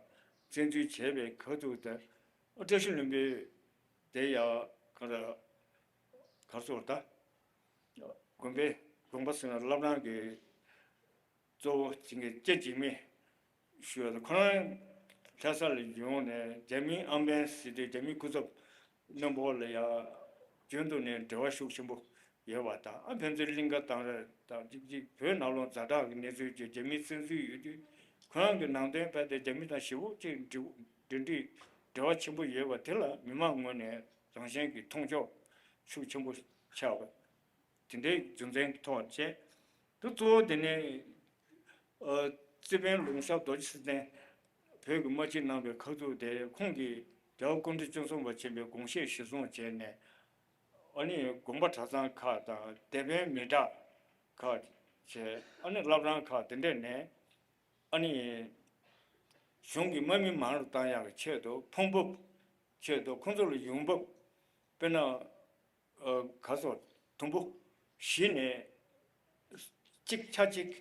བཙན་འཛུལ་བྱས་པའི་ཁ་ཐུག་དེ་བཀྲ་ཤིས་ལྷུན་པོས་དེ་ཡར་ག་རེ་ག་རེ་ཟེར་ད་དགོན་པའི་དགོན་པ་ཟེར་ན་བླ་བྲང་གི་གཙོ་བོ་ཅིག་གི་སྐྱེ་འཇིགས་མེད་ཞུ་བ་དང་ཁོ་རང་ལྷ་ས་ལ་ཡོང་ནས་རྒྱ་མིའི་ཨམ་བན་ཟེར་དུས་རྒྱ་མིའི་སྐུ་ཚབ་བློན་པོ་ལ་ཡ་རྒྱུན་དུ་ནས་འབྲེལ་བ་ཤུགས་ཆེན་པོ་ཡོད་པ་དང་ཨ་ཕན་ཚུན་གླིང་ག་དང་ར་དང་ཅིག་ཅིག་བོད་ནང་ལོགས་ཛ་དྲག་གི་གནས་ཚུལ་གྱི་རྒྱ་མིའི་བཙན་འཛུལ་ཡོད་དུས་ཁོ་རང་གི་ནང་དོན་ཕལ་ཏེ་རྒྱ་མི་དང་ཞེ་པོ་ཅིག་འབྲེལ་འབྲེལ་འདྲིས་འབྲེལ་བ་ཆེན་པོ་ཡོད་པ་དེ་ལ་མི་མང་ངོས་ནས་རང་བཞིན་གྱི་མཐོང་ཕྱོགས་ཤུགས་ཆེན་པོ་ཆགས་པ། དེ་འདྲའི་རྒྱུ་མཚན་གྱི་ཐོག་བཅས། དུ་གཙོ་བོ་དེ་ནི། ཨ། རྩིས་དཔོན་ལུང་ཤར་རྡོ་རྗེ་སེ་བརྟན། བོད་ཀྱི་དམག་སྤྱི་གནང་བའི་ཁ་ཐུག་དེ་ཁོང་གིས་རྒྱལ་བ་སྐུ་ཕྲེང་བཅུ་གསུམ་པ་ཆེན་པོའི་དགོངས་བཞེད་གཞིར་བཟུང་བྱས་ནས། ཨ་ནི་དགོན་པ་གྲྭ་ཚང་ཁག་དང་སྡེ་དཔོན་མི་དྲག་ཁག་བྱས་ཨ་ནི་བླ་བྲང་ཁག་དེ་འདྲས་ནས། ཨ་ནི་གཞུང་གི་དམག་མི་མང་རུ་བཏང་ཡག་གི་ཆེད་དུ་ཕོངས་འབབ་ཆེད་དུ་ཁོང་ཚོ་ལ་ཡོང་འབབ་དཔེར་ན། ཨ། ག་སོ་དུམ་བུ་བཞི་ནས་གཅིག་ཆ་གཅིག་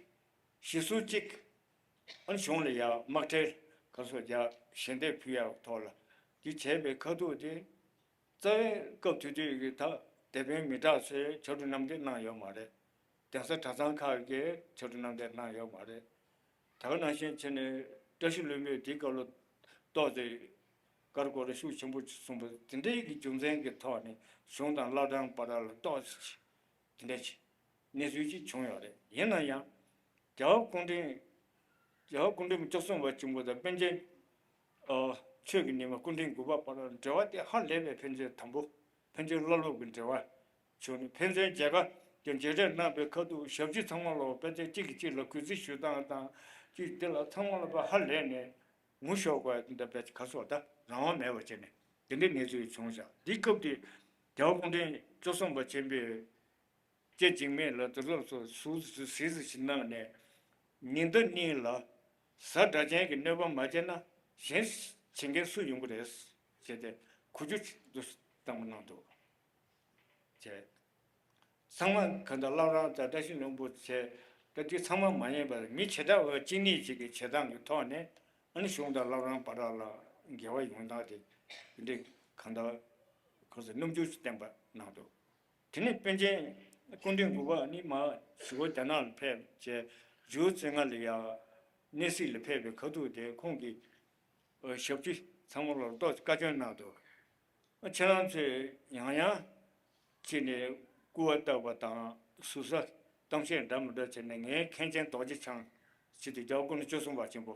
བཞི་ཟུར་གཅིག་ཨ་ནི་གཞུང་ལ་ཡ་དམག་ཁྲལ་ག་སོ་ཡ་ཞལ་འདེབས་ཕུལ་ཡག་ཐོག་ལ་འདི་བྱས་པའི་ཁ་ཐུག་དེ་རྩ་བའི་སྐབས་དེ་དུས་ཀྱི་ད་སྡེ་དཔོན་མི་དྲག་ཚོས་ཕྱག་བྲིས་རྣམས་དེ་གནང་ཡོད་མ་རེད། གདན་ས་གྲྭ་ཚང་ཁག་གིས་ཕྱག་བྲིས་རྣམས་དེ་གནང་ཡོད་མ་རེད། ད་ག་ནང་བཞིན་བྱས་ནས་བཀྲ་ཤིས་ལྷུན་པོས་དེའི་སྐབས་ལ་ཏོག་ཙེ་ཀར་ཀོར་ཤུགས་ཆེན་པོ་གསུངས་པ་དེ་འདྲའི་གི་རྒྱུ་མཚན་གྱི་ཐོག་ནས་གཞུང་དང་བླ་བྲང་བར་ལ་ཏོག་ཙེ་དེ་འདྲ་ཅིག་ གནས་ཚུལ་ཅིག་བྱུང་ཡོད་རེད། ཡིན་ན་ཡང་རྒྱལ་བ་སྐུ་ཕྲེང་རྒྱལ་བ་སྐུ་ཕྲེང་བཅུ་གསུམ་པ་ཆེན་པོ་དང་པཎ་ཆེན་ཆོས་ཀྱི་ཉི་མ་སྐུ་ཕྲེང་དགུ་པ་བར་འབྲེལ་བ་དེ་ཧ་ལས་པའི་ཕན་ཚུན་དམ་པོ། ཕན་ཚུན་བླ་སློབ་ཀྱི་འབྲེལ་བ་བྱུང་ནས། ཕན་ཚུན་མཇལ་ཁ་དེ་མཇལ་འཕྲད་གནང་བའི་ཁ་ཐུག་ཞབས་ཕྱི་ཚང་མ་ལ་ཕལ་ཆེར་གཅིག་གིས་གཅིག་ལ་གུས་བརྩི་ཞུ་སྟངས་དང་། གཅིག་དེ་ལ་ཚང་མ་ལ་ཕར་ཧ་ལས་ནས་ངུ་ཤོར་དགོས་ཡ་དེ་འདྲ་བས་ག་སོགས་ད་རང་དབང་མེད་པ་བྱས་ནས་དེ་འདྲའི་གནས་ཚུལ་བྱུང་བཞག་འདི་སྐབས་དེ་རྒྱལ་བ་སྐུ་ཕྲེང་བཅུ་གསུམ་པ་ཆེན་པོས་ལྕེ་འཇིགས་མེད་ལ་དུས་རབས་སུ་ཟུག་ཟིག་ཟིག་ཞིག་གནང་ནས། ཉི་ཟླ་གཉིས་ལ་གཟའ་སྒྲ་གཅན་གྱི་གནོད་པ་མ་བྱས་ན་གཞན་བྱེད་མཁན་སུ་ཡོང་གི་རེད་ཟེར་ཏེ་གོ་རྒྱུ་དུ་བཏང་བ་གནང་འདུག་ཅེས། ཚང་མ་གང་ལྟར་བླ་བྲང་དང་བཀྲ་ཤིས་ལྷུན་པོ་བྱས། ད་འདི་ཚང་མ་མ་ཡིན་པར་མི་བྱེ་བྲག་པ་གཅིག་གཉིས་ཅིག་གི་བྱེད་སྟངས་ཀྱི་ཐོག་ནས་ཨ་ནི་གཞུང་དང་བླ་བྲང་བར་ལ་འགལ་བ་ཡོང་སྟངས་དེ་འདི་འདྲའི་གང་ལྟར་ཁོ་ཚོས་རྣམ་འགྱུར་ཞིག་བསྟན་པ་གནང་འདུག་དེ་ནས་པཎ་ཆེན་སྐུ་ཕྲེང་དགུ་པ་ནི་མར་ཞི་བ་རྒྱ་ནག་ལ་ཕེབས་བྱས། ཇོ་བོ་རྩེ་ལྔ་ལ་ཡང་གནས་གཟིགས་ལ་ཕེབས་པའི་ཁ་ཐུག་དེ་ཁོང་གིས་ཞབས་ཕྱི་ཚང་མ་ལ་ཏོག་ཙམ་བཀའ་བཀྱོན་གནང་འདུག་ཁྱེད་རང་ཚོས་ཡང་ཡང་ཅིག་ནས་སྐུར་བ་བཏབ་པ་དང་ཟུར་ཟ་གཏམ་བཤད་འདྲ་མི་འདྲ་བྱས་ནས། ངའི་མཁན་ཆེན་རྡོ་རྗེ་འཆང་ཅིག་དེ་རྒྱལ་བ་སྐུ་ཕྲེང་བཅུ་གསུམ་པ་ཆེན་པོ་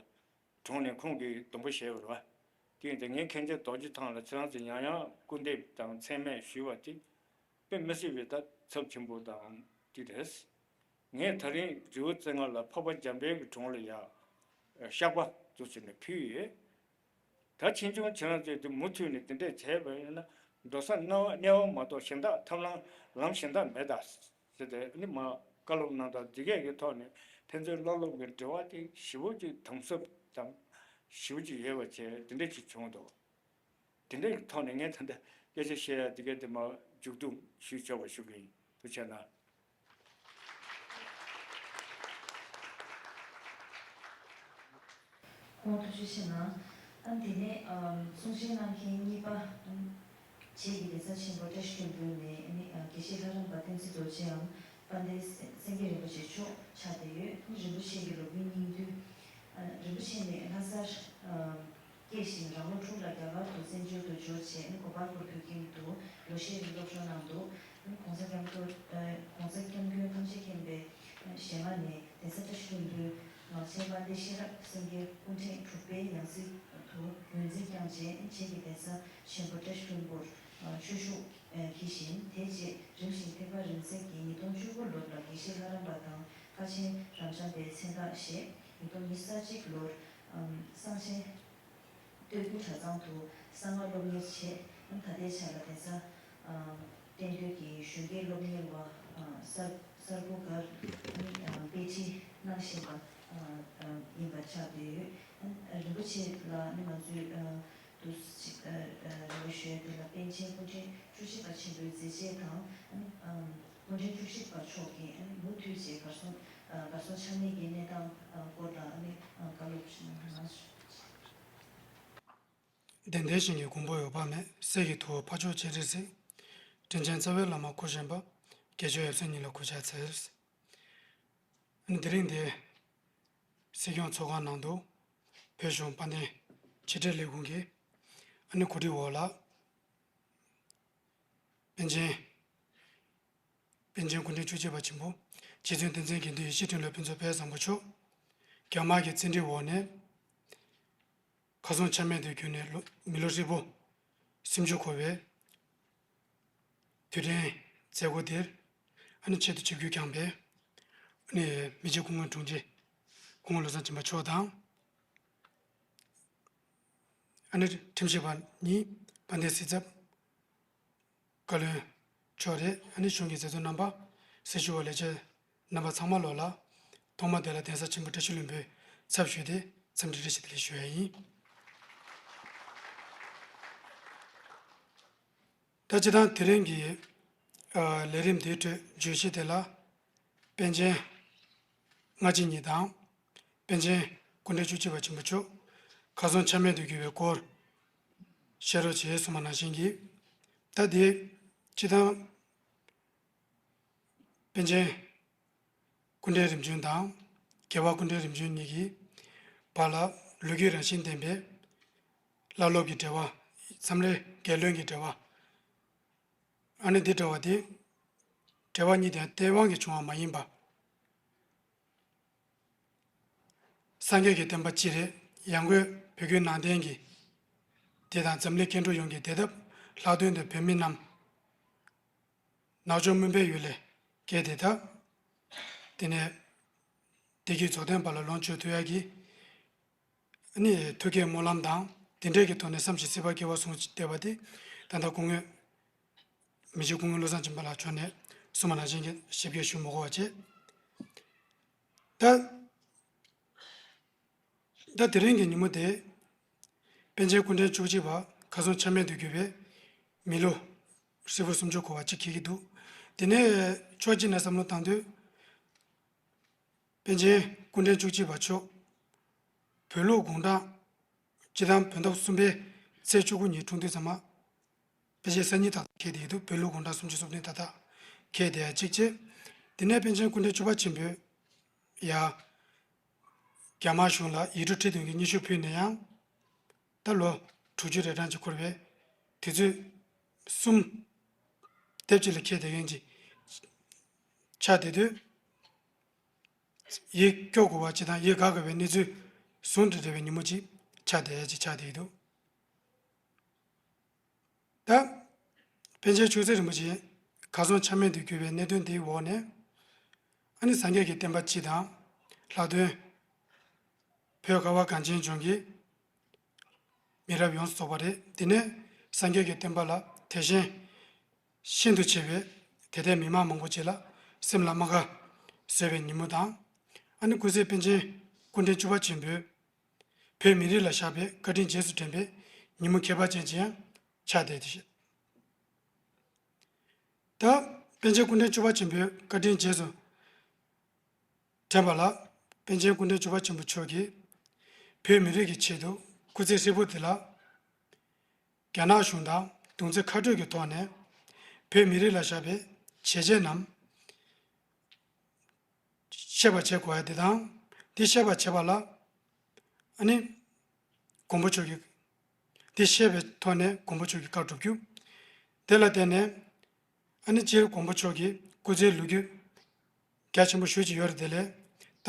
གྲོངས་ནས་ཁོང་གིས་སྡོམ་པ་བཞེས་པ་རེད་བ། དེ་ཡིན་ཏེ་ངའི་མཁན་ཆེན་རྡོ་རྗེ་ཐང་ལ་ཁྱེད་རང་ཚོས་ཡང་ཡང་སྐུར་འདེབས་དང་མཚན་སྨད་ཞུས་པ་དེ་དཔེ་མི་སྲིད་པའི་ད་ཚབས་ཆེན་པོ་དང་དེ་རེད། ངས་ད་རིང་རི་བོ་རྩེ་ལྔ་ལ་འཕགས་པ་འཇམ་དཔལ་གྱི་དྲུང་ལ་ཡ་བཤགས་པ་འདུག་ཟེར་ནས་ཕུལ་ཡོད། ད་ཕྱིས་འབྱུང་ཁྱེད་རང་ཚོས་དེ་མུ་མཐུད་ནས་དེ་འདྲས་བྱས་པ་ཡིན་ན་འགྲོ་ས་དམྱལ་བ་མ་གཏོགས་གཞན་དག་ཐབས་ལམ་ལམ་གཞན་དག་མེད་ད་ཟེར་ཏེ་ནི་མ་བཀའ་སློབ་གནང་སྟངས་འདི་གས་ཀྱི་ཐོག་ནས་ཕན་ཚུན་བླ་སློབ་ཀྱི་འབྲེལ་བ་དེ་ཞེ་པོ་ཅིག་དམ་ཟབ་དང་ཞེ་པོ་ཅིག་ཡོད་པ་བྱས་དེ་འདྲས་ཅིག་བྱུང་འདུག་དེ་འདྲའི་ཐོག་ནས་ངས་ད་ལྟ་སྐད་ཆ་བཤད་ཡ་དེ་ག་དེ་མ་མཇུག་བསྡོམས་ཞུས་ཆོག་པ་ཞུ་གི་ཡིན། ཐུགས་རྗེ་གནང་། ཁོང་ཐུགས་རྗེ་ཆེ་གནང་། ཨ་ནི་དེ་ནས་ཨམ་གསུང་བཤད་གནང་མཁན་གཉིས་པ་ཨམ་བྱེས་ཀྱི་གདན་ས་ཆེན་པོ་བཀྲ་ཤིས་ལྷུན་པོའི་ནས་ཨ་ནི་ཨ་དགེ་བཤེས་ལྷ་རམས་པ་བསྟན་འཛིན་རྡོ་རྗེའམ་དཔལ་ལྡན་སེང་གེ་རིན་པོ་ཆེ་མཆོག་ཆགས་བསྡད་ཡོད། ཨ་ནི་རིན་པོ་ཆེ་གི་ལོ་རྒྱུས་སྙིང་བསྡུས། ཨ་རིན་པོ་ཆེ་ནི་ལྷ་སར་ཨམ་སྐྱེས་ཤིང་རང་ལོ་དྲུག་ལ་རྒྱ་གར་དུ་བཙན་བྱོལ་དུ་འབྱོར་རྗེས་ནི་གོ་པལ་པུར་བོད་ཁྱིམ་དུ་ལོ་ཤས་རིང་སློབ་སྦྱོང་གནང་འདུག །ནི་༸གོང་ས་༸སྐྱབས་མགོན་༸གོང་ས་༸སྐྱབས་མགོན་ཐམས་ཅད་མཁྱེན་པའི་ཞལ་སྔ་ནས་གདན་ས་བཀྲ་ཤིས་ལྷུན་པོའི་ངག་ཆེན་དཔལ་ལྡན་ཤེས་རབ་སེང་གེ་སྐུ་ཕྲེང་དྲུག་པའི་ཡང་སྲིད་དུ་ངོས་འཛིན་བསྐྱངས་རྗེས་ནི་བྱེས་ཀྱི་གདན་ས་ཆེན་པོ་བཀྲ་ཤིས་ལྷུན་པོར་ཆོས་ཞུགས་མཁྱེན་ཞིང་། དེ་རྗེས་རིམ་བཞིན་ཐེག་པ་རིམ་འཛེགས་ཀྱིས་ཉིས་སྟོང་བཅུ་དགུ་ལོར་ལ་དགེ་བཤེས་ལྷ་རམས་པ་དང་། ཀ་ཆེན་རབ་འབྱམས་པའི་མཚན་རྟགས་བཞེས། ཉིས་སྟོང་ཉི་ཤུ་རྩ་གཅིག་ལོར་ཨམ་གསང་ཆེན་སྟོད་ཁུལ་གྲྭ་ཚང་དུ་གསང་སྔགས་སློབ་གཉེར་བྱས། ཨམ་ད་ལྟའི་ཆར་ལ་གདན་ས་ཨམ་བསྟན་འདུས་ཀྱི་གཞོན་སྐྱེས་སློབ་གཉེར་བ་ཨ་གསར་གསར་བུ་འགར་ཨ་ནི་ཨམ་དཔེ་ཁྲིད་གནང་བཞིན་པ་ཨ་ཨམ་ཡིན་པ་ཆགས་བསྡད་ཡོད། ཨམ་རིན་པོ་ཆེ་ལ་ནི་ང་ཚོས་ཨ་དུ་ཅིག་ཨ་ཨ་རེ་བ་ཞུ་ཡ་དེ་ལ་པཎ་ཆེན་སྐུ་ཕྲེང་བཅུ་གཅིག་པ་ཆེན་པོའི་མཛད་རྗེས་དང་། ཨ་ནི་ཨམ་སྐུ་ཕྲེང་བཅུ་གཅིག་པ་མཆོག་གིས་ཨ་ནི་མུ་མཐུད་བྱས་གར་སོང་ཨ་གར་སོང་ཆ་མེད་ཀྱི་གནས་སྟངས་ཨ་སྐོར་ལ་ཨ་ནི་ཨ་བཀའ་སློབ་ཞུ་གནང་། དན་ལྡན་ཞིང་གི་གོང་བུ་འོད་དཔག་མེད། གསེར་གྱི་ཐུ་བོ་འཕགས་མཆོག་སྤྱན་རས་གཟིགས། དྲིན་ཅན་རྩ་བའི་བླ་མ་སྐུ་གཞོན་པ། དགེ་སྦྱོར་ཡབ་སྲས་ཉིད་ལ་གུས་ཕྱག་འཚལ། ཨ་ནི་དེ་རིང་འདིར་སྲིད་སྐྱོང་ཚོགས་ཁང་ནང་དུ་བོད་གཞུང་དཔལ་ལྡན་ཕྱི་དྲིལ་ལས་ཁུངས་ཀྱི་ཨ་ནི་གོ་སྒྲིག་འོག་ལ་པཎ་ཆེན་པཎ་ཆེན་སྐུ་ཕྲེང་བཅུ་གཅིག་པ་ཆེན་པོ་རྗེ་བཙུན་བསྟན་འཛིན་དགེ་འདུན་ཡེ་ཤེས་སྤྲེལ་ལོ་ཕུན་ཚོགས་དཔལ་བཟང་པོ་མཆོག་རྒྱ་དམར་གྱི་བཙན་ཁྲིད་འོག་ནས་ཁ་སང་ཆ་མེད་དུ་གྱུར་ནས་ལོ་མི་ལོ་ཧྲིལ་པོ་སུམ་ཅུ་འཁོར་བའི་དུས་དྲན་མཛད་སྒོ་དེར་ཨ་ནི་ཆེད་དུ་ཆིབས་བསྒྱུར་བསྐྱངས་པའི་ཨ་ནི་མི་རྗེ་སྐུ་ངོ་དྲུང་ཆེ་སྐུ་ངོ་བློ་བཟང་སྦྱིན་པ་མཆོག་དང་། ཨ་ནི་ཁྲིམས་ཞིབ་པ་གཉིས་དཔལ་ལྡན་སྲིད་ཚབ་བཀའ་བློན་མཆོག་རེད། ཨ་ནི་གཞུང་གི་མཛད་གཙོ་རྣམ་པ། སྲི་ཞུ་བ་ལས་བྱེད་རྣམ་པ་ཚང་མ་ལོག་ལ་ཐོག་མ་དེ་ལ་གདན་ས་ཆེན་པོ་བཀྲ་ཤིས་ལྷུན་པོའི་ཚབ་ཞུས་ཏེ་འཚམས་འདྲི་བཀྲ་ཤིས་བདེ་ལེགས་ཞུ་ཡ་ཡིན། ད་སྤྱིར་བཏང་དེ་རིང་གི་ཨ་ལས་རིམ་འདིའི་ཁྲོད་བརྗོད་གཞི་དེ་ལ་པཎ་ཆེན་སྔ་རྗེས་གཉིས་དང་། པཎ་ཆེན་སྐུ་ཕྲེང་བཅུ་གཅིག་པ་ཆེན་པོ་མཆོག་ཁ་སང་ཆ་མེད་དུ་གྱུར་བའི་སྐོར་བཤད་རོགས་བྱེད་གསུངས་པ་ནང་བཞིན་གྱི། ད་དེ་སྤྱིར་བཏང་པཎ་ཆེན་སྐུ་ཕྲེང་རིམ་བྱོན་དང་རྒྱལ་བ་སྐུ་ཕྲེང་རིམ་བྱོན་གཉིས་ཀྱི་བར་ལ་ལོ་རྒྱུས་རང་བཞིན་ལྡན་པའི་བླ་སློབ་ཀྱི་འབྲེལ་བ། མཚམས་རེ་རྒྱལ་བློན་གྱི་འབྲེལ་བ། ཨ་ནི་འདི་འདྲ་བ་དེ་ འབྲེལ་བ་གཉིས་དེ་སྟེས་དབང་གིས་བྱུང་བ་མ་ཡིན་པ། སངས་རྒྱས་ཀྱི་བསྟན་པ་སྤྱི་རེད། ཡང་སྒོས་བོད་བརྒྱུད་ནང་བསྟན་གྱི་དེ་དང་འཛམ་གླིང་སྐྱེ་འགྲོ་ཡོངས་ཀྱི་བདེ་ཐབས་ལྷག་དོན་དུ་བོད་མི་རྣམས་ནག་ཕྱོགས་མུན་པའི་ཡུལ་ལས་བསྐྱལ་ཏེ་ད། དེ་ནས་བདེ་སྐྱིད་རྫོགས་ལྡན་པ་ལ་ལོངས་སྤྱོད་ཐུབ་ཡག་གི་ཨ་ནི་ཐུགས་བསྐྱེད་སྨོན་ལམ་དང་དེ་འདྲའི་གི་ཐོག་ནས་བསམ་ཞིང་སྲིད་པ་སྐྱེ་བ་བཟུང་བསྡད་པ་དེ་ད་ལྟ་སྐུ་ངོ་མི་རྗེ་སྐུ་ངོ་བློ་བཟང་སྦྱིན་པ་ལགས་མཆོག་ནས་གསུངས་པ་ནང་བཞིན་གྱི་ཞིབ་རྒྱས་ཞུ་མི་དགོས་པ་བྱས། ད་ད་དེ་རིང་གི་ཉིན་མོ་དེ་པཎ་ཆེན་སྐུ་ཕྲེང་བཅུ་གཅིག་པ་ཁ་སང་ཆ་མེད་དུ་གྱུར་པའི་མི་ལོ་ཧྲིལ་པོ་སུམ་ཅུ་འཁོར་བ་གཅིག་འཁེལ་གྱི་འདུག་དེ་ནས་ཕྱོགས་གཅིག་ནས་བསམ་བློ་བཏང་དུས། པཎ་ཆེན་སྐུ་ཕྲེང་བཅུ་གཅིག་པ་མཆོག་བོད་ལུགས་དགུང་གྲངས་སྤྱི་བཏང་བོད་ཟླ་གསུམ་པའི་ཚེས་བཅུ་དགུ་ཉིན་འཁྲུངས་དུས་ཙམ་པ། པཎ་ཆེན་སང་ཉིན་ཏག་ཏག་འཁེལ་བསྡད་ཀྱི་འདུག་བོད་ལུགས་དགུང་གྲངས་སུམ་ཅུ་སོ་བདུན་ཏག་ཏག་འཁེལ་བསྡད་ཡ་གཅིག་བྱས། དེ་ནས་པཎ་ཆེན་སྐུ་ཕྲེང་བཅུ་པ་ཆེན་པོས་ཡ། རྒྱ་དམར་གཞུང་ལ་ཡིག་འབྲུ་ཁྲི་བདུན་གྱི་སྙན་ཞུ་ཕུལ་ནས་ཡང་། ད་ལོ་དྲུག་ཅུ་རེ་གྲངས་ཅིག་འཁོར་བའི་དུས་ཚོད་གསུམ་སྡེབ་གཅིག་ལ་འཁེལ་བསྡད་མཁན་ཅིག་ཆགས་བསྡད་དུས། ཡིད་སྐྱོ་དགོས་པ་ཅིག་དང་ཡིད་དགའ་དགོས་པའི་གནས་ཚུལ་ཟུང་དུ་འབྲེལ་བའི་ཉིན་མོ་ཅིག་ཆགས་བསྡད་ཡ་ཅིག་ཆགས་བསྡད་ཀྱི་འདུག་ད། པཎ་ཆེན་ཆོས་སྲིད་རིན་པོ་ཆེ་ཁ་སང་ཆ་མེད་དུ་གྱུར་བའི་གནད་དོན་དེའི་འོག་ནས། ཨ་ནི་སངས་རྒྱས་ཀྱི་བསྟན་པ་སྤྱི་དང་། ལྷག་དོན། བོད་ཁ་བ་གངས་ཅན་ལྗོངས་ཀྱི་མི་རབས་ཡོངས་སུ་རྫོགས་པ་རེད། དེ་ནས་སངས་རྒྱས་ཀྱི་བསྟན་པ་ལ་དད་ཞེན་ཤིན་ཏུ་ཆེ་བའི་དད་ལྡན་མི་མང་མང་པོ་ཅིག་ལ་སེམས་ལ་རྨ་ཁ་བཟོས་པའི་ཉིན་མོ་དང་། ཨ་ནི་ཀུན་གཟིགས་པཎ་ཆེན་སྐུ་ཕྲེང་བཅུ་པ་ཆེན་པོས་བོད་མི་རིགས་ལ་བཞག་པའི་བཀའ་དྲིན་རྗེས་སུ་དྲན་པའི་ཉིན་མོ་ཁྱད་པར་ཅན་ཅིག་ཡང་ཆགས་བསྡད་དེ། ད་པཎ་ཆེན་སྐུ་ཕྲེང་བཅུ་པ་ཆེན་པོའི་བཀའ་དྲིན་རྗེས་སུ་དྲན་པ་ལ། པཎ་ཆེན་སྐུ་ཕྲེང་བཅུ་པ་ཆེན་པོ་མཆོག་གིས་བོད་མི་རིགས་ཀྱི་ཆེད་དུ་སྐུ་ཚེ་ཧྲིལ་པོ་དེ་ལ་རྒྱ་ནག་གཞུང་དང་གདུང་འཛིན་ཁ་སྤྲོད་ཀྱི་ཐོག་ནས་བོད་མི་རིགས་ལ་བཞག་པའི་བྱས་རྗེས་རྣམས་ཤེས་པར་བྱེད་དགོས་ཡ་དེ་དང་། འདི་ཤེས་པར་བྱེད་པ་ལ་ཨ་ནི་མགོན་པོ་མཆོག་གིས། འདི་ཤེས་པའི་ཐོག་ནས་མགོན་པོ་མཆོག་གི་བཀའ་སྒྲུབ་རྒྱུ། དེ་ལ་བརྟེན་ནས་ཨ་ནི་སྤྱིར་མགོན་པོ་མཆོག་གི་སྐུ་ཚེའི་ལོ་རྒྱུས་རྒྱ་ཆེན་པོ་ཞེ་ཅིག་ཡོད་རེད། དེ་ལས་ད་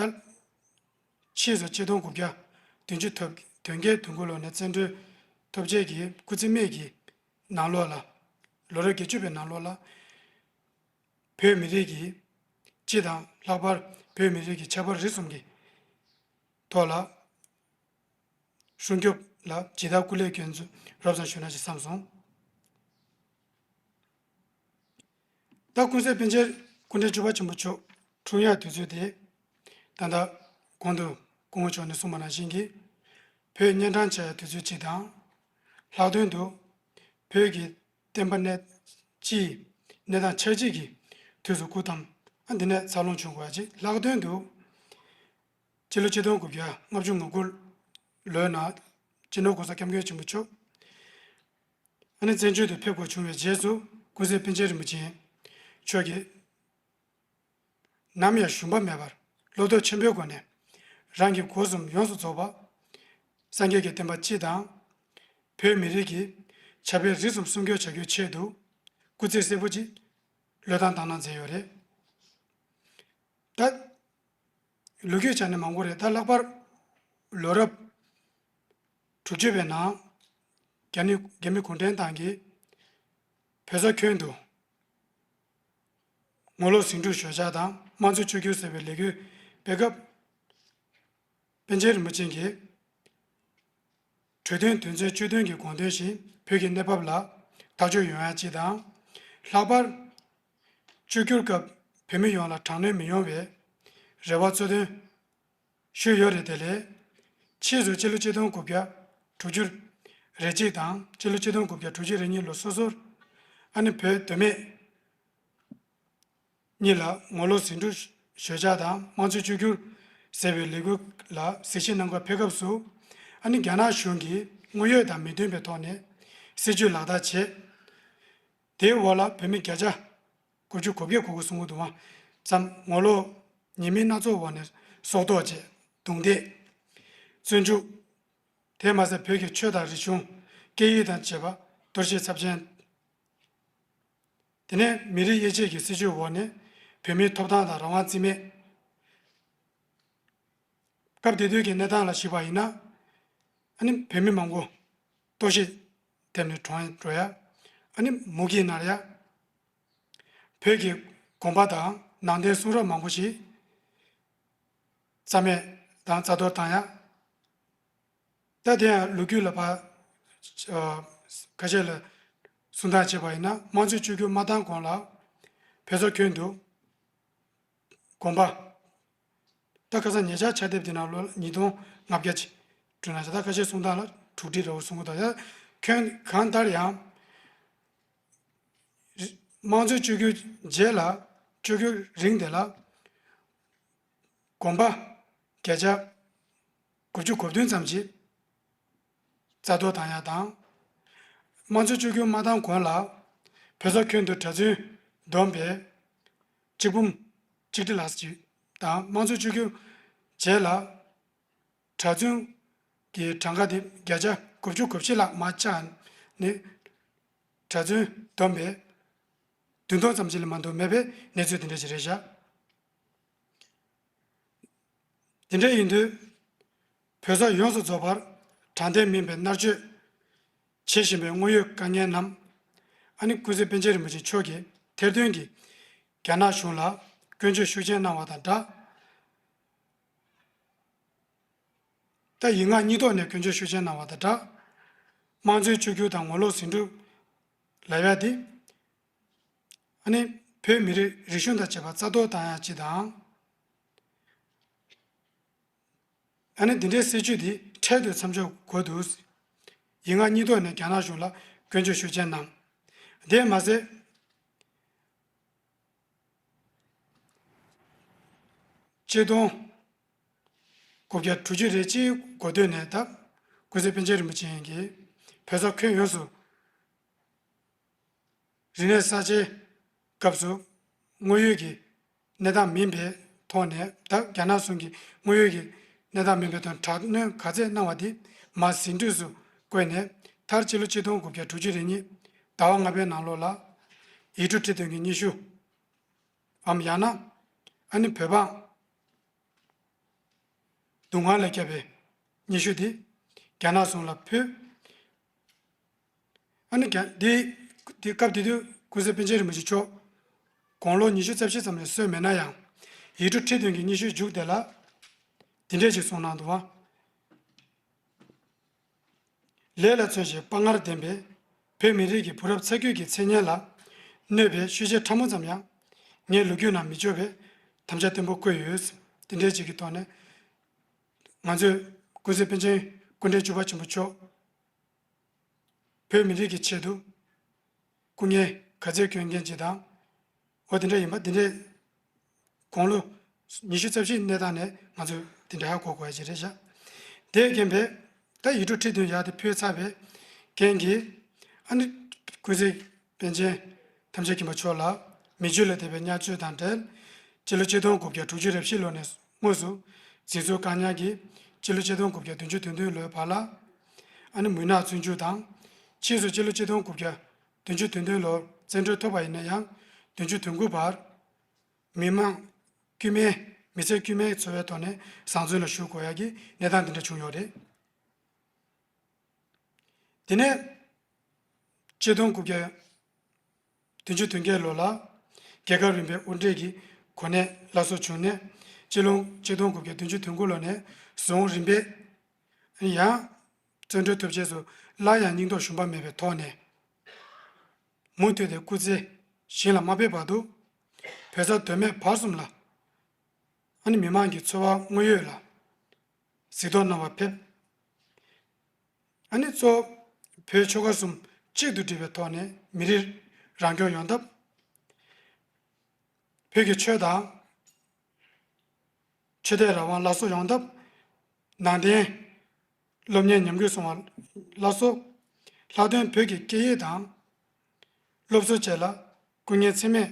ཕྱིས་སུ་ཆིག་སྟོང་དགུ་བརྒྱ་བདུན་ཅུ་དོན་བརྒྱད་དོན་དགུ་ལོ་ནས་བཙན་བྱོལ་ཐོབ་རྗེས་ཀྱི་སྐུ་ཚེ་སྨད་ཀྱི་ནང་ལོགས་ལ། ལོ་རབས་བརྒྱད་ཅུ་པའི་ནང་ལོགས་ལ། བོད་མི་རིགས་ཀྱི་སྤྱི་དང་། ལྷག་པར་བོད་མི་རིགས་ཀྱི་ཁྱད་པར་རིགས་གསུམ་གྱི་ཐོག་ལ་སྲུང་སྐྱོབ་ལ་ཇི་ལྟར་སྐུ་ལས་བསྐྱོན་ཚུལ་རོབ་ཙམ་ཞུས་ན་ཞེས་བསམ་སོང་། ད་ཀུན་གཟིགས་པཎ་ཆེན་སྐུ་ཕྲེང་བཅུ་པ་ཆེན་པོ་མཆོག་འཁྲུངས་ཡག་དུས་ཚོད་དེ། ད་ལྟ་གོང་དུ་སྐུ་ངོ་མཆོག་ནས་གསུངས་པ་ནང་བཞིན་གྱི་བོད་གཉན་འཕྲང་ཆགས་ཡག་དུས་ཚོད་ཅིག་དང་། ལྷག་དོན་དུ་བོད་ཀྱི་བསྟན་པ་གནས་སྤྱིའི་གནས་སྟངས་ཆགས་འཇིག་གི་དུས་སུ་སྐུ་བལྟམས། ཨ། འདི་ནས་འཚར་ལོངས་བྱུང་དགོས་ཡ་ཅིག་ལྷག་དོན་དུ་སྤྱི་ལོ་ཆིག་སྟོང་དགུ་བརྒྱ་ལྔ་བཅུ་ང་དགུ་ལོའི་ནང་སྤྱི་ནོར་༸གོང་ས་༸སྐྱབས་མགོན་ཆེན་པོ་མཆོག་ཨ་ནི་བཙན་བྱོལ་དུ་ཕེབས་དགོས་བྱུང་བའི་རྗེས་སུ། ཀུན་གཟིགས་པཎ་ཆེན་རིན་པོ་ཆེ་མཆོག་གིས་ནམ་ཡང་ཞུམ་པ་མེད་པར་བློ་སྟོབས་ཆེན་པོའི་སྒོ་ནས་རང་གི་སྒོ་གསུམ་ཡོངས་སུ་རྫོགས་པ་སངས་རྒྱས་ཀྱི་བསྟན་པ་སྤྱི་དང་། བོད་མི་རིགས་ཀྱི་ཁྱབ་སྤེལ་རིས་སུ་སྲུང་སྐྱོབ་བྱ་རྒྱུའི་ཆེད་དུ་སྐུ་ཚེ་ཧྲིལ་པོ་ཅིག་བློས་བཏང་བཏང་གནང་མཛད་ཡོད་རེད། ད་ལོ་རྒྱུས་ཆ་ནས་མང་པོ་རེད། ད་ལྷག་པར་ལོ་རབས་དྲུག་ཅུ་པའི་ནང་རྒྱ་ནི་རྒྱ་མི་གུང་ཁྲན་ཏང་གིས་བོད་ས་ཁྱོན་དུ་ངོ་ལོག་ཟིང་འཁྲུག་ཞོད་འཇགས་དང་དམངས་གཙོ་བཅོས་བསྒྱུར་ཟེར་བའི་ལས་འགུལ་སྤེལ་སྐབས། པཎ་ཆེན་རིན་པོ་ཆེ་གིས་གྲོས་མཐུན་དོན་ཚན་བཅུ་བདུན་གྱི་དགོངས་དོན་བཞིན་བོད་ཀྱི་གནས་བབ་ལ་ཐག་གཅོད་ཡོང་ཡ་ཅིག་དང་། ལྷག་པར་བཅོས་བསྒྱུར་སྐབས་བོད་མི་ཡོངས་ལ་དྲག་གནོན་མི་ཡོང་བའི་རེ་བ་གཙོ་དོན་ཞུས་ཡོད་རེད། དེ་ལས་ཕྱིས་སུ་སྤྱི་ལོ་ཆིག་སྟོང་དགུ་བརྒྱ་དྲུག་ཅུ་རེ་གཅིག་དང་སྤྱི་ལོ་ཆིག་སྟོང་དགུ་བརྒྱ་དྲུག་ཅུ་རེ་གཉིས་ལོ་སོ་སོར་ཨ་ནི་བོད་མདོ་སྨད་གཉིས་ལ་ངོ་ལོག་ཟིང་འཁྲུག་ཞོད་འཇགས་དང་དམངས་གཙོ་བཅོས་བསྒྱུར་ཟེར་བའི་ལས་འགུལ་ལ་གཟིགས་ཞིབ་གནང་གར་ཕེབས་སྐབས་སུ། ཨ་ནི་རྒྱ་ནག་གཞུང་གིས་དངོས་ཡོད་དང་མི་མཐུན་པའི་ཐོག་ནས་སྲིད་བྱུས་ལག་བསྟར་བྱས། དེའི་འོག་ལ་བོད་མི་བརྒྱ་ཆ་དགུ་བཅུ་གོ་བརྒྱད་གོ་དགུ་གསུང་གི་འདུག་པ་ཙམ་ངོ་ལོག་ཉེས་མིང་སྣ་ཚོགས་འོག་ནས་སྲོག་ཐོག་བཅད། རྡུང་རྡེག་བཙོན་འཇུག་དེས་མ་ཟད་བོད་ཀྱི་ཆོས་དང་རིག་གཞུང་། སྐད་ཡིག་དང་བཅས་པ་གཏོར་བཤིག་ཚབས་ཆེན་ དེ་ནས་མི་རིགས་དབྱེ་འབྱེད་ཀྱི་སྲིད་བྱུས་འོག་ནས་བོད་མིའི་ཐོབ་ཐང་དང་རང་དབང་རྩིས་མེད། སྐབས་དེ་དུས་ཀྱི་གནས་སྟངས་ལ་གཞིགས་པ་ཡིན་ན། ཨ་ནི་བོད་མི་མང་པོ་ལྟོགས་ཤི་ཐེབས་ནས་གྲོངས་འགྲོ་ཡ། ཨ་ནི་མུ་གེས་མནར་ཡ། བོད་ཀྱི་དགོན་པ་དང་ནང་བསྟན་གསུང་རབ་མང་པོ་ཞིག་རྩ་མེད་དང་རྩ་གཏོར་བཏང་ཡ། ད་དེ་ཡང་ལོ་རྒྱུས་ལ་ཕར་ཁ་ཤས་ལ་གསུང་སྟངས་བྱས་པ་ཡིན་ན། དམངས་གཙོའི་བཅོས་བསྒྱུར་མ་བཏང་གོང་ལ་བོད་ས་ཁྱོན་དུ་དགོན་པ། ད་ཁ་སང་ཉེ་ཆར་ཕྱག་དེབ་འདི་ནང་ལོ་ཉིས་སྟོང་ལྔ་བརྒྱ་ཅིག་བྲིས་གནང་བྱས། ད་ཁ་ཤས་གསུང་སྟངས་ལ་དྲུག་ཁྲི་འདྲ་བོ་གསུང་གི་འདུག་ཡ། ཁྱོན་གང་ལྟར་ཡང་དམངས་གཙོའི་བཅོས་བསྒྱུར་རྗེས་ལ། བཅོས་བསྒྱུར་རིང་དེ་ལ་དགོན་པ་བརྒྱ་ཆ་དགུ་བཅུ་གོ་བདུན་ཙམ་ཞིག་རྩ་གཏོར་བཏང་ཡ་དང་། དམངས་གཙོའི་བཅོས་བསྒྱུར་མ་བཏང་གོང་ལ་བོད་ས་ཁྱོན་དུ་གྲྭ་བཙུན་བསྡོམས་པས་གཅིག་འབུམ་གཅིག་ཁྲི་ལྷག་ཅིག་དང་། དམངས་གཙོའི་བཅོས་བསྒྱུར་རྗེས་ལ་གྲྭ་བཙུན་གྱི་གྲངས་ཀ་དེ་བརྒྱ་ཆ་དགུ་བཅུ་གོ་བཞི་ལྷག་མར་བཅག་ནས། གྲྭ་བཙུན་བསྡོམས་པས་བདུན་སྟོང་ཙམ་ཞིག་ལས་མ་གཏོགས་མེད་པའི་གནས་ཚུལ་དེ་འདྲ་ཞིག་རེད་བཞག་དེ་འདྲ་ཡིན་དུས། བོད་ས་ཡོངས་སུ་རྫོགས་པར་དྲང་བདེན་མིན་པའི་མནར་གཅོད་བྱེད་བཞིན་པའི་དངོས་ཡོད་དཀའ་ངལ་རྣམས། ཨ་ནི་ཀུན་གཟིགས་པཎ་ཆེན་རིན་པོ་ཆེ་མཆོག་གིས་ཐེར་འདོན་གྱིས་རྒྱ་ནག་གཞུང་ལ་སྐྱོན་བརྗོད་ཤུགས་ཆེན་གནང་བ་དང་སྦྲགས། ད་ཡིག་ངག་གཉིས་ཐོག་ནས་སྐྱོན་བརྗོད་ཤུགས་ཆེན་གནང་བ་དང་སྦྲགས། དམངས་གཙོའི་བཅོས་བསྒྱུར་དང་ངོ་ལོག་ཟིང་འཁྲུག་ལབ་ཡ་དེ། ཨ་ནི་བོད་མི་རིགས་རིག་གཞུང་དང་བཅས་པ་རྩ་གཏོར་བཏང་ཡ་གཅིག་དང་། ཨ་ནི་འདི་འདྲའི་སྲིད་བྱུས་འདི་འཕྲལ་དུ་མཚམས་འཇོག་དགོས་འདུག་ཡིག་ངག་གཉིས་ཐོག་ནས་རྒྱ་ནག་གཞུང་ལ་སྐྱོན་བརྗོད་ཤུགས་ཆེན་གནང་། དེས་མ་ཟད། ཆིག་སྟོང་དགུ་བརྒྱ་དྲུག་ཅུ་རེ་གཅིག་འགོ་སྟོད་ནས་ད་ཀུན་གཟིགས་པཎ་ཆེན་རིན་པོ་ཆེ་གིས་བོད་ས་ཁྱོན་ཡོངས་སུ་རིག་གནས་གསར་བརྗེའི་སྐབས་སུ་དངོས་ཡོད་ཀྱི་གནས་སྟངས་མིན་པའི་ཐོག་ནས། ད་རྒྱ་ནག་གཞུང་གིས་དངོས་ཡོད་ཀྱི་གནས་སྟངས་མིན་པའི་ཐོག་ནས་དྲག་གནོན་ག་ཚད་གནང་བ་དེ་མར་ཟིན་བྲིས་སུ་བཀོད་ནས། མཐར་སྤྱི་ལོ་ཆིག་སྟོང་དགུ་བརྒྱ་དྲུག་ཅུ་རེ་གཉིས་ཟླ་བ་ལྔ་པའི་ནང་ལོགས་ལ་ཡིག་འབྲུ་ཁྲི་བདུན་གྱི་སྙན་ཞུ་འམ། ཡང་ན་ཨ་ནི་བོད་འབངས་སྡུག་བསྔལ་ལས་བསྐྱབས་པའི་སྙན་ཞུ་དེ་རྒྱ་ནག་གཞུང་ལ་ཕུལ། ཨ་ནི་རྒྱ་འདི་འདི་སྐབས་དེ་དུས་ཀུན་གཟིགས་པཎ་ཆེན་རིན་པོ་ཆེ་མཆོག་དགུང་ལོ་ཉི་ཤུ་རྩ་བཞི་ཙམ་ལས་སོན་མེད་ན་ཡང་། ཡིག་འབྲུ་ཁྲི་བདུན་གྱི་སྙན་ཞུའི་མཇུག་དེ་ལ་འདི་འདྲས་ཞིག་གསུངས་གནང་འདུག་པ། ལས་ལ་བརྩོན་ཞིང་དཔའ་ངར་ལྡན་པའི་བོད་མི་རིགས་ཀྱི་བུ་རབས་ཚ་རྒྱུད་ཀྱི་མཚན་སྙན་ལ་གནོད་པའི་ཤུལ་རྗེས་ཕྲ་མོ་ཙམ་ཡང་ངའི་ལོ་རྒྱུས་ནང་མི་འབྱོར་བའི་དམ་བཅའ་བརྟན་པོ་བཀོད་ཡོད། དེ་འདྲའི་ཅིག་གི་ཐོག་ནས་ང་ཚོས་ཀུན་གཟིགས་པཎ་ཆེན་སྐུ་ཕྲེང་བཅུ་པ་ཆེན་པོ་མཆོག་བོད་མི་རིགས་ཀྱི་ཆེད་དུ་སྐུ་ངལ་ག་ཚད་བསྐྱོན་མཁན་ཅིག་དང་། འོ་དེ་འདྲ་ཡིན་པ། དེ་འདྲའི་དགུང་ལོ་ཉི་ཤུ་རྩ་བཞིའི་གནས་སྟངས་ནས་ང་ཚོས་དེ་འདྲ་ཧ་གོ་དགོས་ཡ་ཅིག་རེད་ཤག་དེའི་རྐྱེན་པས་ད་ཡིག་འབྲུ་ཁྲི་བདུན་ཡར་དེ་ཕུལ་ཚར་བའི་རྐྱེན་གྱིས། ཨ་ནི་ཀུན་གཟིགས་པཎ་ཆེན་ཐམས་ཅད་མཁྱེན་པ་མཆོག་ལ་མི་རྒྱུད་ལ་ཐེབས་པའི་བརྙས་བཅོས་དང་འབྲེལ། སྤྱི་ལོ་ཆིག་སྟོང་དགུ་བརྒྱ་དྲུག་ཅུ་རེ་བཞི་ལོ་ནས་དངོས་སུ་འཛིན་བཟུང་བཀག་ཉར་གྱིས། སྤྱི་ལོ་ཆིག་སྟོང་དགུ་བརྒྱ་བདུན་ཅུ་དོན་བདུན་ལོའི་བར་ལ་ཨ་ནི་མུན་ནག་བཙོན་འཇུག་དང་། ཕྱིས་སུ་སྤྱི་ལོ་ཆིག་སྟོང་དགུ་བརྒྱ་བདུན་ཅུ་དོན་བདུན་ལོར་བཙན་གྲོལ་ཐོབ་པ་ཡིན་ན་ཡང་། བདུན་ཅུ་དོན་དགུ་བར་མི་མང་དཀྱུས་མའི་མི་ཚེ་དཀྱུས་མའི་འཚོ་བའི་ཐོག་ནས་བཟང་བཙོན་ལ་བཞུགས་དགོས་ཡ་གི་གནས་སྟངས་འདི་འདྲ་བྱུང་ཡོད་རེད། དེ་ནས་ཆིག་སྟོང་དགུ་བརྒྱ་བདུན་ཅུ་དོན་བརྒྱད་ལོ་ལ་རྒྱལ་ཁབ་རིམ་པའི་དབུ་ཁྲིད་ཀྱི་གོ་གནས་སླར་གསོ་བྱུང་ནས། སྤྱི་ལོ་ཆིག་སྟོང་དགུ་བརྒྱ་བདུན་ཅུ་དོན་དགུ་ལོ་ནས་བཟུང་རིམ་པས་ཡང་བཙན་གྲོལ་ཐོབ་རྗེས་སུ་སླར་ཡང་སྙིང་སྟོབས་ཞུམ་པ་མེད་པའི་ཐོག་ནས། མུ་མཐུད་དེ་སྐུ་ཚེ་ཞིང་ལ་མ་ཕེབས་བར་དུ་བོད་ས་མདོ་སྨད་བར་གསུམ་ལ་ཨ་ནི་མི་མང་གི་འཚོ་བ་དངོས་ཡོད་ལ་གཟིགས་རྟོག་གནང་བར་ཕེབས། ཨ་ནི་གཙོ་བོ་བོད་ཆོལ་ཁ་གསུམ་གཅིག་ཏུ་སྒྲིལ་བའི་ཐོག་ནས་མི་རིགས་རང་སྐྱོང་ཡོང་ཐབས། བོད་ཀྱི་ཆོས་དང་ཆོས་དད་རང་དབང་སླར་གསོ་ཡོང་ཐབས། ནང་བསྟན་སློབ་གཉེར་ཉམས་རྒུད་སོང་བ་སླར་གསོ། ལྷག་དོན་བོད་ཀྱི་སྐད་ཡིག་དང་སློབ་གསོ་བཅས་ལ་སྐུ་ངལ་ཚད་མེད་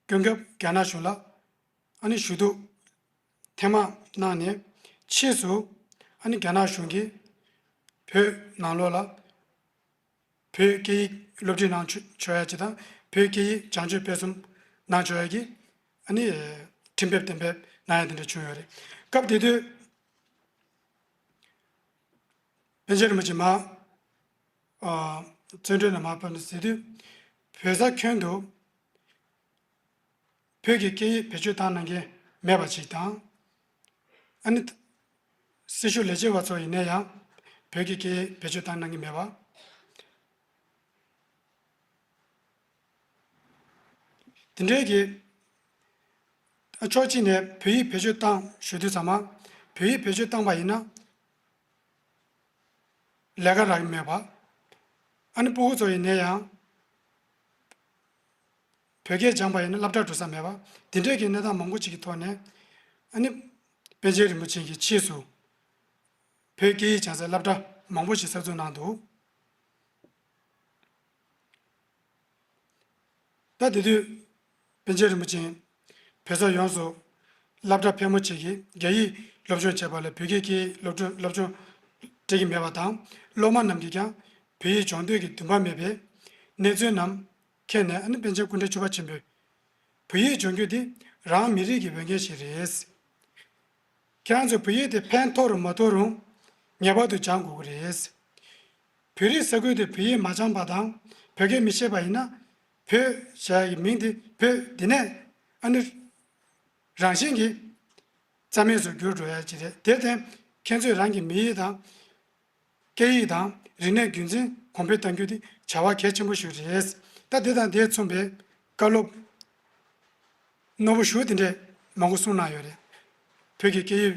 སྐྱོན་སྐབས་རྒྱ་ནག་གཞུང་ལ་ཨ་ནི་ཞུ་གཏུག་ཐེངས་མང་གནང་ནས། ཕྱིས་སུ་ཨ་ནི་རྒྱ་ནག་གཞུང་གིས་བོད་ནང་ལོགས་ལ་བོད་སྐད་ཡིག་སློབ་ཁྲིད་གནང་ཆོག་ཆོག་ཡ་ཅིག་དང་། བོད་སྐད་ཡིག་སྦྱང་སྤྱོད་སྤེལ་གསུམ་གནང་ཆོག་ཡ་གི་ཨ་ནི་ཁྲིམས་ཕེབས་གཏན་འབེབས་གནང་ཡ་དེ་འདྲ་བྱུང་ཡོད་རེད། སྐབས་དེ་དུས་པཎ་ཆེན་རིན་པོ་ཆེ་མར་ཨ་བཙོན་གྲོལ་ནས་མར་ཕེབས་ནས་ཟེར་དུས་བོད་ས་ཁྱོན་དུ་བོད་ཀྱི་སྐད་ཡིག་བེད་སྤྱོད་བཏང་གནང་མཁན་མེད་པ་ཞིག་དང་། ཨ་ནི། སྲི་ཞུ་ལས་བྱེད་པ་ཚོ་ཡིན་ན་ཡང་བོད་ཀྱི་སྐད་ཡིག་བེད་སྤྱོད་བཏང་གནང་གི་མེད་པ། དེ་འདྲའི་གི། ཕྱོགས་གཅིག་ནས་བོད་ཡིག་བེད་སྤྱོད་བཏང་ཞུ་དུས་ཚང་མ་བོད་ཡིག་བེད་སྤྱོད་བཏང་པ་ཡིན་ན། ལས་ཀ་རག་གི་མེད་པ། ཨ་ནི་སྤུ་གུ་ཚོ་ཡིན་ན་ཡང་། བོད་སྐད་སྦྱངས་པ་ཡིན་ན་སློབ་གྲྭ་འགྲོ་ས་མེད་པ། དེ་འདྲའི་གི་གནས་སྟངས་མང་པོ་ཅིག་གི་ཐོག་ནས། ཨ་ནི། པཎ་ཆེན་རིན་པོ་ཆེ་གི་ཕྱིས་སུ། བོད་སྐད་ཡིག་སྦྱང་སའི་སློབ་གྲྭ་མང་པོ་ཞིག་གསར་འཛུགས་གནང་འདུག་ད་དེ་དུས་པཎ་ཆེན་རིན་པོ་ཆེས་བོད་ས་ཡོངས་སུ་སློབ་གྲྭ་ཕལ་མོ་ཆེ་གིས་རྒྱ་ཡིག་སློབ་སྦྱོང་བྱས་པ་ལས་བོད་སྐད་ཀྱི་སློབ་སྦྱོང་སློབ་སྦྱོང་སྤྲད་ཀྱི་མེད་པ་དང་། སློབ་མ་རྣམས་ཀྱིས་ཀྱང་བོད་ཡིག་སྦྱོང་འདོད་ཀྱི་འདུན་པ་མེད་པའི་གནས་ཚུལ་རྣམས་མཁྱེན་ནས། ཨ་ནི་པཎ་ཆེན་སྐུ་ཕྲེང་བཅུ་པ་ཆེན་པོས། བོད་ཡིག་སྦྱོང་རྒྱུ་འདི་རང་མི་རིགས་ཀྱི་འོས་འགན་ཞིག་རེད། ཁྱེད་རང་ཚོས་བོད་ཡིག་དེ་ཕན་ཐོགས་རུང་མ་ཐོགས་རུང་ངེས་པར་དུ་སྦྱང་དགོས་ཀྱི་རེད། བོད་རིགས་ས་ཁུལ་དུ་བོད་ཡིག་མ་སྦྱངས་པ་དང་བོད་སྐད་མི་ཤེས་པ་ཡིན་ན། བོད་ཞེས་པའི་མིང་དེ་བོད་འདི་ནས་ཨ་ནི་རང་བཞིན་གྱིས་རྩ་མེད་དུ་འགྱུར་འགྲོ་ཡ་ཅིག་རེད། དེར་བརྟེན་ཁྱེད་ཚོས་རང་གི་མི་ཡིག་དང་སྐད་ཡིག་དང་རིག་གནས་རྒྱུན་འཛིན་གོང་འཕེལ་གཏང་རྒྱུ་དེ་བྱ་བ་གལ་ཆེན་པོ་ཞིག་རེད། ད་དེ་དང་དེ་མཚུངས་པའི་བཀའ་སློབ་རྣོ་པོ་ཞེ་དེ་འདྲས་མང་པོ་གསུངས་གནང་ཡོད་རེད། བོད་ཀྱི་སྐད་ཡིག་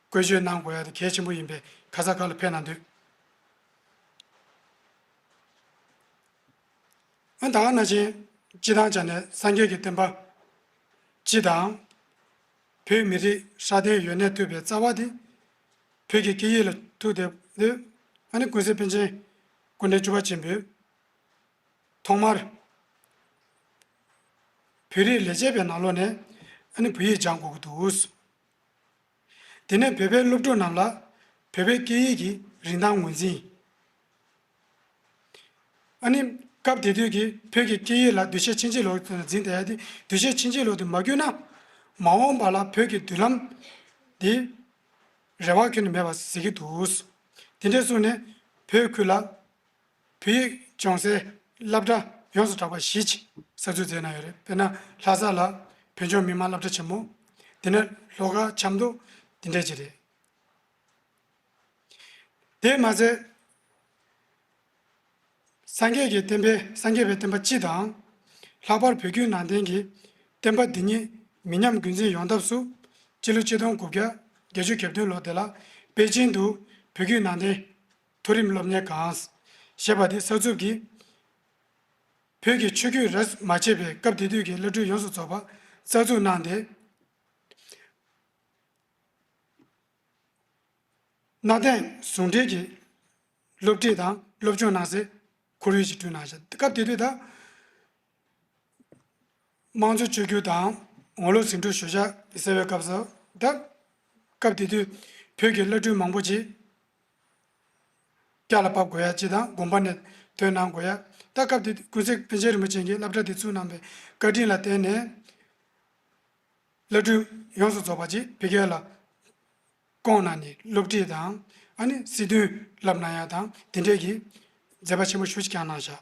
བཀོལ་སྤྱོད་གནང་དགོས་ཡ་དེ་གལ་ཆེན་པོ་ཡིན་པས་ག་ས་ག་ལ་ཕེབས་གནང་དུས། ཨ་ད་ག་ནང་བཞིན་སྤྱི་བཏང་ཆ་ནས་སངས་རྒྱས་ཀྱི་བསྟན་པ་སྤྱི་དང་། བོད་མི་རིགས་སྲ་བརྟན་ཡུན་གནས་ཐུབ་པའི་རྩ་བ་དེ་བོད་ཀྱི་སྐད་ཡིག་ལ་ཐུག་བསྡད་དུས། ཨ་ནི་ཀུན་གཟིགས་པཎ་ཆེན་སྐུ་ཕྲེང་བཅུ་པ་ཆེན་པོས་ཐོག་མར་བོད་རིགས་ལས་བྱེད་པའི་ནང་ལོགས་ནས་ཨ་ནི་བོད་ཡིག་སྦྱང་དགོས་ཀྱི་འདུག་དེ་ནས་བོད་པའི་སློབ་ཕྲུག་རྣམས་ལ་བོད་པའི་སྐད་ཡིག་གི་རིན་ཐང་ངོས་འཛིན། ཨ་ནི་སྐབས་དེ་དུས་ཀྱི་བོད་ཀྱི་སྐད་ཡིག་ལ་འདུ་ཤེས་ཕྱིན་ཅི་ལོག་འཛིན་བསྡད་ཡ་དེ། འདུ་ཤེས་ཕྱིན་ཅི་ལོག་དེ་མ་བསྒྱུར་ན། མ་འོངས་པ་ལ་བོད་ཀྱི་མདུན་ལམ་དེ་རེ་བ་ཁྱོན་ནས་མེད་པ་ཟེར་གྱི་འདུག་དེ་འདྲས་གསུངས་ནས་བོད་ཁུལ་ལ་བོད་ཡིག་སྦྱོང་སའི་སློབ་གྲྭ་ཡོངས་སུ་གྲགས་པ་བཞི་ཅིག་གསར་འཛུགས་མཛད་གནང་ཡོད་རེད། དཔེར་ན་ལྷ་ས་ལ་བོད་ལྗོངས་མི་དམངས་སློབ་གྲྭ་ཆེན་མོ། དེ་ནས་ལྷོ་ཁ་ཆབ་མདོ། དེ་འདྲས་ཅིག་རེད། དེས་མ་ཚད། སངས་རྒྱས་ཀྱི་བསྟན་པའི་སངས་རྒྱས་པའི་བསྟན་པ་སྤྱི་དང་། ལྷག་པར་བོད་བརྒྱུད་ནང་བསྟན་གྱི་བསྟན་པ་འདི་ཉིད་མི་ཉམས་རྒྱུན་འཛིན་ཡོང་ཐབས་སུ། སྤྱི་ལོ་ཆིག་སྟོང་དགུ་བརྒྱ་བརྒྱད་ཅུ་གྱ་བདུན་ལོ་དེ་ལ་པེ་ཅིང་དུ་བོད་བརྒྱུད་ནང་བསྟན་མཐོ་རིམ་སློབ་གཉེར་ཁང་ཞེས་པ་དེ་གསར་འཛུགས་ཀྱིས། བོད་ཀྱི་ཆོས་བརྒྱུད་རབ་མ་ཕྱེ་བའི་སྐབས་དེ་དུས་ཀྱི་བླ་སྤྲུལ་ཡོངས་སུ་རྫོགས་པ་གསར་འཛུགས་གནང་སྟེ། གནའ་དེང་ཟུང་འབྲེལ་གྱི་སློབ་ཁྲིད་དང་སློབ་སྦྱོང་གནང་སའི་ཁོར་ཡུག་ཅིག་བསྐྲུན་གནང་ཤག་སྐབས་དེ་དུས་ད་དམངས་གཙོ་བཅོས་བསྒྱུར་དང་ངོ་ལོག་ཟིང་འཁྲུག་ཞོད་འཇགས་ཟེར་བའི་སྐབས་སུ། ད་སྐབས་དེ་དུས་བོད་ཀྱི་བླ་སྤྲུལ་མང་པོ་ཅིག་བསྐྱར་ལ་ཕབ་དགོས་ཡ་ཅིག་དང་། དགོན་པ་ནས་ཐོན་གནང་དགོས་ཡ། ད་སྐབས་དེ་ཀུན་གཟིགས་པཎ་ཆེན་རིན་པོ་ཆེ་གིས་སློབ་གྲྭ་དེ་བཙུགས་གནང་བའི་བཀའ་དྲིན་ལ་བརྟེན་ནས། བླ་སྤྲུལ་ཡོངས་སུ་རྫོགས་པ་ཅིག་བོད་སྐད་ལ་བསྐྱོན་གནང་ནས་སློབ་ཁྲིད་དང་། ཨ་ནི་སྲིད་དོན་བསླབ་གནང་ཡ་དང་དེ་འདྲས་ཀྱི་མཛད་པ་ཆེན་པོ་ཞེ་ཅིག་ཀྱང་གནང་བཞག་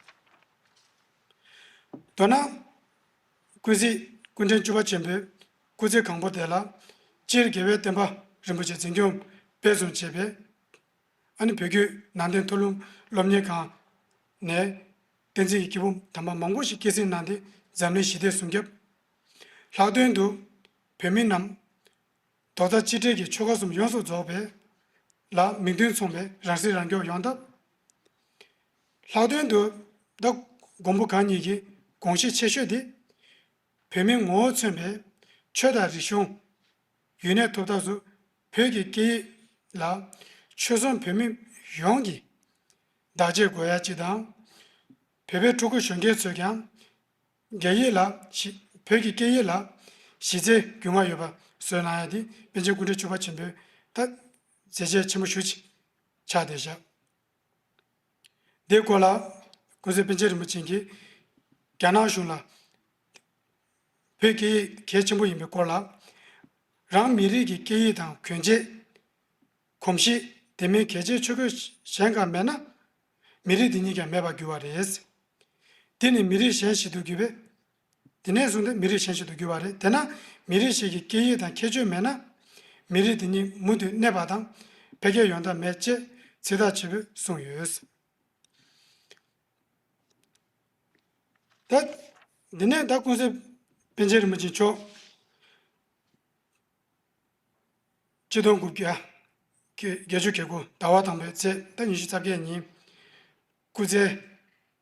མདོར་ན། ཀུན་གཟིགས་སྐུ་ཕྲེང་བཅུ་པ་ཆེན་པོའི་སྐུ་ཚེ་གང་པོ་དེ་ལ་སྤྱིར་རྒྱལ་བའི་བསྟན་པ་རིན་པོ་ཆེ་འཛིན་སྐྱོང་སྤེལ་གསུམ་བྱས་པའི། ཨ་ནི་བོད་བརྒྱུད་ནང་བསྟན་མཐོ་རིམ་སློབ་གཉེར་ཁང་ནས་བསྟན་འཛིན་གྱི་སྐྱེས་བུ་དམ་པ་མང་པོ་ཞིག་སྐྱེད་སྲིང་གནང་སྟེ་འཛམ་གླིང་ཞི་བདེ་སྲུང་སྐྱོབ། ལྷག་དོན་དུ་བོད་མི་རྣམས་རྡོག་རྩ་གཅིག་སྒྲིལ་གྱི་ཆོལ་ཁ་གསུམ་ཡོངས་སུ་རྫོགས་པའི་ལ་མིང་དོན་མཚུངས་པའི་རང་སྲིད་རང་སྐྱོང་ཡོང་ཐབས། ལྷག་དོན་དུ་ད་མགོན་པོ་གང་ཉིད་ཀྱི་དགོངས་གཞི་ཆེ་ཤོས་དེ། བོད་མིའི་ངོ་བོ་མཚོན་པའི་ཆོས་དང་རིག་གཞུང་ཡུན་གནས་ཐུབ་ཐབས་སུ་བོད་ཀྱི་སྐད་ཡིག་ལ་ཆོལ་གསུམ་བོད་མི་ཡོངས་ཀྱིས་བདག་གཅེས་དགོས་ཡ་གཅིག་དང་། བོད་པའི་ཕྲུ་གུ་གཞོན་སྐྱེས་ཚོས་ཀྱང་རྒྱ་ཡིག་ལ་གཞི། བོད་ཀྱི་སྐད་ཡིག་ལ་གཞི་རྩའི་རྒྱུས་མངའ་ཡོད་པ་བཟོས་གནང་ཡ་དེ་པཎ་ཆེན་སྐུ་ཕྲེང་བཅུ་པ་ཆེན་པོའི་ད་མཛད་རྗེས་ཆེན་པོ་ཞེ་ཅིག་ཆགས་བསྡད་བཞག་དེའི་སྐོར་ལ་ཀུན་གཟིགས་པཎ་ཆེན་རིན་པོ་ཆེ་གིས་ རྒྱ་ནག་གཞུང་ལ་བོད་སྐད་ཡིག་གལ་ཆེན་པོ་ཡིན་པའི་སྐོར་ལ། རང་མི་རིགས་ཀྱི་སྐད་ཡིག་དང་གྱོན་ཆས། གོམས་གཤིས། དེ་མིན་གལ་ཆེའི་ཆོས་གོས་གཞན་ཁག་མེད་ན། མི་རིགས་འདི་ཉིད་ཀྱང་མེད་པར་འགྱུར་བ་རེད། དེ་ནི་མི་རིགས་གཞན་ཞིག་ཏུ་གྱུར་པས། དེ་ནས་བཟུང་སྟེ་མི་རིགས་གཞན་ཞིག་ཏུ་གྱུར་པ་རེད། དེས་ན་མི་རིགས་ཤིག་གི་སྐད་ཡིག་དང་ཁྱད་ཆོས་མེད་ན། མི་རིགས་དེ་ཉིད་མུ་མཐུད་གནས་པ་དང་འཕེལ་རྒྱས་ཡོང་ཐབས་མེད་ཅེས་ཚིག་ཐག་ཆོད་པོས་གསུངས་ཡོད། ད་འདི་ནས་ད་ཀུན་གཟིགས་པཎ་ཆེན་རིན་པོ་ཆེ་མཆོག་ཆིག་སྟོང་དགུ་བརྒྱ་བརྒྱད་ཅུ་གྱ་དགུ་ཟླ་བ་དང་པོའི་ཚེས་ད་ཉི་ཤུ་རྩ་བརྒྱད་ཉིན། སྐུ་ཚེའི་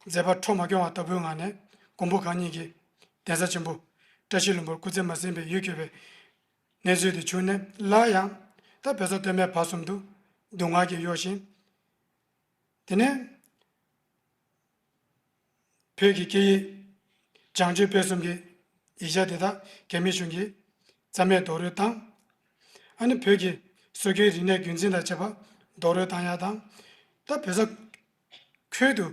མཛད་པ་འཕྲོ་མ་བསྐྱོན་པ་ལྟ་བུའི་ངང་ནས་མགོན་པོ་གང་ཉིད་ཀྱི་གདན་ས་ཆེན་པོ་བཀྲ་ཤིས་ལྷུན་པོར་སྐུ་ཚེ་མ་ཟིན་པའི་ཡིད་སྐྱོ་བའི་གནས་ཚུལ་དེ་བྱུང་ནས་སླར་ཡང་ད་བོད་ས་སྟོད་སྨད་བར་གསུམ་དུ་སྡུག་བསྔལ་གྱིས་གཡོགས་ཤིང་། དེ་ནས་བོད་ཀྱི་སྐད་ཡིག་བྱང་ཆུབ་དཔལ་གསུམ་གྱི་ཡིག་ཆ་དེ་དག་རྒྱ་མི་གཞུང་གིས་རྩ་མེད་རྡོག་རོལ་བཏང་། ཨ་ནི་བོད་ཀྱི་སྲོལ་རྒྱུན་རིག་གནས་རྒྱུན་འཛིན་དང་བཅས་པ་རྡོག་རོལ་བཏང་ཡག་དང་། ད་བོད་ས་ཁུལ་དུ་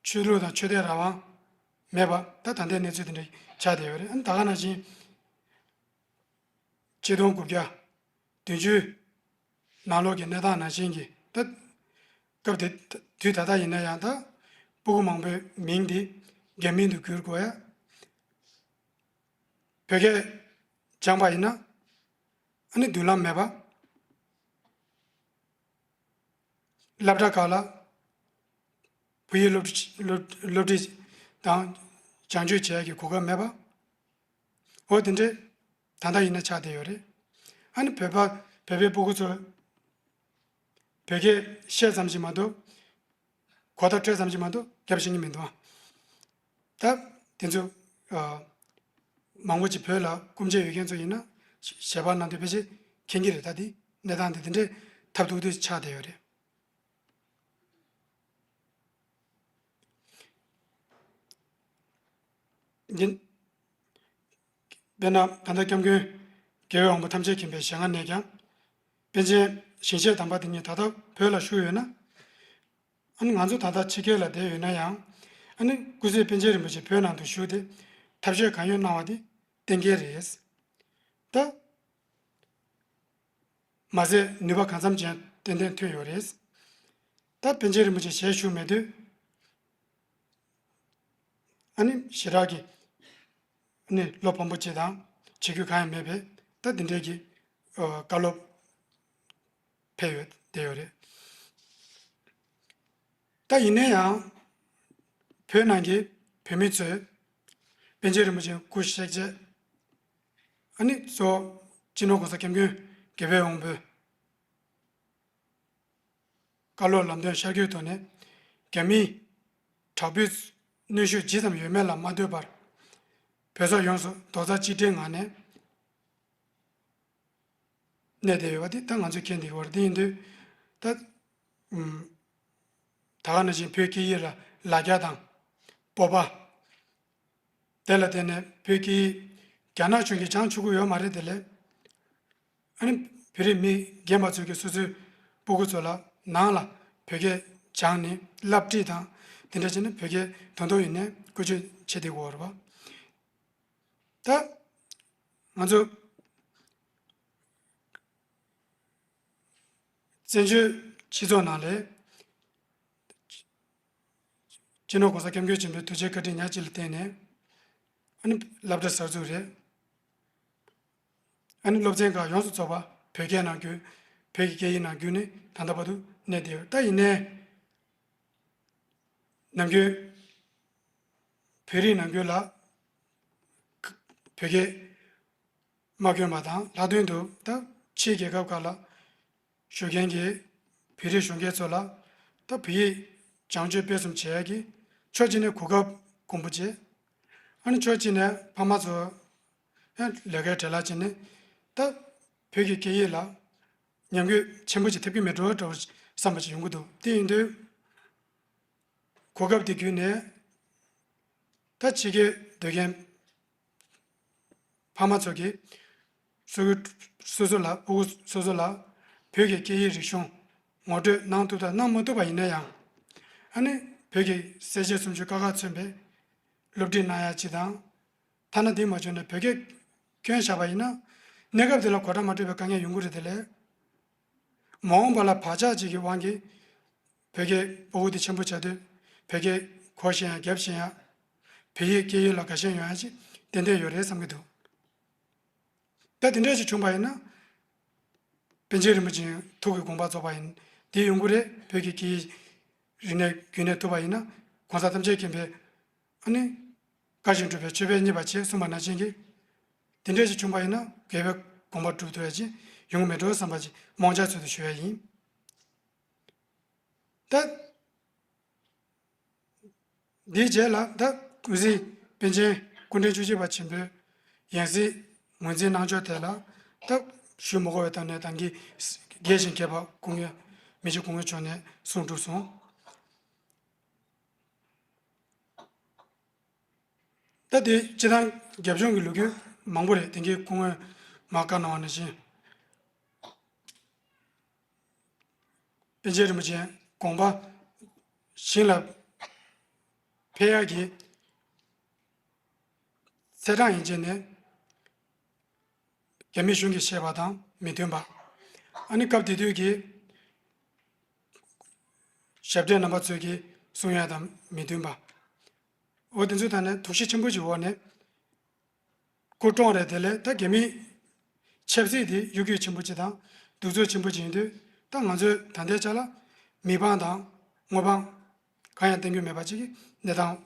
ཆོས་ལུགས་དང་ཆོས་དད་རང་དབང་མེད་པ་ད་ད་ལྟའི་གནས་ཚུལ་དེ་འདྲ་ཆགས་བསྡད་ཡོད་རེད། ཨ་ནི་ད་ག་ནང་བཞིན་ཆིག་སྟོང་དགུ་བརྒྱ་བདུན་ཅུ་ནང་ལོགས་ཀྱི་གནས་སྟངས་ནང་བཞིན་གྱི་ད་སྐབས་དེ་དུས་ད་ལྟ་ཡིན་ན་ཡང་ད་སྤུ་གུ་མང་པོའི་མིང་དེ་རྒྱ་མིང་དུ་བསྒྱུར་དགོས་ཡ། བོད་སྐད་སྦྱངས་པ་ཡིན་ན་ཨ་ནི་མདུན་ལམ་མེད་པ། སློབ་གྲྭ་ཁག་ལ་བོད་ཡིག་སློབ་ཁྲིད་སློབ་སློབ་ཁྲིད་དང་སྦྱང་སྤྱོད་བྱེད་ཡག་གི་གོ་སྐབས་མེད་པ། འོ་དེ་འདྲས་ད་ལྟ་ཡིན་ན་ཆགས་བསྡད་ཡོད་རེད། ཨ་ནི་བོད་པ་བོད་པའི་སྤུ་གུ་ཚོ་བོད་སྐད་བཤད་ཙམ་ཞིག་མ་གཏོགས་གོ་བརྡ་སྤྲོད་ཙམ་ཞིག་མ་གཏོགས་རྒྱབ་ཤེས་ཀྱི་མི་འདུག་ཨ། ད་དེ་ཚོ་ཨ་མང་པོ་ཅིག་བོད་ལ་སྐུ་མཇལ་ཡོད་མཁན་ཚོ་ཡིན་ན་ཞལ་པར་གནང་དུས་ཕལ་ཆེར་མཁྱེན་གྱི་རེད། ད་དེ་གནས་སྟངས་དེ་དེ་འདྲས་ཐབས་སྡུག་ཏུ་ཆགས་བསྡད་ཡོད་རེད། ཡིན། དཔེར་ན་ད་ལྟ་སྐྱབས་མགོན་རྒྱལ་བའི་དབང་པོ་ཐམས་ཅད་མཁྱེན་པའི་ཞལ་སྔ་ནས་ཀྱང་། པཎ་ཆེན་ཞིང་གཤེགས་དམ་པ་དེ་ཉིད་ད་ལྟ་བོད་ལ་བཞུགས་ཡོད་ན། ཨ་ནི་ང་ཚོ་ད་ལྟ་ཕྱི་རྒྱལ་ལ་བསྡད་ཡོད་ན་ཡང་། ཨ་ནི་སྐུ་ཚེ་པཎ་ཆེན་རིན་པོ་ཆེ་བོད་ནང་དུ་བཞུགས་ཏེ་ཐབས་ཤེས་གང་ཡོད་གནང་བ་དེ་གཏན་འཁེལ་རེད། ད། མ་ཟད་ནུས་པ་གང་འཚམ་ཅན་ཏན་ཏན་ཐོན་ཡོད་རེད། ད་པཎ་ཆེན་རིན་པོ་ཆེ་ཞལ་བཞུགས་མེད་དུས། ཨ་ནི་ཞེ་དྲག་གི་ཨ་ནི་བློ་ཕམ་པོ་ཅིག་དང་བྱེད་རྒྱུ་གང་ཡང་མེད་པས། ད་འདི་འདྲའི་གི་ཨ་བཀའ་སློབ་ཕེབས་ཡོད་བསྡད་ཡོད་རེད། ད་ཡིན་ན་ཡང་བོད་ནང་གི་བོད་མི་ཚོས་པཎ་ཆེན་རིན་པོ་ཆེ་སྐུ་གཤེགས་རྗེས་ཨ་ནི་གཙོ་བོ་སྤྱི་ནོར་༸གོང་ས་༸སྐྱབས་མགོན་རྒྱལ་བའི་དབང་པོའི་བཀའ་སློབ་ལམ་སྟོན་ཤར་བསྐྱོད་ཐོག་ནས་རྒྱ་མིའི་དྲག་པོའི་གནོན་ཤུགས་ཇི་ཙམ་ཡོད་མེད་ལ་མ་ལྟོས་པར་བོད་ས་ཡོངས་སུ་རྡོག་རྩ་གཅིག་སྒྲིལ་ངང་ནས་གནས་བསྡད་ཡོད་པ་དེ་ད་ང་ཚོས་མཁྱེན་བསྡད་ཡོད་རེད། དེ་ཡིན་དུས་ད་ཨུམ་ད་ག་ནང་བཞིན་བོད་སྐད་ཡིག་ལ་ལ་རྒྱ་དང་སྤོབས་པ། དེ་ལ་བརྟེན་ནས་བོད་ཀྱི་རྒྱ་ནག་གཞུང་གིས་སྦྱང་ཆོག་གི་ཡོད་མ་རེད། དེ་ལས་ཨ་ནི་བོད་རིགས་མི་རྒན་པ་ཚོས་ཀྱི་སོ་སོའི་སྤུ་གུ་ཚོ་ལ་ནང་ལ་བོད་སྐད་སྦྱངས་ནས་བསླབ་ཁྲིད་དང་དེ་འདྲ་བྱས་ནས་བོད་སྐད་དོན་དུ་ཡིན་ནས་བཀོལ་སྤྱོད་བྱེད་བསྡད་ཡོད་རེད་པ། ད་ང་ཚོ་བཙན་བྱོལ་སྤྱི་ཚོགས་ནང་ལས་སྤྱི་ནོར་༸གོང་ས་༸སྐྱབས་མགོན་ཆེན་པོའི་ཐུགས་རྗེ་བཀའ་དྲིན་ཉག་གཅིག་ལ་བརྟེན་ནས་ཨ་ནི་སློབ་གྲྭ་གསར་འཛུགས་རེད། ཨ་ནི་སློབ་ཚན་ཁག་ཡོངས་སུ་རྫོགས་པ་བོད་སྐད་ནང་བསྒྱུར། བོད་ཀྱི་སྐད་ཡིག་ནང་བསྒྱུར་ནས་ད་ལྟ་བར་དུ་གནས་བསྡད་ཡོད། ད་ཡིན་ནའི་ནམ་རྒྱུན་བོད་རིགས་ནང་ཁུལ་ལ་བོད་སྐད་མ་དགོས་པ་དང་ལྷག་དོན་དུ་ད་ཕྱིའི་རྒྱལ་ཁབ་ཁག་ལ་བཞུགས་མཁན་གྱི་བོད་རིགས་གཞོན་སྐྱེས་ཚོ་ལ་ད་བོད་ཡིག་སྦྱང་སྤྱོད་སྤེལ་གསུམ་བྱེད་ཡག་གི་ཕྱོགས་གཅིག་ནས་གོ་སྐབས་དཀོན་པོ་བྱས། ཨ་ནི་ཕྱོགས་གཅིག་ནས་ཕ་མ་ཚོ་ཡང་ལས་ཀའི་བྲེལ་བ་བྱས་ནས་ད་བོད་ཀྱི་སྐད་ཡིག་ལ་ཉམས་རྒུད་ཆེན་པོ་ཅིག་ཐེབས་ཀྱི་མེད་འགྲོ་འདྲ་བོ་བསམ་པ་ཅིག་ཡོང་གི་འདུག་དེ་ཡིན་དུས་གོ་སྐབས་དེ་བརྒྱུད་ནས་ད་ཕྱི་རྒྱལ་སྡོད་མཁན་ཕ་མ་ཚོ་གིས་སོ་སོ་སོ་སོ་ལ་སྤུ་གུ་སོ་སོ་ལ་བོད་ཀྱི་སྐད་ཡིག་རིག་གཞུང་ངོ་སྤྲོད་གནང་ཐུབ་དང་གནང་མ་ཐུབ་པ་ཡིན་ན་ཡང་། ཨ་ནི་བོད་ཀྱི་གསལ་བྱེད་སུམ་ཅུ་ཀ་ཁ་མཚོན་པའི་ སློབ་ཁྲིད་གནང་ཡ་ཅིག་དང་། ཐ་ན་དེ་མ་བྱུང་ན་བོད་སྐད་སྐྱོན་བཞག་པ་ཡིན་ན། གནས་སྐབས་དེ་ལ་གོ་བརྡ་མ་འཕྲོད་པའི་དཀའ་ངལ་ཡོང་གི་རེད་དེ་ལས། མ་འོངས་པ་ལ་བག་ཆགས་ཅིག་གི་དབང་གིས་བོད་སྐད་སྤུ་གུ་དེ་ཆེན་པོ་བྱ་དུས་བོད་སྐད་གོ་ཤེས་ཡ་རྒྱབ་ཤེས་ཡ། བོད་ཡིག་སྐད་ཡིག་ལ་དགའ་ཞེན་ཡོང་ཡ་ཅིག་ཏན་ཏན་ཡོད་རེད་བསམ་གྱི་འདུག་ད་དེ་འདྲ་ཞིག་བྱུང་པ་ཡིན་ན། པཎ་ཆེན་རིན་པོ་ཆེའི་ཐུགས་ཀྱི་དགོངས་པ་རྫོགས་པ་ཡིན། དེ་ཡོང་གི་རེད། བོད་ཀྱི་སྐད་ཡིག་རིག་གནས་རྒྱུན་གནས་ཐུབ་པ་ཡིན་ན། གང་ཟག་ཐམས་ཅད་མཁྱེན་པའི་ཨ་ནི། བཀའ་བཞིན་སྒྲུབ་པའི་མཆོད་པས་མཉེས་པར་བྱེད་གསུངས་པ་ནང་བཞིན་གྱི། དེ་འདྲ་ཞིག་བྱུང་པ་ཡིན་ན་རྒྱལ་བའི་དགོངས་པ་སྒྲུབ་ཐུབ་ཡ་ཅིག་ཡོང་གི་མེད་འགྲོ་བསམ་པ་ཅིག་རྨོངས་འཆར་ཚོད་དུ་ཞུ་ཡ་ཡིན། ད། འདིའི་རྗེས་ལ་ད་གུང་སེང་པཎ་ཆེན་སྐུ་ཕྲེང་བཅུ་གཅིག་པ་ཆེན་པོའི་ཡང་སྲིད་ངོས་འཛིན་གནང་ཕྱོགས་ཐད་ལ་ད་ཞུ་མི་དགོས་པའི་ཐོག་ནས་ད་གིན་རྒན་གཞོན་མཁས་པ་སྐུ་ངོ་མི་རྗེ་སྐུ་ངོ་མཆོག་ནས་གསུང་གྲུབ་སོང་། ད་དེ་སྤྱི་བཏང་རྒྱབ་ལྗོངས་ཀྱི་ལོ་རྒྱུས་མང་པོ་རེད། དེང་གི་སྐུ་ངོས་མར་བཀའ་གནང་བ་ནང་བཞིན། པཎ་ཆེན་རིན་པོ་ཆེའི་དགོངས་པ་ཞིང་ལ་ཕེབས་ཡག་གི་ཚེས་གྲངས་ཡན་ཆད་ནས་རྒྱ་མི་གཞུང་གིས་བཤད་པ་དང་མི་མཐུན་པ། ཨ་ནི་སྐབས་དེ་དུས་ཀྱི་ཞབས་གྲས་རྣམ་པ་ཚོས་ཀྱིས་གསུང་ཡ་དང་མི་མཐུན་པ། འོ་དེ་ཚོའི་ཐད་ནས་དོགས་གཞི་ཆེན་པོ་ཞིག་འོག་ནས་སྐུ་གྲོངས་རེད། དེ་ལས་ད་རྒྱ་མིའི་ཆབ་སྲིད་དེ་གཡོ་སྒྱུ་ཆེན་པོ་ཅིག་དང་གདུག་རྩུབ་ཆེན་པོ་ཅིག་ཡིན་དུས། ད་ང་ཚོས་ད་ལྟའི་ཆ་ལ་མི་དབང་དང་དངོས་དབང་གང་ཡང་བསྟན་རྒྱུ་མེད་པ་ཅིག་གི་གནས་སྟངས་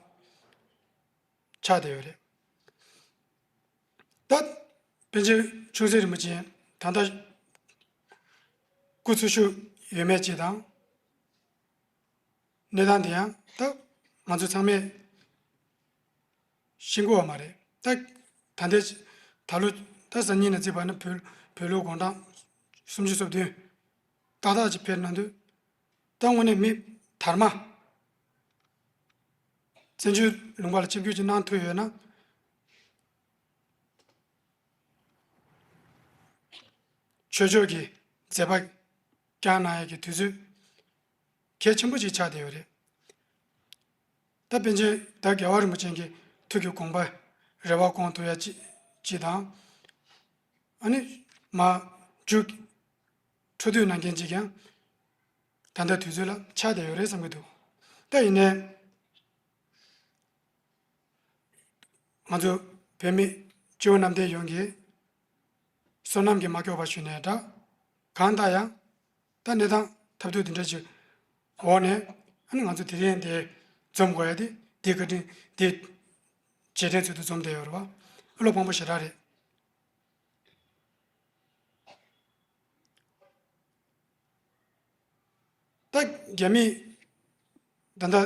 ཆགས་བསྡད་ཡོད་རེད། ད་པཎ་ཆེན་ཆུང་སྲིད་རིན་པོ་ཆེ་ད་ལྟ་སྐུ་འཚོ་བཞུགས་ཡོད་མེད་ཅིག་དང་། གནས་སྟངས་དེ་ཡང་ད་ང་ཚོ་ཚང་མས་ཤེས་དགོས་པ་མ་རེད། ད་ད་ལྟའི་ད་ལོ་ད་སང་ཉིན་ནས་བརྩིས་པ་ན་བོད་བོད་ལུགས་དགུང་གྲངས་སུམ་ཅུ་སོ་བདུན་ཏག་ཏག་ཅིག་ཕེབས་གནང་དུས། ད་དངོས་གནས་མི་དར་མ་བཙན་བྱོལ་ལུང་པ་ལ་ཆིབས་བསྒྱུར་ཅིག་གནང་ཐུབ་ཡོད་ན། ཆོས་ཕྱོགས་ཀྱི་མཛད་པ་བསྐྱངས་གནང་ཡས་ཀྱི་དུས་ཚོད་གལ་ཆེན་པོ་ཅིག་ཆགས་བསྡད་ཡོད་རེད། ད་པཎ་ཆེན་ད་རྒྱལ་བ་རིན་པོ་ཆེ་གི་ཐུགས་ཀྱི་དགོངས་པ་རེ་བ་སྐོང་ཐུབ་ཡ་ཅིག་ཅིག་དང་། ཨ་ནི་མ་མཇུག་འཕྲོ་མཐུད་གནང་མཁན་ཅིག་ཀྱང་ད་ལྟ་དུས་ཚོད་ལ་ཆགས་བསྡད་ཡོད་རེད་བསམ་གྱི་འདུག་ད་ཡིན་ནའི། ང་ཚོ་བོད་མི་སྤྱི་བོ་གནམ་བསྟན་ཡོངས་ཀྱི་བསོད་ནམས་ཀྱིས་མ་ཁྱབ་པ་ཞུས་ནའི་འདྲ། གང་ལྟར་ཡང་ད་གནས་སྟངས་ཐབས་སྡུག་འདི་འདྲ་ཞིག་འོག་ནས། ཨ་ནི་ང་ཚོ་དེ་རིང་འདིར་འཛོམས་དགོས་ཡ་དེ་འདི་བཀའ་དྲིན་འདི་རྗེས་དྲན་ཚུལ་དུ་འཛོམས་བསྡད་ཡོད་རེད་པ། བློ་ཕངས་པོ་ཞེ་དྲག་རེད། ད་རྒྱ་མིས་ད་ལྟ་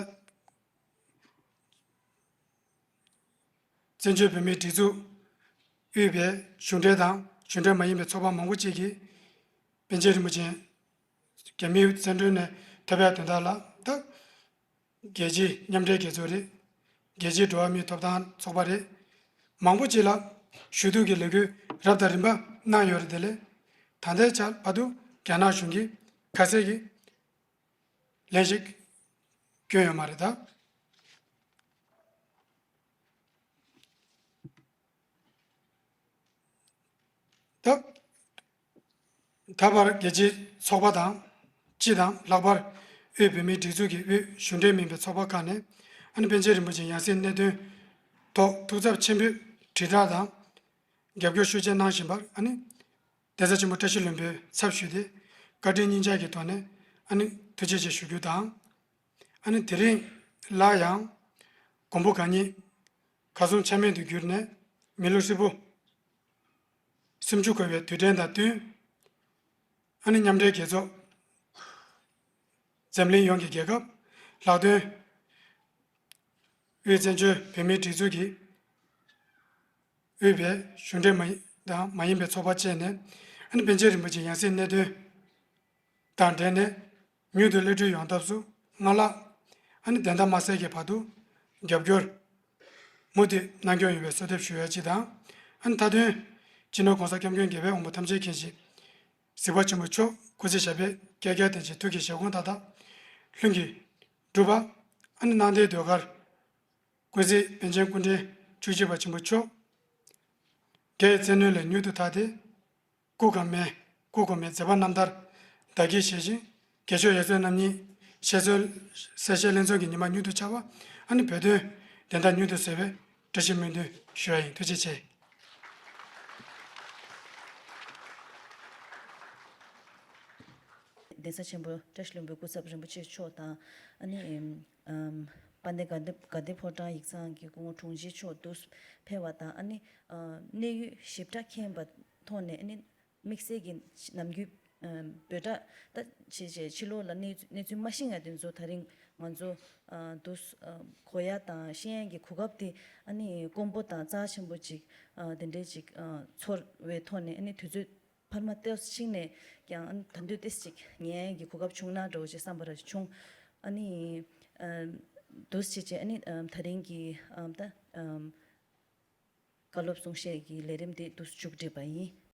བཙན་བྱོལ་བོད་མིའི་སྒྲིག་འཛུགས་དབུས་པའི་གཞུང་འབྲེལ་དང་གཞུང་འབྲེལ་མ་ཡིན་པའི་ཚོགས་པ་མང་པོ་ཅིག་གིས་པཎ་ཆེན་རིན་པོ་ཆེ་རྒྱ་མིའི་བཙན་གྲོལ་ནས་ཐོབ་པའི་དོན་དག་ལ། ད་རྒྱལ་སྤྱིའི་མཉམ་འབྲེལ་རྒྱལ་ཚོགས་རེད། རྒྱལ་སྤྱིའི་འགྲོ་བ་མིའི་ཐོབ་ཐང་ཚོགས་པ་རེད། མང་པོ་ཅིག་ལ་ཞུ་གཏུག་གི་ལས་འགུལ་རབ་དང་རིམ་པ་གནང་ཡོད་རེད། དེ་ལས་ད་ལྟའི་ཆར་བར་དུ་རྒྱ་ནག་གཞུང་གིས་ཁ་གསལ་གྱི་ལན་ཞིག་བསྐྱོན་ཡོད་མ་རེད་ད། ད་ད་བར་རྒྱལ་སྤྱིའི་ཚོགས་པ་དང་སྤྱི་དང་། ལྷག་པར་དབུས་བོད་མིའི་སྒྲིག་འཛུགས་ཀྱི་དབུས་གཞུང་འབྲེལ་མིན་པའི་ཚོགས་པ་ཁག་ནས། ཨ་ནི་པཎ་ཆེན་རིན་པོ་ཆེའི་ཡང་སྲིད་གནད་དོན་ཐོག་ཐུགས་འཚབ་ཆེན་པོས་དྲིལ་བསྒྲགས་དང་རྒྱབ་སྐྱོར་ཤུགས་ཆེ་གནང་བཞིན་པར། ཨ་ནི་གདན་ས་ཆེན་པོ་བཀྲ་ཤིས་ལྷུན་པོའི་ཚབ་ཞུས་ཏེ་བཀའ་དྲིན་སྙིང་བཅངས་ཀྱི་ཐོག་ནས། ཨ་ནི་ཐུགས་རྗེ་ཆེ་ཞུ་རྒྱུ་དང་། ཨ་ནི་དེ་རིང་ལ་ཡང་མགོན་པོ་གང་ཉིད་གར་སོང་ཆ་མེད་དུ་གྱུར་ནས་མི་ལོ་ཧྲིལ་པོ་སུམ་ཅུ་འཁོར་བའི་དུས་དྲན་དང་བསྟུན། ཨ་ནི་མཉམ་འབྲེལ་རྒྱལ་ཚོགས། འཛམ་གླིང་ཡོངས་ཀྱི་རྒྱལ་ཁབ། ལྷག་དོན་དབུས་བཙན་བྱོལ་བོད་མིའི་སྒྲིག་འཛུགས་ཀྱི་དབུས་པའི་གཞུང་འབྲེལ་མ་ཡིན་དང་མ་ཡིན་པའི་ཚོགས་པ་བཅས་ནས། ཨ་ནི་པཎ་ཆེན་རིན་པོ་ཆེའི་ཡང་སྲིད་གནད་དོན་དང་འབྲེལ་ནས་མྱུར་དུ་གློད་གྲོལ་ཡོང་ཐབས་སུ་སྔར་ལྷག། ཨ་ནི་བདེན་མཐའ་མ་གསལ་གྱི་བར་དུ་རྒྱབ་སྐྱོར་མུ་མཐུད་གནང་སྐྱོང་ཡོང་བའི་གསོལ་འདེབས་ཞུ་ཡ་ཅིག་དང་། ཨ་ནི་མཐའ་དོན་སྤྱི་ནོར་༸གོང་ས་༸སྐྱབས་མགོན་རྒྱལ་བའི་དབང་པོ་ཐམས་ཅད་མཁྱེན་ཅིང་གཟིགས་པ་ཆེན་པོ་མཆོག་སྐུ་ཚེ་ཞབས་པད་བསྐལ་བརྒྱར་བརྟན་ཅིང་ཐུགས་ཀྱི་བཞེད་དགོངས་མཐའ་དག་ལྷུན་གྱིས་གྲུབ་པ། ཨ་ནི་གནང་བདེའི་ཟློས་གར་ ཀུན་གཟིགས་པཎ་ཆེན་སྐུ་ཕྲེང་བཅུ་གཅིག་པ་ཆེན་པོ་མཆོག་རྒྱའི་བཙན་གནོན་ལས་མྱུར་དུ་ཐར་ཏེ། སྐུ་གོང་མའི་སྐུ་གོང་མའི་མཛད་པ་རྣམ་ཐར་བདག་གིས་བཞེས་ཤིང་། རྒྱལ་མཆོག་ཡར་ཚོད་རྣམ་གཉིས་ཞལ་གསོལ་གསལ་བཤད་ལྷན་ཚོགས་ཀྱི་ཉི་མ་མྱུར་དུ་འཆར་བ། ཨ་ནི་བོད་དོན་བདེན་མཐའ་མྱུར་དུ་གསལ་བའི་བཀྲ་ཤིས་སྨོན་འདུན་ཞུ་བ་ཡིན། ཐུགས་རྗེ་ཆེ། གདན་ས་ཆེན་པོ་བཀྲ་ཤིས་ལྷུན་པོའི་སྐུ་ཚབ་རིན་པོ་ཆེ་མཆོག་དང་། ཨ་ནི་ཨམ་དཔལ་ལྡན་དགའ་ལྡན་དགའ་ལྡན་ཕོ་བྲང་ཡིག་ཚང་གི་སྐུ་ངོ་དྲུང་ཆེ་མཆོག་འདུག་ཕེབས་པ་དང་། ཨ་ནི་ཨ་གནད་ཡོད་ཞིབ་ཕྲ་མཁྱེན་པ་ཐོག་ནས། ཨ་ནི་དམིགས་བསལ་གྱི་ནམ་རྒྱུན་ཨམ་འབོད་སྒྲ་ད་བྱས་བྱས་ཕྱི་ལོགས་ལ་གནས་ཚུལ་གནས་ཚུལ་མ་ཤེས་ཡ་དེ་ཚོ་ད་རིང་ང་ཚོ་ཨ་འདུག་ཨ་གོ་ཡ་དང་ཤེས་ཡ་གི་གོ་སྐབས་དེ་ཨ་ནི་དཀོན་པོ་དང་རྩ་ཆེན་པོ་ཅིག་ཨ་དེ་འདྲས་ཅིག་ཨ་ཚོར་བའི་ཐོག་ནས། ཨ་ནི་དུས་ཚོད་འཕར་མ་ཏོག་ཙམ་ཕྱིན་ནས་ཀྱང་ཨ་ནི་ད་དུང་ཏོག་ཙམ་ཅིག་ཉན་ཡ་གི་གོ་སྐབས་བྱུང་ན་འདྲ་བོ་ཅིག་བསམ་པ་ར་ཅིག་བྱུང་། ཨ་ནི་ཨ་འདུག་བྱས་བྱས་ཨ་ནི་ཨ་ད་རིང་གི་ཨ་ད་ཨ་བཀའ་སློབ་གསུང་བཤད་ཀྱི་ལས་རིམ་དེ་འདུག་མཇུག་སྒྲིལ་བ་ཡིན།